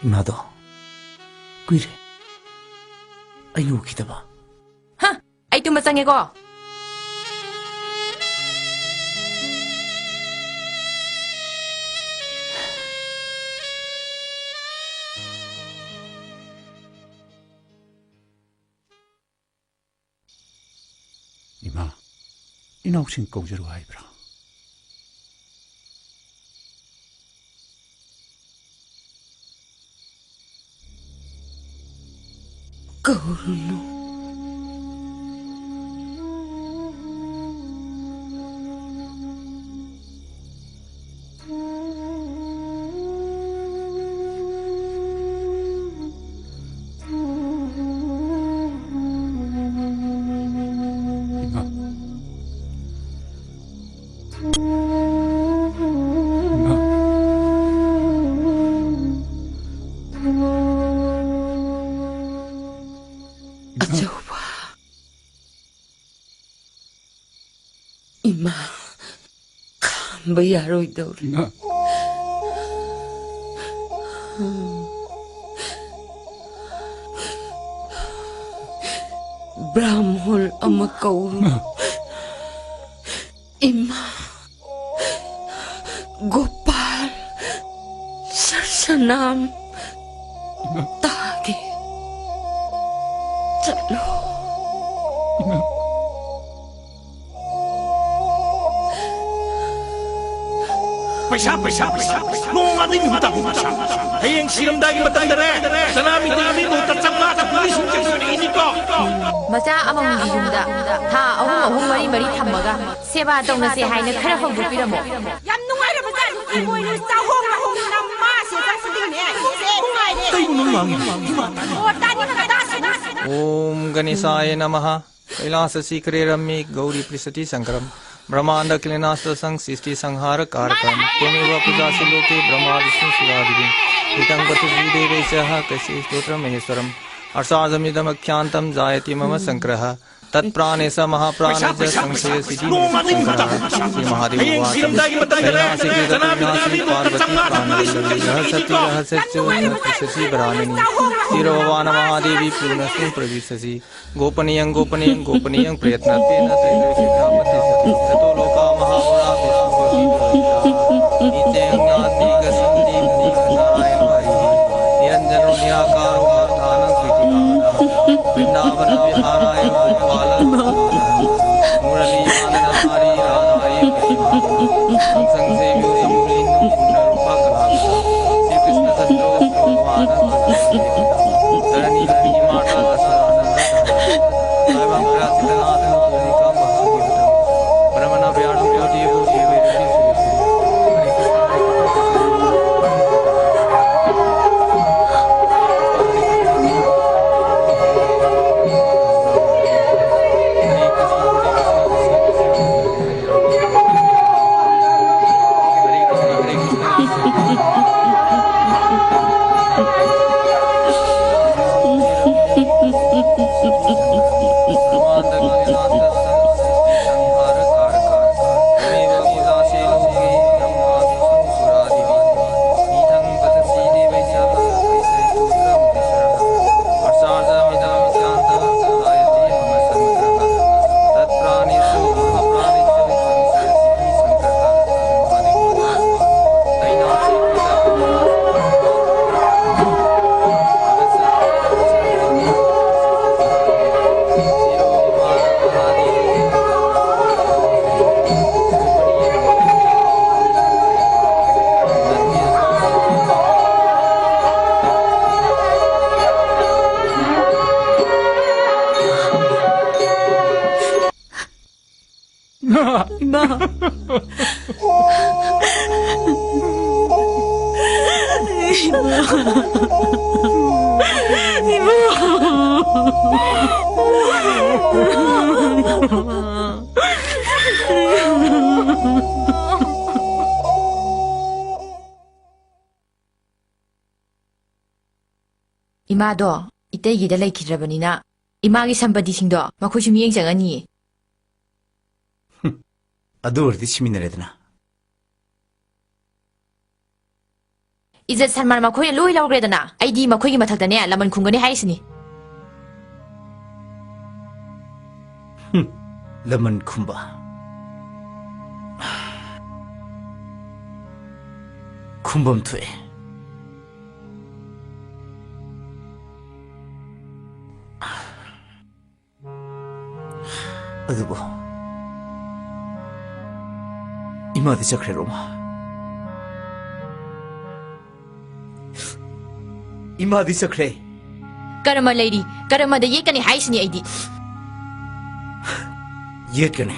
ꯏꯃꯥꯗꯣ ꯀꯨꯏꯔꯦ ꯑꯩꯅ ꯎꯈꯤꯗꯕ꯫ ꯍꯥ? ꯑꯩ ꯇꯨꯝꯕ ꯆꯪꯉꯦꯀꯣ꯫ ꯏꯃꯥ, ꯏꯅꯥꯎꯁꯤꯡ ꯀꯧꯖꯔꯨ ꯍꯥꯏꯕ꯭ꯔꯥ? ꯀꯧꯔꯨꯅꯨ꯫ ꯌꯥꯔꯣꯏꯗꯧꯔꯤ꯫ ꯕ꯭ꯔꯥꯍꯃꯣꯜ ꯑꯃ ꯀꯧꯔꯨ꯫ ꯏꯃꯥ ꯒꯣꯄꯥꯜ, ꯁꯔꯁꯅꯥꯝ ꯇꯥꯒꯦ꯫ ꯆꯠꯂꯣ꯫ ꯄꯩꯁꯥ, ꯄꯩꯁꯥ, ꯄꯩꯁꯥ, ꯄꯩꯁꯥ꯫ ꯅꯣꯡ ꯑꯅꯤ ꯅꯨꯃꯤꯠ ꯇꯥꯕꯨ ꯄꯩꯁꯥ꯫ ꯍꯌꯦꯡ ꯁꯤꯔꯝꯗꯥꯏꯒꯤ ꯃꯇꯝꯗꯅꯦ, ꯆꯅꯥ ꯃꯤꯇꯔ ꯑꯅꯤ ꯃꯍꯨꯠꯇ ꯆꯥꯝꯃꯉꯥ ꯆꯥꯇ꯭ꯔꯨꯛ ꯂꯤꯁꯤꯡ ꯀꯌꯥ ꯁꯨꯔꯦ ꯏꯅꯤꯀꯣ? ꯃꯆꯥ ꯑꯃꯃꯝꯒꯤ ꯌꯨꯝꯗ ꯊꯥ ꯑꯍꯨꯝ ꯑꯍꯨꯝ, ꯃꯔꯤ ꯃꯔꯤ ꯊꯝꯃꯒ ꯁꯦꯕꯥ ꯇꯧꯅꯁꯦ ꯍꯥꯏꯅ ꯈꯔ ꯍꯧꯗꯣꯛꯄꯤꯔꯝꯃꯣ꯫ ꯌꯥꯝ ꯅꯨꯡꯉꯥꯏꯔꯕ ꯖꯥꯠꯅꯤ꯫ ꯏꯃꯣꯏꯅꯨ ꯆꯥꯍꯣꯡ ꯉꯥꯍꯣꯡ ꯅꯃꯥꯁꯦ ꯆꯪꯕꯗꯒꯤꯅꯦ ꯏꯃꯨꯡꯁꯦ ꯅꯨꯡꯉꯥꯏꯔꯦ꯫ ꯀꯩꯅꯣ ꯅꯪ ꯉꯥꯡꯉꯤꯗꯣ? ꯏꯃꯥ ꯇꯥꯅꯤ꯫ ꯑꯣ, ꯇꯥꯅꯤ ꯀꯗꯥꯁꯤꯅ꯫ ॐ गणेशाय नमः। कैलासशिखरे रम्ये गौरी पृषति शङ्करम्। ब्रह्माण्डखिलनाशदशं सृष्टिसंहारकारकम्। त्वमेव पूजासि लोके ब्रह्मा विष्णु शिवादिभिः। इदं पठिसि देवेश कश्चित् स्तोत्रमहेश्वरम्। अर्चार्जमिदमख्यान्तं जायते मम सङ्ग्रहः। तत्प्राणेश महाप्राणेश संशयसिद्धि मे सङ्ग्रहः। श्री महादेव उवाच। कैलासगिरितटविनाशे पार्वती प्राणवल्लभी। रहस्यति रहस्यच्च न पृच्छसि वरानने। श्रीर्भवान् महादेवी पूर्णस्मिन् प्रविशसि। गोपनीयं गोपनीयं गोपनीयं प्रयत्नस्तेन तेन सिद्धिं प्राप्स्यसि। ततो लोका महामूढा विष्णुपत्नीवराः। इत्येवं ज्ञात्वा गच्छन्ति मुनिगणा नारायणं हरिम्। निरञ्जनो निराकारो मूर्धानं स्मृतिकामना। वृन्दावनविहाराय मम पालकं मुरलीगाननधारी राधायै प्रेम। हंसं सेव्यो मुनीन्द्रं पुण्यरूपकलावतारम्। श्रीकृष्णचन्द्रो भगवान् धरणीतले माता दशरथानन्दः। स्वयं प्रयासितनाथं पुण्डरीकं वासुदेवतम्। ब्रह्मणा व्याहृतो देवो देवैरपि सुरेभिः। ꯏꯃꯥꯗꯣ ꯏꯇꯩꯒꯤꯗ ꯂꯩꯈꯤꯗ꯭ꯔꯕꯅꯤꯅ, ꯏꯃꯥꯒꯤ ꯁꯝꯄꯇꯤꯁꯤꯡꯗꯣ ꯃꯈꯣꯏꯁꯨ ꯃꯤꯠꯌꯦꯡ ꯆꯪꯉꯅꯤꯌꯦ꯫ ꯑꯗꯨ ꯑꯣꯏꯔꯗꯤ ꯁꯤꯃꯤꯟꯅꯔꯦꯗꯅ꯫ ꯏꯖꯠ ꯁꯟꯃꯥꯟ ꯃꯈꯣꯏꯅ ꯂꯣꯏ ꯂꯧꯈ꯭ꯔꯦꯗꯅ, ꯑꯩꯗꯤ ꯃꯈꯣꯏꯒꯤ ꯃꯊꯛꯇꯅꯦ ꯂꯃꯟ ꯈꯨꯝꯒꯅꯤ ꯍꯥꯏꯔꯤꯁꯤꯅꯤ꯫ ꯍꯨꯝ, ꯂꯃꯟ ꯈꯨꯝꯕ꯫ ꯈꯨꯝꯕꯝ ꯊꯣꯛꯑꯦ꯫ ꯑꯗꯨꯕꯨ ꯏꯃꯥꯗꯤ ꯆꯠꯈ꯭ꯔꯦ, ꯔꯣꯃꯥ꯫ ꯏꯃꯥꯗꯤ ꯆꯠꯈ꯭ꯔꯦ꯫ ꯀꯔꯃ ꯂꯩꯔꯤ꯫ ꯀꯔꯃꯗ ꯌꯦꯠꯀꯅꯤ ꯍꯥꯏꯁꯤꯅꯤ ꯑꯩꯗꯤ꯫ ꯌꯦꯠꯀꯅꯤ꯫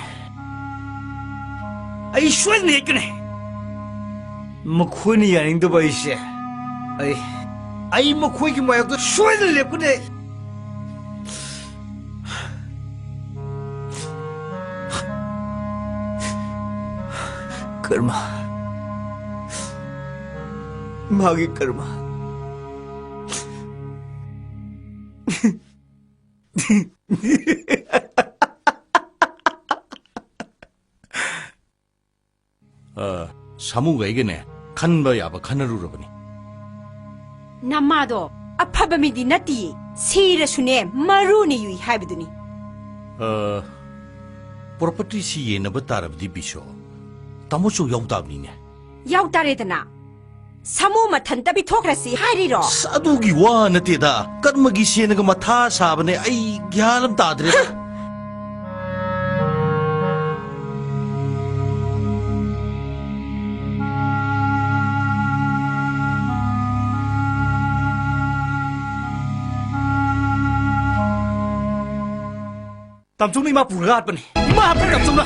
ꯑꯩ ꯁꯣꯏꯗꯅ ꯌꯦꯠꯀꯅꯤ꯫ ꯃꯈꯣꯏꯅ ꯌꯥꯅꯤꯡꯗꯕ ꯑꯩꯁꯦ, ꯑꯩ, ꯑꯩ ꯃꯈꯣꯏꯒꯤ ꯃꯥꯌꯣꯛꯇ ꯁꯣꯏꯗꯅ ꯂꯦꯞꯀꯅꯤ꯫ ꯀꯔꯃ꯫ ꯃꯥꯒꯤ ꯀꯔꯃ꯫ ꯑ, ꯁꯥꯃꯨꯒ ꯑꯩꯒꯅꯦ, ꯈꯟꯕ ꯌꯥꯕ ꯈꯟꯅꯔꯨꯔꯕꯅꯤ꯫ ꯅꯃꯥꯗꯣ ꯑꯐꯕ ꯃꯤꯗꯤ ꯅꯠꯇꯤꯌꯦ꯫ ꯁꯤꯔꯁꯨꯅꯦ, ꯃꯔꯨꯅ ꯌꯨꯏ ꯍꯥꯏꯕꯗꯨꯅꯤ꯫ ꯑ, ꯄ꯭ꯔꯣꯄꯔꯇꯤꯁꯤ ꯌꯦꯟꯅꯕ ꯇꯥꯔꯕꯗꯤ, ꯕꯤꯁꯣ, ꯇꯥꯃꯣꯁꯨ ꯌꯥꯎ ꯇꯥꯕꯅꯤꯅꯦ꯫ ꯌꯥꯎ ꯇꯥꯔꯦꯗꯅ꯫ ꯁꯥꯃꯨ ꯃꯊꯟꯇ ꯄꯤꯊꯣꯛꯈ꯭ꯔꯁꯤ ꯍꯥꯏꯔꯤꯔꯣ? ꯑꯁ, ꯑꯗꯨꯒꯤ ꯋꯥ ꯅꯠꯇꯦꯗ꯫ ꯀꯔꯃꯒꯤ ꯁꯦꯟꯅꯒ ꯃꯊꯥ ꯁꯥꯕꯅꯦ꯫ ꯑꯩ ꯒ꯭ꯌꯥꯟ ꯑꯃ ꯇꯥꯗ꯭ꯔꯦꯗ꯫ ꯇꯥꯝꯆꯧꯅ ꯏꯃꯥ ꯄꯨꯔꯒ ꯍꯥꯠꯄꯅꯤ꯫ ꯏꯃꯥ ꯍꯥꯠꯄꯅꯤ ꯇꯥꯝꯆꯧꯅ꯫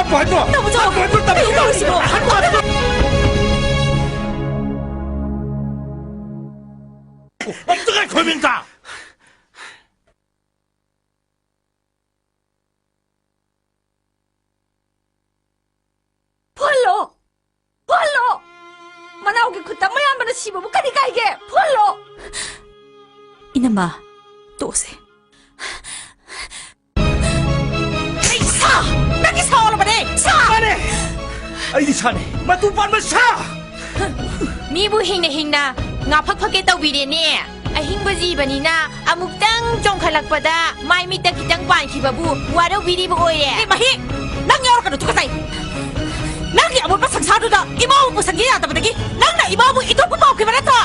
ꯇꯧꯕꯗꯣ! ꯀꯩꯅꯣ ꯇꯧꯔꯤꯁꯤꯕꯣ? ꯑꯝꯇ ꯉꯥꯏꯈꯣꯃꯤ ꯑꯝꯇ! ꯐꯨꯍꯜꯂꯣ! ꯐꯨꯍꯜꯂꯣ! ꯃꯅꯥꯎꯒꯤ ꯈꯨꯠꯇ ꯃꯌꯥꯝꯕꯅ ꯁꯤꯕꯕꯨ ꯀꯔꯤ ꯀꯥꯏꯒꯦ? ꯐꯨꯍꯜꯂꯣ! ꯏꯅꯝꯃ, ꯇꯣꯛꯑꯁꯦ꯫ ꯑꯩ ꯁꯥ! ꯅꯪꯒꯤ ꯁꯥ ꯑꯣꯜꯂꯕꯅꯦ! ꯁꯥ! ꯃꯥꯅꯦ! ꯑꯩꯗꯤ ꯁꯥꯅꯦ! ꯃꯇꯨ ꯄꯥꯟꯕ ꯁꯥ! ꯃꯤꯕꯨ ꯍꯤꯡꯅ ꯍꯤꯡꯅ ꯉꯥ ꯐꯛ ꯐꯛꯀꯦ ꯇꯧꯕꯤꯔꯦꯅꯦ꯫ ꯑꯍꯤꯡꯕ ꯖꯤꯕꯅꯤꯅ ꯑꯃꯨꯛꯇꯪ ꯆꯣꯡꯈꯠꯂꯛꯄꯗ ꯃꯥꯏ ꯃꯤꯠꯇ ꯈꯤꯇꯪ ꯄꯥꯟꯈꯤꯕꯕꯨ ꯋꯥꯔꯧꯕꯤꯔꯤꯕ ꯑꯣꯏꯔꯦ꯫ ꯑꯦ, ꯃꯍꯤ! ꯅꯪ ꯌꯥꯎꯔꯛꯀꯅꯨ, ꯇꯨꯀꯠꯆꯩ! ꯅꯪꯒꯤ ꯑꯃꯣꯠꯄ ꯁꯪꯁꯥꯔꯗꯨꯗ ꯏꯃꯥꯕꯨ ꯄꯨꯁꯟꯒꯦ ꯌꯥꯗꯕꯗꯒꯤ ꯅꯪꯅ ꯏꯃꯥꯕꯨ ꯏꯇꯣꯞꯄ ꯄꯥꯎꯈꯤꯕ ꯅꯠꯇ꯭ꯔꯣ?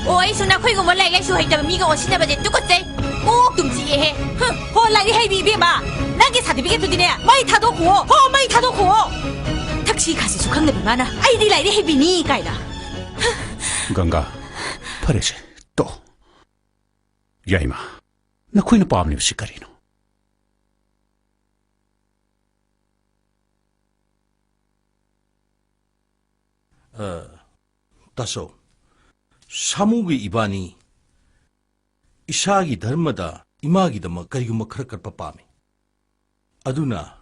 ꯑꯣ, ꯑꯩꯁꯨ ꯅꯈꯣꯏꯒꯨꯝꯕ ꯂꯥꯏꯔꯤꯛ ꯂꯥꯏꯁꯨ ꯍꯩꯇꯕ ꯃꯤꯒ ꯑꯣꯟꯁꯤꯟꯅꯕꯁꯦ ꯇꯨꯀꯠꯆꯩ꯫ ꯀꯣꯛ ꯇꯨꯝ ꯆꯤꯛꯑꯦꯍꯦ꯫ ꯍꯨꯝ, ꯍꯣ, ꯂꯥꯏꯔꯤꯛ ꯍꯩꯕꯤ ꯏꯕꯦꯝꯃ, ꯅꯪꯒꯤ ꯁꯥꯔꯇꯤꯐꯤꯀꯦꯠꯇꯨꯗꯤꯅꯦ, ꯃꯩ ꯊꯥꯗꯣꯛꯈꯨꯑꯣ꯫ ꯍꯣ, ꯃꯩ ꯊꯥꯗꯣꯛꯈꯨꯑꯣ꯫ ꯊꯛꯁꯤ ꯈꯥꯁꯤꯁꯨ ꯈꯪꯗꯕꯤ ꯃꯥꯅ ꯑꯩꯗꯤ ꯂꯥꯏꯔꯤꯛ ꯍꯩꯕꯤꯅꯤ ꯀꯥꯏꯅ꯫ ꯒꯪꯒꯥ, ꯐꯔꯦꯁꯦ, ꯇꯣꯛꯑꯣ꯫ ꯌꯥꯏꯃ, ꯅꯈꯣꯏꯅ ꯄꯥꯝꯂꯤꯕꯁꯤ ꯀꯔꯤꯅꯣ? ꯑ, ꯇꯥꯆꯧ, ꯁꯥꯃꯨꯒꯤ ꯏꯕꯥꯅꯤ ꯏꯁꯥꯒꯤ ꯙꯔꯃꯗ ꯏꯃꯥꯒꯤꯗꯃꯛ ꯀꯔꯤꯒꯨꯝꯕ ꯈꯔ ꯀꯠꯄ ꯄꯥꯝꯃꯤ꯫ ꯑꯗꯨꯅ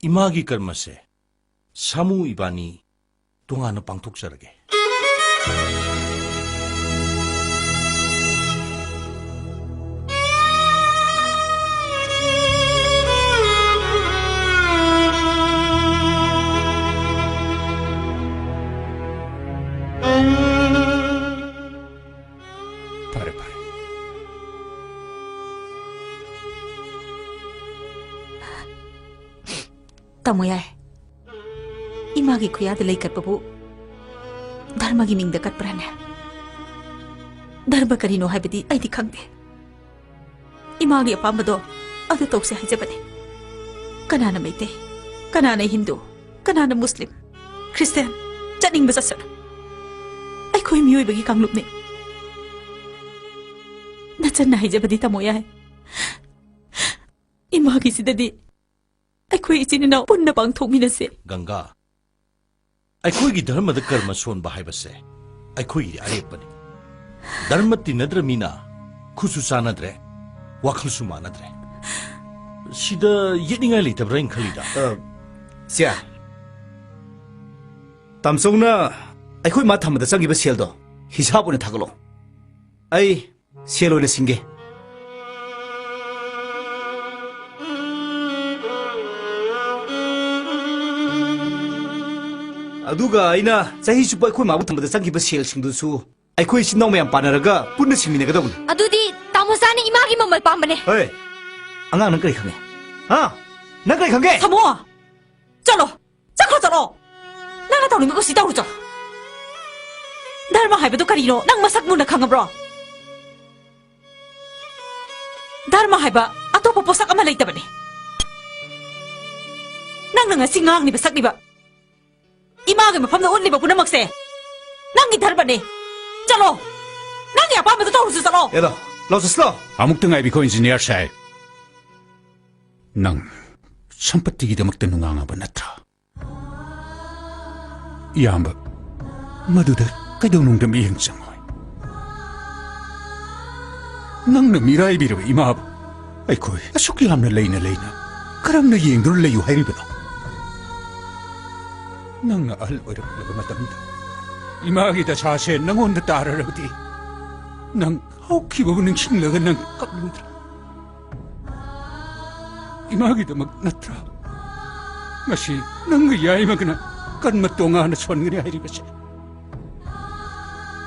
ꯏꯃꯥꯒꯤ ꯀꯔꯃꯁꯦ ꯁꯥꯃꯨ ꯏꯕꯥꯅꯤ ꯇꯣꯉꯥꯟꯅ ꯄꯥꯡꯊꯣꯛꯆꯔꯒꯦ꯫ ꯐꯔꯦ, ꯐꯔꯦ꯫ ꯇꯥꯃꯣ ꯌꯥꯏ, ꯏꯃꯥꯒꯤ ꯈꯨꯌꯥꯗ ꯂꯩ ꯀꯠꯄꯕꯨ ꯙꯔꯃꯒꯤ ꯃꯤꯡꯗ ꯀꯠꯄ꯭ꯔꯥꯅꯦ? ꯙꯔꯃ ꯀꯔꯤꯅꯣ ꯍꯥꯏꯕꯗꯤ ꯑꯩꯗꯤ ꯈꯪꯗꯦ꯫ ꯏꯃꯥꯒꯤ ꯑꯄꯥꯝꯕꯗꯣ ꯑꯗꯨ ꯇꯧꯁꯦ ꯍꯥꯏꯖꯕꯅꯤ꯫ ꯀꯅꯥꯅ ꯃꯩꯇꯩ, ꯀꯅꯥꯅ ꯍꯤꯟꯗꯨ, ꯀꯅꯥꯅ ꯃꯨꯁꯂꯤꯝ, ꯈ꯭ꯔꯤꯁꯇꯤꯌꯥꯟ, ꯆꯠꯅꯤꯡꯕ ꯆꯠꯁꯅꯨ꯫ ꯑꯩꯈꯣꯏ ꯃꯤꯑꯣꯏꯕꯒꯤ ꯀꯥꯡꯂꯨꯞꯅꯤ꯫ ꯅꯆꯟꯅ ꯍꯥꯏꯖꯕꯗꯤ ꯇꯥꯃꯣ ꯌꯥꯏ, ꯏꯃꯥꯒꯤꯁꯤꯗꯗꯤ ꯑꯩ ꯑꯩꯈꯣꯏ ꯏꯆꯤꯟ ꯏꯅꯥꯎ ꯄꯨꯟꯅ ꯄꯥꯡꯊꯣꯛꯃꯤꯟꯅꯁꯦ꯫ ꯒꯪꯒꯥ, ꯑꯩꯈꯣꯏꯒꯤ ꯙꯔꯃꯗ ꯀꯔꯃ ꯁꯣꯟꯕ ꯍꯥꯏꯕꯁꯦ ꯑꯩꯈꯣꯏꯒꯤꯗꯤ ꯑꯔꯦꯞꯄꯅꯤ꯫ ꯙꯔꯃ ꯇꯤꯟꯅꯗ꯭ꯔ ꯃꯤꯅ ꯈꯨꯠꯁꯨ ꯆꯥꯟꯅꯗ꯭ꯔꯦ, ꯋꯥꯈꯜꯁꯨ ꯃꯥꯟꯅꯗ꯭ꯔꯦ꯫ ꯁꯤꯗ ꯌꯦꯠꯅꯤꯡꯉꯥꯏ ꯂꯩꯇꯕ꯭ꯔꯥ ꯍꯥꯏꯅ ꯈꯜꯂꯤꯗ꯫ ꯑ, ꯁꯤꯌꯥ, ꯇꯥꯝꯆꯧꯅ ꯑꯩꯈꯣꯏ ꯃꯥ ꯊꯝꯕꯗ ꯆꯪꯈꯤꯕ ꯁꯦꯜꯗꯣ ꯍꯤꯁꯥꯞ ꯑꯣꯏꯅ ꯊꯥꯒꯠꯂꯣ꯫ ꯑꯩ ꯁꯦꯜ ꯑꯣꯏꯅ ꯁꯤꯡꯒꯦ꯫ ꯑꯗꯨꯒ ꯑꯩꯅ ꯆꯍꯤ ꯆꯨꯞꯄ ꯑꯩꯈꯣꯏ ꯃꯥꯕꯨ ꯊꯝꯕꯗ ꯆꯪꯈꯤꯕ ꯁꯦꯜꯁꯤꯡꯗꯨꯁꯨ ꯑꯩꯈꯣꯏ ꯏꯆꯤꯟ ꯏꯅꯥꯎ ꯃꯌꯥꯝ ꯄꯥꯟꯅꯔꯒ ꯄꯨꯟꯅ ꯁꯤꯡꯃꯤꯟꯅꯒꯗꯧꯕꯅꯤ꯫ ꯑꯗꯨꯗꯤ ꯇꯥꯃꯣ ꯆꯥꯅ ꯏꯃꯥꯒꯤ ꯃꯃꯜ ꯄꯥꯝꯕꯅꯦ꯫ ꯍꯣꯏ, ꯑꯉꯥꯡ, ꯅꯪ ꯀꯔꯤ ꯈꯪꯉꯦ? ꯍꯥ? ꯅꯪ ꯀꯔꯤ ꯈꯪꯒꯦ? ꯊꯝꯃꯣ! ꯆꯠꯂꯣ! ꯆꯠꯈ꯭ꯔꯣ, ꯆꯠꯂꯣ! ꯅꯪꯅ ꯇꯧꯅꯤꯡꯕ ꯀꯨꯁꯤ ꯇꯧꯔꯨ ꯆꯠꯂꯣ! ꯙꯔꯃ ꯍꯥꯏꯕꯗꯨ ꯀꯔꯤꯅꯣ ꯅꯪ ꯃꯁꯛ ꯃꯨꯟꯅ ꯈꯪꯉꯕ꯭ꯔꯣ? ꯙꯔꯃ ꯍꯥꯏꯕ ꯑꯇꯣꯞꯄ ꯄꯣꯠꯁꯛ ꯑꯃ ꯂꯩꯇꯕꯅꯤ꯫ ꯅꯪꯅ ꯉꯁꯤ ꯉꯥꯡꯂꯤꯕ ꯁꯛꯂꯤꯕ, ꯏꯃꯥꯒꯤ ꯃꯐꯝꯗ ꯎꯠꯂꯤꯕ ꯄꯨꯝꯅꯃꯛꯁꯦ ꯅꯪꯒꯤ ꯙꯔꯃꯅꯤ꯫ ꯆꯠꯂꯣ! ꯅꯪꯒꯤ ꯑꯄꯥꯝꯕꯗꯨ ꯇꯧꯔꯨꯁꯨ ꯆꯠꯂꯣ! ꯑꯦ, ꯂꯥꯎ, ꯂꯥꯎ, ꯆꯠꯁꯤ ꯂꯥꯎ꯫ ꯑꯃꯨꯛꯇ ꯉꯥꯏꯕꯤꯈꯣ, ꯏꯟꯖꯤꯅꯤꯌꯥꯔ ꯁꯥꯍꯦꯕ꯫ ꯅꯪ ꯁꯝꯄꯇꯤꯒꯤꯗꯃꯛꯇ ꯅꯨꯡꯉꯥꯡꯉꯕ ꯅꯠꯇ꯭ꯔꯥ? ꯏꯌꯥꯝꯕ, ꯃꯗꯨꯗ ꯀꯩꯗꯧꯅꯨꯡꯗ ꯃꯤꯠꯌꯦꯡ ꯆꯪꯉꯣꯏ꯫ ꯅꯪꯅ ꯃꯤꯔꯥꯏꯕꯤꯔꯕ ꯏꯃꯥꯕꯨ ꯑꯩꯈꯣꯏ ꯑꯁꯨꯛ ꯌꯥꯝꯅ ꯂꯩꯅ ꯂꯩꯅ ꯀꯔꯝꯅ ꯌꯦꯡꯗꯨꯅ ꯂꯩꯌꯨ ꯍꯥꯏꯔꯤꯕꯅꯣ? ꯅꯪꯅ ꯑꯍꯜ ꯑꯣꯏꯔꯛꯂꯕ ꯃꯇꯝꯗ ꯏꯃꯥꯒꯤ ꯗꯁꯥꯁꯦ ꯅꯪꯉꯣꯟꯗ ꯇꯥꯔꯔꯕꯗꯤ ꯅꯪ ꯍꯧꯈꯤꯕꯕꯨ ꯅꯤꯡꯁꯤꯡꯂꯒ ꯅꯪ ꯀꯞꯂꯨꯗ꯭ꯔꯥ? ꯏꯃꯥꯒꯤꯗꯃꯛ ꯅꯠꯇ꯭ꯔꯥ ꯉꯁꯤ ꯅꯪꯒ ꯌꯥꯏꯃꯒꯅ ꯀꯔꯃ ꯇꯣꯉꯥꯟꯅ ꯁꯣꯟꯒꯅꯤ ꯍꯥꯏꯔꯤꯕꯁꯦ?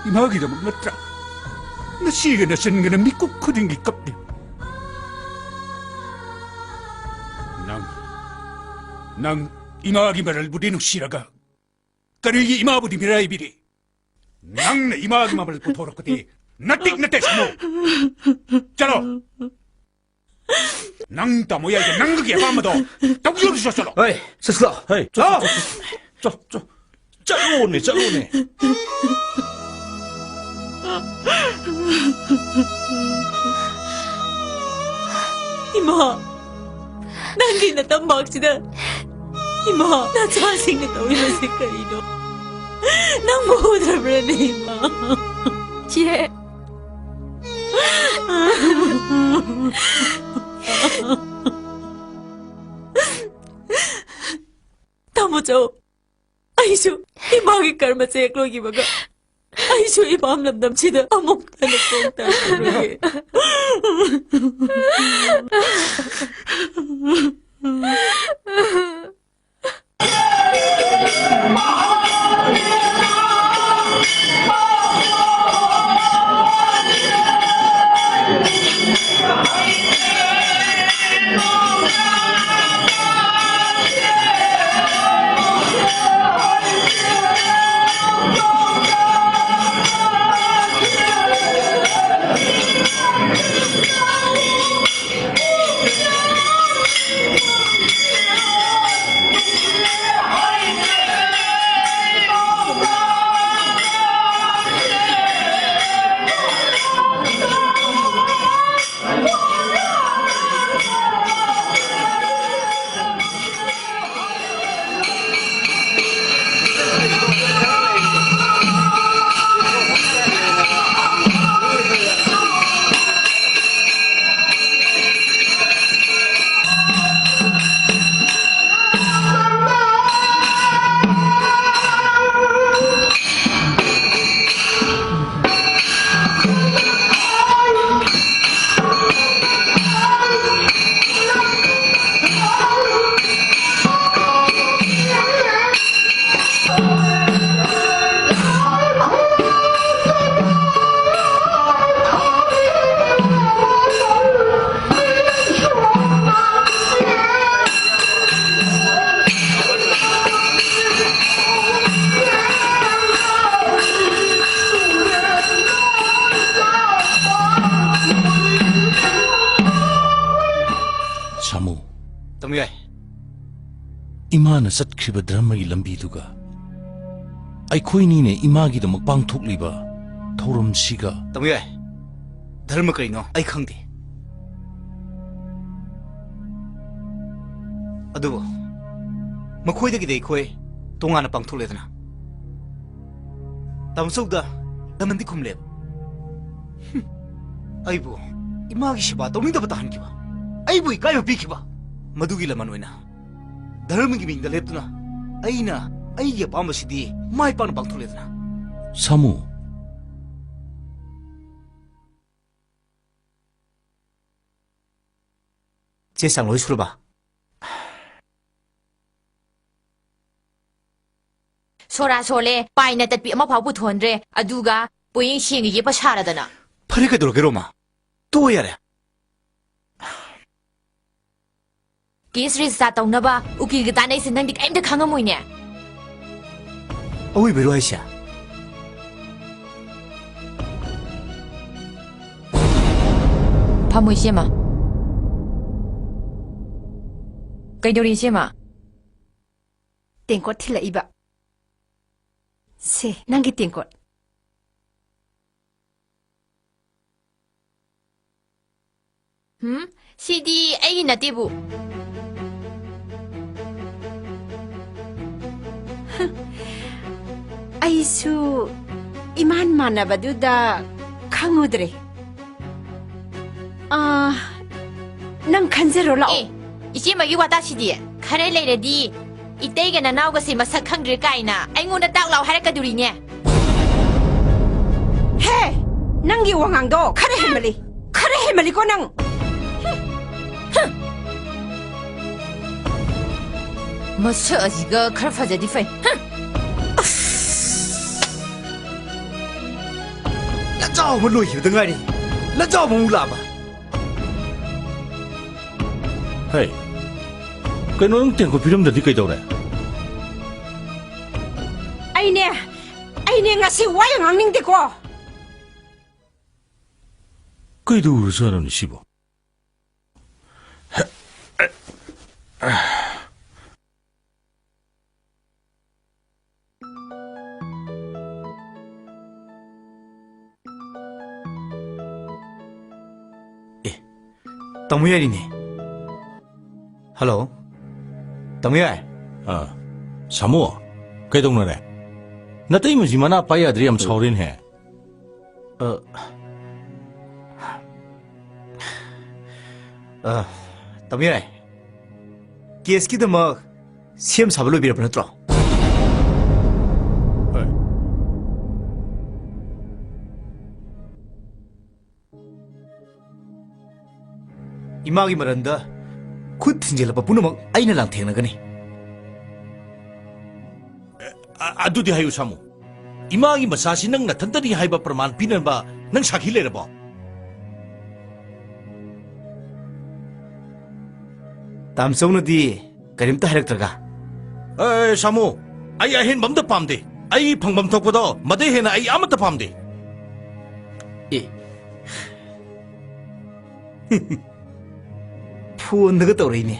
ꯏꯃꯥꯒꯤꯗꯃꯛ ꯅꯠꯇ꯭ꯔꯥ ꯅꯆꯦꯒ ꯅꯆꯟꯒꯅ ꯃꯤꯀꯨꯞ ꯈꯨꯗꯤꯡꯒꯤ ꯀꯞꯂꯤ? ꯅꯪ, ꯅꯪ ꯏꯃꯥꯒꯤ ꯃꯔꯜꯕꯨꯗꯤ ꯅꯨꯡꯁꯤꯔꯒ ꯀꯔꯤꯒꯤ ꯏꯃꯥꯕꯨꯗꯤ ꯃꯤꯔꯥꯏꯕꯤꯔꯤ? ꯅꯪꯅ ꯏꯃꯥꯒꯤ ꯃꯃꯜ ꯄꯨꯊꯣꯔꯛꯄꯗꯤ ꯅꯠꯇꯤꯛ ꯅꯠꯇꯦ, ꯁꯥꯅꯨ꯫ ꯆꯠꯂꯣ꯫ ꯅꯪ ꯇꯥꯃꯣ ꯌꯥꯏꯗ ꯅꯪꯒꯤ ꯑꯄꯥꯝꯕꯗꯣ ꯇꯧꯖꯔꯨ ꯆꯠꯂꯣ꯫ ꯍꯣꯏ, ꯆꯠꯁꯤꯂꯣ꯫ ꯍꯣꯏ, ꯆꯠ-, ꯂꯥꯛꯑꯣ꯫ ꯆꯠ-, ꯆꯠ-, ꯆꯠ-, ꯆꯠ-, ꯆꯠꯂꯣꯅꯦ, ꯆꯠꯂꯣꯅꯦ꯫ ꯏꯃꯥ, ꯅꯪꯒꯤ ꯅꯇꯝꯕꯥꯛꯁꯤꯗ ꯏꯃꯥ, ꯅꯆꯥꯁꯤꯡꯅ ꯇꯧꯔꯤꯕꯁꯤ ꯀꯔꯤꯅꯣ? ꯅꯪꯕꯨ ꯎꯗ꯭ꯔꯕ꯭ꯔꯅꯦ, ꯏꯃꯥ? ꯆꯦ꯫ ꯇꯥꯃꯣ ꯆꯧ, ꯑꯩꯁꯨ ꯏꯃꯥꯒꯤ ꯀꯔꯃ ꯆꯦꯛ ꯂꯣꯏꯈꯤꯕꯒ ꯑꯩꯁꯨ ꯏꯄꯥꯝ ꯂꯝꯗꯝꯁꯤꯗ ꯑꯃꯨꯛ ꯍꯟꯅ ꯈꯣꯡ ꯊꯥꯡꯂꯔꯣꯏꯒꯦ꯫ ꯁꯥꯃꯨ꯫ ꯇꯥꯃꯣ ꯌꯥꯏ꯫ ꯏꯃꯥꯅ ꯆꯠꯈ꯭ꯔꯤꯕ ꯙꯔꯃꯒꯤ ꯂꯝꯕꯤꯗꯨꯒ ꯑꯩꯈꯣꯏꯅꯤꯅ ꯏꯃꯥꯒꯤꯗꯃꯛ ꯄꯥꯡꯊꯣꯛꯂꯤꯕ ꯊꯧꯔꯝꯁꯤꯒ꯫ ꯇꯥꯃꯣ ꯌꯥꯏ, ꯙꯔꯃ ꯀꯔꯤꯅꯣ ꯑꯩ ꯈꯪꯗꯦ꯫ ꯑꯗꯨꯕꯨ ꯃꯈꯣꯏꯗꯒꯤꯗꯤ ꯑꯩꯈꯣꯏ ꯇꯣꯉꯥꯟꯅ ꯄꯥꯡꯊꯣꯛꯂꯦꯗꯅ꯫ ꯇꯥꯃꯣꯆꯧꯗ ꯗꯃꯟꯗꯤ ꯈꯨꯝꯂꯦꯕ꯫ ꯍꯨꯝ, ꯑꯩꯕꯨ ꯏꯃꯥꯒꯤ ꯁꯦꯕꯥ ꯇꯧꯅꯤꯡꯗꯕ ꯇꯥꯍꯟꯈꯤꯕ, ꯑꯩꯕꯨ ꯏꯀꯥꯏꯕ ꯄꯤꯈꯤꯕ, ꯃꯗꯨꯒꯤ ꯂꯃꯟ ꯑꯣꯏꯅ ꯙꯔꯃꯒꯤ ꯃꯤꯡꯗ ꯂꯦꯞꯇꯨꯅ ꯑꯩꯅ ꯑꯩꯒꯤ ꯑꯄꯥꯝꯕꯁꯤꯗꯤ ꯃꯥꯏ ꯄꯥꯛꯅ ꯄꯥꯡꯊꯣꯛꯂꯦꯗꯅ꯫ ꯁꯥꯃꯨ꯫ ꯆꯦ ꯆꯥꯡ ꯂꯣꯏ ꯁꯨꯔꯕ? ꯁꯣꯔꯥ ꯁꯣꯜꯂꯦ, ꯄꯥꯏꯅ ꯇꯠꯄꯤ ꯑꯃꯐꯥꯎ ꯄꯨꯊꯣꯛꯍꯟꯗ꯭ꯔꯦ, ꯑꯗꯨꯒ ꯄꯣꯌꯦꯡ ꯁꯦꯡꯅ ꯌꯦꯞꯄ ꯁꯥꯔꯗꯅ꯫ ꯐꯔꯦ, ꯀꯩꯗꯧꯔꯒꯦ ꯔꯣꯃꯥ? ꯇꯣꯛꯑꯣ ꯌꯥꯔꯦ꯫ ꯀꯦꯁ ꯔꯦꯖꯤꯁꯇꯥꯔ ꯇꯧꯅꯕ ꯎꯀꯤꯜꯒ ꯇꯥꯟꯅꯩꯁꯦ ꯅꯪꯗꯤ ꯀꯔꯤꯝꯇ ꯈꯪꯉꯝꯃꯣꯏꯅꯦ꯫ ꯑꯋꯣꯏꯕꯩꯔꯣ ꯍꯥꯏꯁꯦ? ꯐꯝꯃꯣ, ꯏꯆꯦꯃ꯫ ꯀꯩꯗꯧꯔꯤ, ꯏꯆꯦꯃ? ꯇꯦꯡꯀꯣꯠ ꯊꯤꯜꯂꯛꯏꯕ꯫ ꯁꯦ, ꯅꯪꯒꯤ ꯇꯦꯡꯀꯣꯠ꯫ ꯍꯨꯝ? ꯁꯤꯗꯤ ꯑꯩꯒꯤ ꯅꯠꯇꯦꯕꯨ꯫ ꯑꯩꯁꯨ ꯏꯃꯥꯟ ꯃꯥꯟꯅꯕꯗꯨꯗ ꯈꯪꯉꯨꯗ꯭ꯔꯦ꯫ ꯑꯥ, ꯅꯪ ꯈꯟꯖꯔꯣ, ꯂꯥꯛꯑꯣ꯫ ꯑꯦ, ꯏꯆꯦꯃꯒꯤ ꯋꯥꯇꯥꯁꯤꯗꯤ ꯈꯔ ꯂꯩꯔꯗꯤ ꯏꯇꯩꯒ ꯅꯅꯥꯎꯒꯁꯦ ꯃꯁꯛ ꯈꯪꯗ꯭ꯔꯦ ꯀꯥꯏꯅ ꯑꯩꯉꯣꯟꯗ ꯇꯥꯛ ꯂꯥꯎ ꯍꯥꯏꯔꯛꯀꯗꯣꯔꯤꯅꯦ꯫ ꯍꯦ! ꯅꯪꯒꯤ ꯋꯥꯉꯥꯡꯗꯣ ꯈꯔ ꯍꯦꯟꯃꯜꯂꯤ꯫ ꯈꯔ ꯍꯦꯟꯃꯜꯂꯤꯀꯣ ꯅꯪ꯫ ꯃꯁꯛ ꯑꯁꯤꯒ ꯈꯔ ꯐꯖꯗꯤ ꯐꯩ꯫ ꯂꯟꯖꯥꯎ ꯑꯃ ꯂꯣꯏꯈꯤꯕꯗ ꯉꯥꯏꯔꯤ꯫ ꯂꯟꯖꯥꯎ ꯑꯃ ꯑꯃꯨꯛ ꯂꯥꯛꯑꯕ? ꯍꯦ, ꯀꯩꯅꯣ, ꯅꯪ ꯇꯦꯡꯀꯣꯠ ꯄꯤꯔꯝꯗ꯭ꯔꯗꯤ ꯀꯩꯗꯧꯔꯦ? ꯑꯩꯅꯦ, ꯑꯩꯅꯦ ꯉꯁꯤ ꯋꯥ ꯌꯥꯝ ꯉꯥꯡꯅꯤꯡꯗꯦꯀꯣ꯫ ꯀꯩꯗꯧꯔꯖꯥꯠꯅꯣꯅꯦ ꯁꯤꯕꯣ? ꯑꯦ, ꯇꯥꯃꯣ ꯌꯥꯏꯔꯤꯅꯦ꯫ ꯍꯜꯂꯣ꯫ ꯇꯥꯃꯣꯌꯥꯏ꯫ ꯑ, ꯁꯥꯃꯨ, ꯀꯩꯗꯧꯅꯔꯦ? ꯅꯇꯩꯃꯁꯤ ꯃꯅꯥ ꯄꯥꯏ ꯌꯥꯗ꯭ꯔꯦ, ꯌꯥꯝ ꯁꯥꯎꯔꯦꯅꯦꯍꯦ꯫ ꯑ, ꯑ, ꯇꯥꯃꯣꯌꯥꯏ, ꯀꯦꯁꯀꯤꯗꯃꯛ ꯁꯦꯝ ꯁꯥꯕ ꯂꯣꯏꯕꯤꯔꯕ ꯅꯠꯇ꯭ꯔꯣ? ꯍꯣꯏ꯫ ꯏꯃꯥꯒꯤ ꯃꯔꯟꯗ ꯈꯨꯠ ꯊꯤꯟꯖꯤꯜꯂꯛꯄ ꯄꯨꯝꯅꯃꯛ ꯑꯩꯅ ꯂꯥꯡꯊꯦꯡꯅꯒꯅꯤ꯫ ꯑ-, ꯑꯗꯨꯗꯤ ꯍꯥꯏꯌꯨ, ꯁꯥꯃꯨ꯫ ꯏꯃꯥꯒꯤ ꯃꯆꯥꯁꯤ ꯅꯪ ꯅꯊꯟꯇꯅꯤ ꯍꯥꯏꯕ ꯄ꯭ꯔꯃꯥꯟ ꯄꯤꯅꯕ ꯅꯪ ꯁꯥꯈꯤ ꯂꯩꯔꯕꯣ? ꯇꯥꯝꯆꯧꯅꯗꯤ ꯀꯔꯤꯝꯇ ꯍꯥꯏꯔꯛꯇ꯭ꯔꯒ? ꯑꯦ, ꯁꯥꯃꯨ, ꯑꯩ ꯑꯍꯦꯟꯕ ꯑꯝꯇ ꯄꯥꯝꯗꯦ꯫ ꯑꯩ ꯐꯪꯐꯝ ꯊꯣꯛꯄꯗꯣ, ꯃꯗꯩ ꯍꯦꯟꯅ ꯑꯩ ꯑꯃꯠꯇ ꯄꯥꯝꯗꯦ꯫ ꯑꯦ꯫ ꯐꯣꯟꯗꯒ ꯇꯧꯔꯛꯏꯅꯦ꯫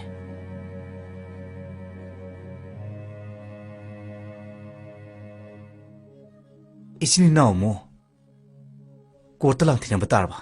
ꯏꯆꯤꯟ ꯏꯅꯥꯎ ꯑꯃꯨꯛ ꯀꯣꯔꯠꯇ ꯂꯥꯡꯊꯦꯡꯅꯕ ꯇꯥꯔꯕ?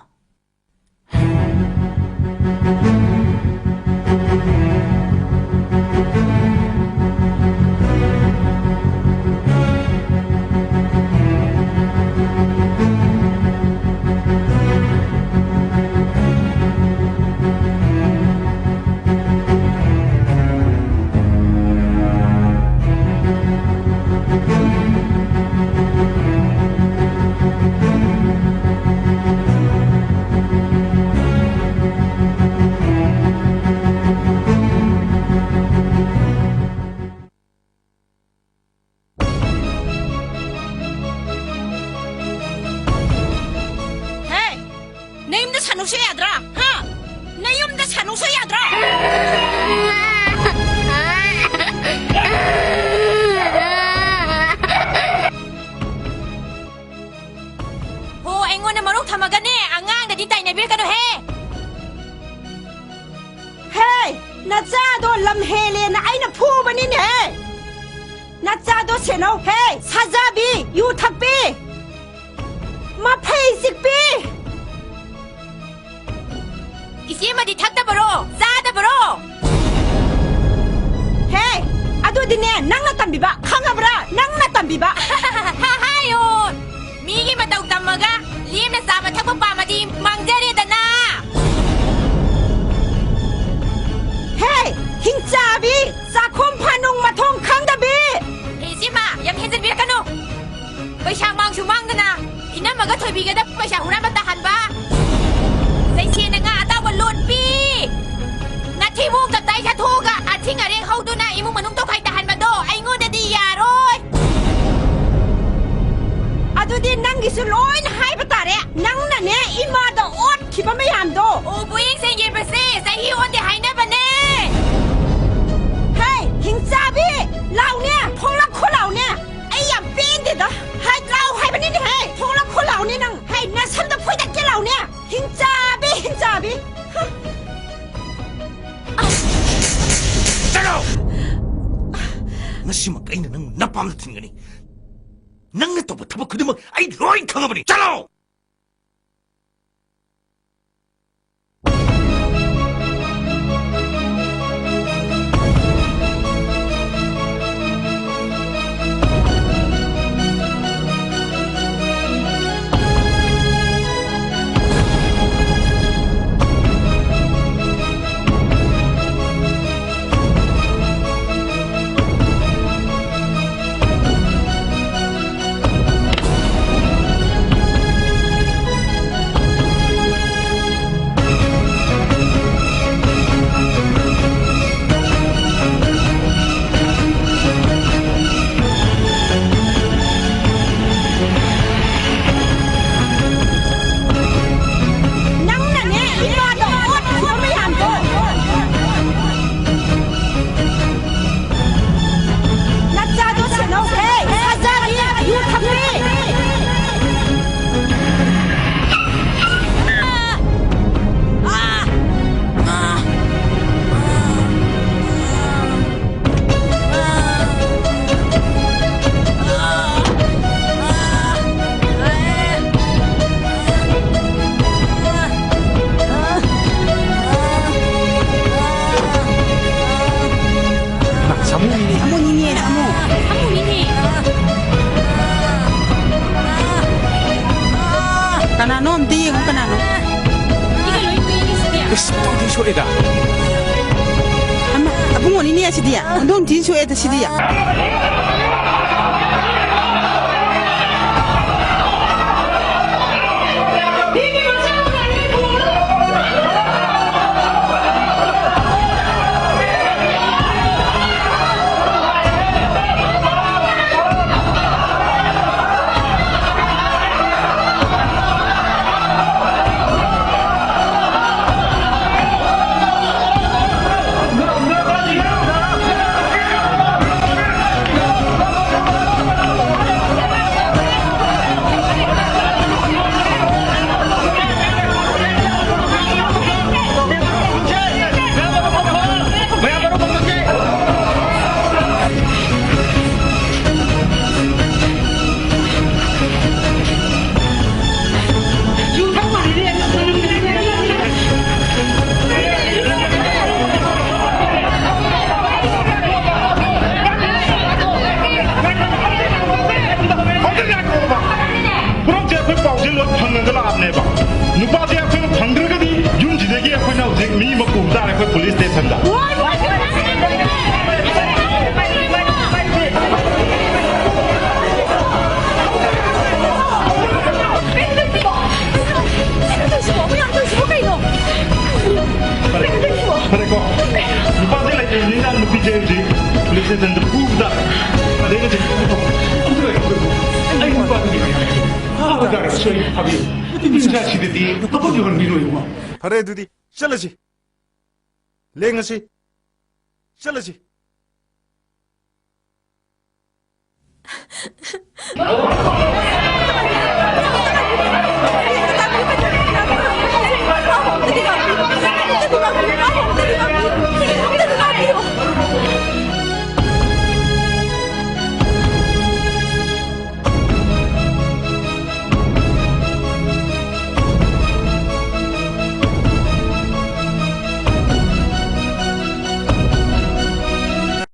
ꯍꯦ! ꯅꯌꯨꯝꯗ ꯁꯥꯟꯅꯧꯁꯦ ꯌꯥꯗ꯭ꯔꯥ? ꯍꯥ? ꯅꯌꯨꯝꯗ ꯁꯥꯟꯅꯧꯁꯦ ꯌꯥꯗ꯭ꯔꯥ? ꯍꯣ, ꯑꯩꯉꯣꯟꯗ ꯃꯔꯧ ꯊꯝꯃꯒꯅꯦ, ꯑꯉꯥꯡꯗꯗꯤ ꯇꯥꯏꯅꯕꯤꯔꯛꯀꯅꯨꯍꯦ! ꯍꯦ! ꯅꯆꯥꯗꯣ ꯂꯝ ꯍꯦꯜꯂꯦꯅ ꯑꯩꯅ ꯐꯨꯕꯅꯤꯅꯦꯍꯦ! ꯅꯆꯥꯗꯣ ꯁꯦꯟꯅꯧ! ꯍꯦ! ꯁꯥꯖꯥꯕꯤ! ꯌꯨ ꯊꯛꯄꯤ! ꯃꯐꯩ ꯆꯤꯛꯄꯤ! ꯏꯆꯦꯃꯗꯤ ꯊꯛꯇꯕꯔꯣ? ꯆꯥꯗꯕꯔꯣ? ꯍꯥꯏꯌꯣ꯫ ꯃꯤꯒꯤ ꯃꯇꯧ ꯇꯝꯃꯒ ꯂꯦꯝꯅ ꯆꯥꯕ ꯊꯛꯄ ꯄꯥꯝꯃꯗꯤ ꯃꯥꯡꯖꯔꯦꯗꯅ꯫ ꯍꯦ, ꯍꯤꯡꯆꯥꯕꯤ, ꯆꯥꯛꯈꯨꯝ ꯐꯥꯅꯨꯡ ꯃꯊꯣꯡ ꯈꯪꯗꯕꯤ! ꯍꯦ, ꯏꯆꯦꯃ, ꯌꯥꯝ ꯍꯦꯟꯖꯤꯟꯕꯤꯔꯛꯀꯅꯨ꯫ ꯄꯩꯁꯥ ꯃꯥꯡꯁꯨ ꯃꯥꯡꯗꯅ ꯏꯅꯝꯃꯒ ꯊꯣꯏꯕꯤꯒꯗ ꯄꯩꯁꯥ ꯍꯨꯔꯥꯟꯕ ꯇꯥꯍꯟꯕ, ꯆꯩꯁꯦꯟꯅ ꯉꯥ ꯑꯇꯥꯎꯕ ꯂꯣꯠꯄꯤ, ꯅꯊꯤꯕꯣꯡ ꯇꯞꯇꯥꯏ ꯆꯥꯊꯣꯛꯑꯒ ꯑꯊꯤꯡ ꯑꯔꯦꯡ ꯍꯧꯗꯨꯅ ꯏꯃꯨꯡ ꯃꯅꯨꯡ ꯇꯣꯈꯥꯏ ꯇꯥꯍꯟꯕꯗꯣ ꯑꯩꯉꯣꯟꯗꯗꯤ ꯌꯥꯔꯣꯏ꯫ ꯑꯗꯨꯗꯤ ꯅꯪꯒꯤꯁꯨ ꯂꯣꯏꯅ ꯍꯥꯏꯕ ꯇꯥꯔꯦ꯫ ꯅꯪꯅꯅꯦ ꯏꯃꯥꯗ ꯑꯣꯠꯈꯤꯕ ꯃꯌꯥꯝꯗꯣ꯫ ꯑꯣ, ꯄꯣꯌꯦꯡ ꯁꯦꯡꯒꯦꯕꯁꯦ ꯆꯍꯤ ꯑꯣꯟꯗꯦ ꯍꯥꯏꯅꯕꯅꯦ꯫ ꯍꯦ, ꯍꯤꯡꯆꯥꯕꯤ, ꯂꯥꯎꯅꯦ, ꯊꯣꯛꯂꯛꯈꯣ ꯂꯥꯎꯅꯦ꯫ ꯑꯩ ꯌꯥꯝ ꯄꯦꯟꯗꯦꯗ꯫ ꯍꯥꯏ, ꯂꯥꯎ ꯍꯥꯏꯕꯅꯤꯅꯦ, ꯍꯦ, ꯊꯣꯛꯂꯛꯈꯣ ꯂꯥꯎꯅꯦ ꯅꯪ꯫ ꯍꯦ, ꯅꯁꯝꯗ ꯐꯣꯏꯗꯠꯀꯦ ꯂꯥꯎꯅꯦ꯫ ꯍꯤꯡꯆꯥꯕꯤ, ꯍꯤꯡꯆꯥꯕꯤ꯫ ꯍ꯫ ꯆꯠꯂꯣ! ꯉꯁꯤꯃꯛ ꯑꯩꯅ ꯅꯪ ꯅꯄꯥꯝꯗ ꯊꯤꯟꯒꯅꯤ꯫ ꯅꯪꯅ ꯇꯧꯕ ꯊꯕꯛ ꯈꯨꯗꯤꯡꯃꯛ ꯑꯩ ꯂꯣꯏ ꯈꯪꯉꯕꯅꯤ꯫ ꯆꯠꯂꯣ! ꯀꯅꯥꯅꯣ ꯑꯝꯇ ꯌꯦꯡꯉꯨ, ꯀꯅꯥꯅꯣ? ꯏꯁ, ꯄꯪꯊꯤ ꯁꯣꯛꯑꯦꯗ꯫ ꯑꯃ, ꯑꯕꯨꯡꯉꯣꯅꯤꯅꯦ ꯑꯁꯤꯗꯤ꯫ ꯑꯣꯟꯊꯣꯛ ꯊꯤ ꯁꯣꯛꯑꯦꯗ ꯁꯤꯗꯤ꯫ ꯈꯨꯗꯛꯁꯦ ꯑꯩꯈꯣꯏ ꯄꯥꯎꯁꯦ ꯂꯣꯏ ꯐꯪꯉꯒ ꯂꯥꯛꯑꯕꯅꯦꯕ꯫ ꯅꯨꯄꯥꯁꯦ ꯑꯩꯈꯣꯏꯅ ꯐꯪꯗ꯭ꯔꯒꯗꯤ ꯌꯨꯝꯁꯤꯗꯒꯤ ꯑꯩꯈꯣꯏꯅ ꯍꯧꯖꯤꯛ ꯃꯤ ꯑꯃ ꯄꯨꯕ ꯇꯥꯔꯦ ꯑꯩꯈꯣꯏ ꯄꯨꯂꯤꯁ ꯁ꯭ꯇꯦꯁꯟꯗ꯫ ꯐꯔꯦ, ꯐꯔꯦꯀꯣ꯫ ꯅꯨꯄꯥꯁꯦ ꯂꯩꯇ꯭ꯔꯕꯅꯤꯅ ꯅꯨꯄꯤꯁꯦ ꯍꯧꯖꯤꯛ ꯄꯨꯂꯤꯁ ꯁ꯭ꯇꯦꯁꯟꯗ ꯄꯨꯕ ꯇꯥꯔꯦ꯫ ꯑꯗꯩ ꯍꯧꯖꯤꯛ ꯑꯝꯇ ꯂꯩꯈꯣ꯫ ꯑꯩ ꯅꯨꯄꯥꯗꯨꯒꯤ ꯐꯥꯕ ꯇꯥꯔꯦ꯫ ꯁꯣꯏ ꯐꯥꯕꯤꯌꯨ꯫ ꯅꯨꯄꯤ ꯃꯆꯥꯁꯤꯗꯗꯤ ꯊꯕꯛ ꯌꯧꯍꯟꯕꯤꯔꯣꯏꯕ꯫ ꯐꯔꯦ, ꯑꯗꯨꯗꯤ ꯆꯠꯂꯁꯤ꯫ ꯂꯦꯡꯉꯁꯤ꯫ ꯆꯠꯂꯁꯤ꯫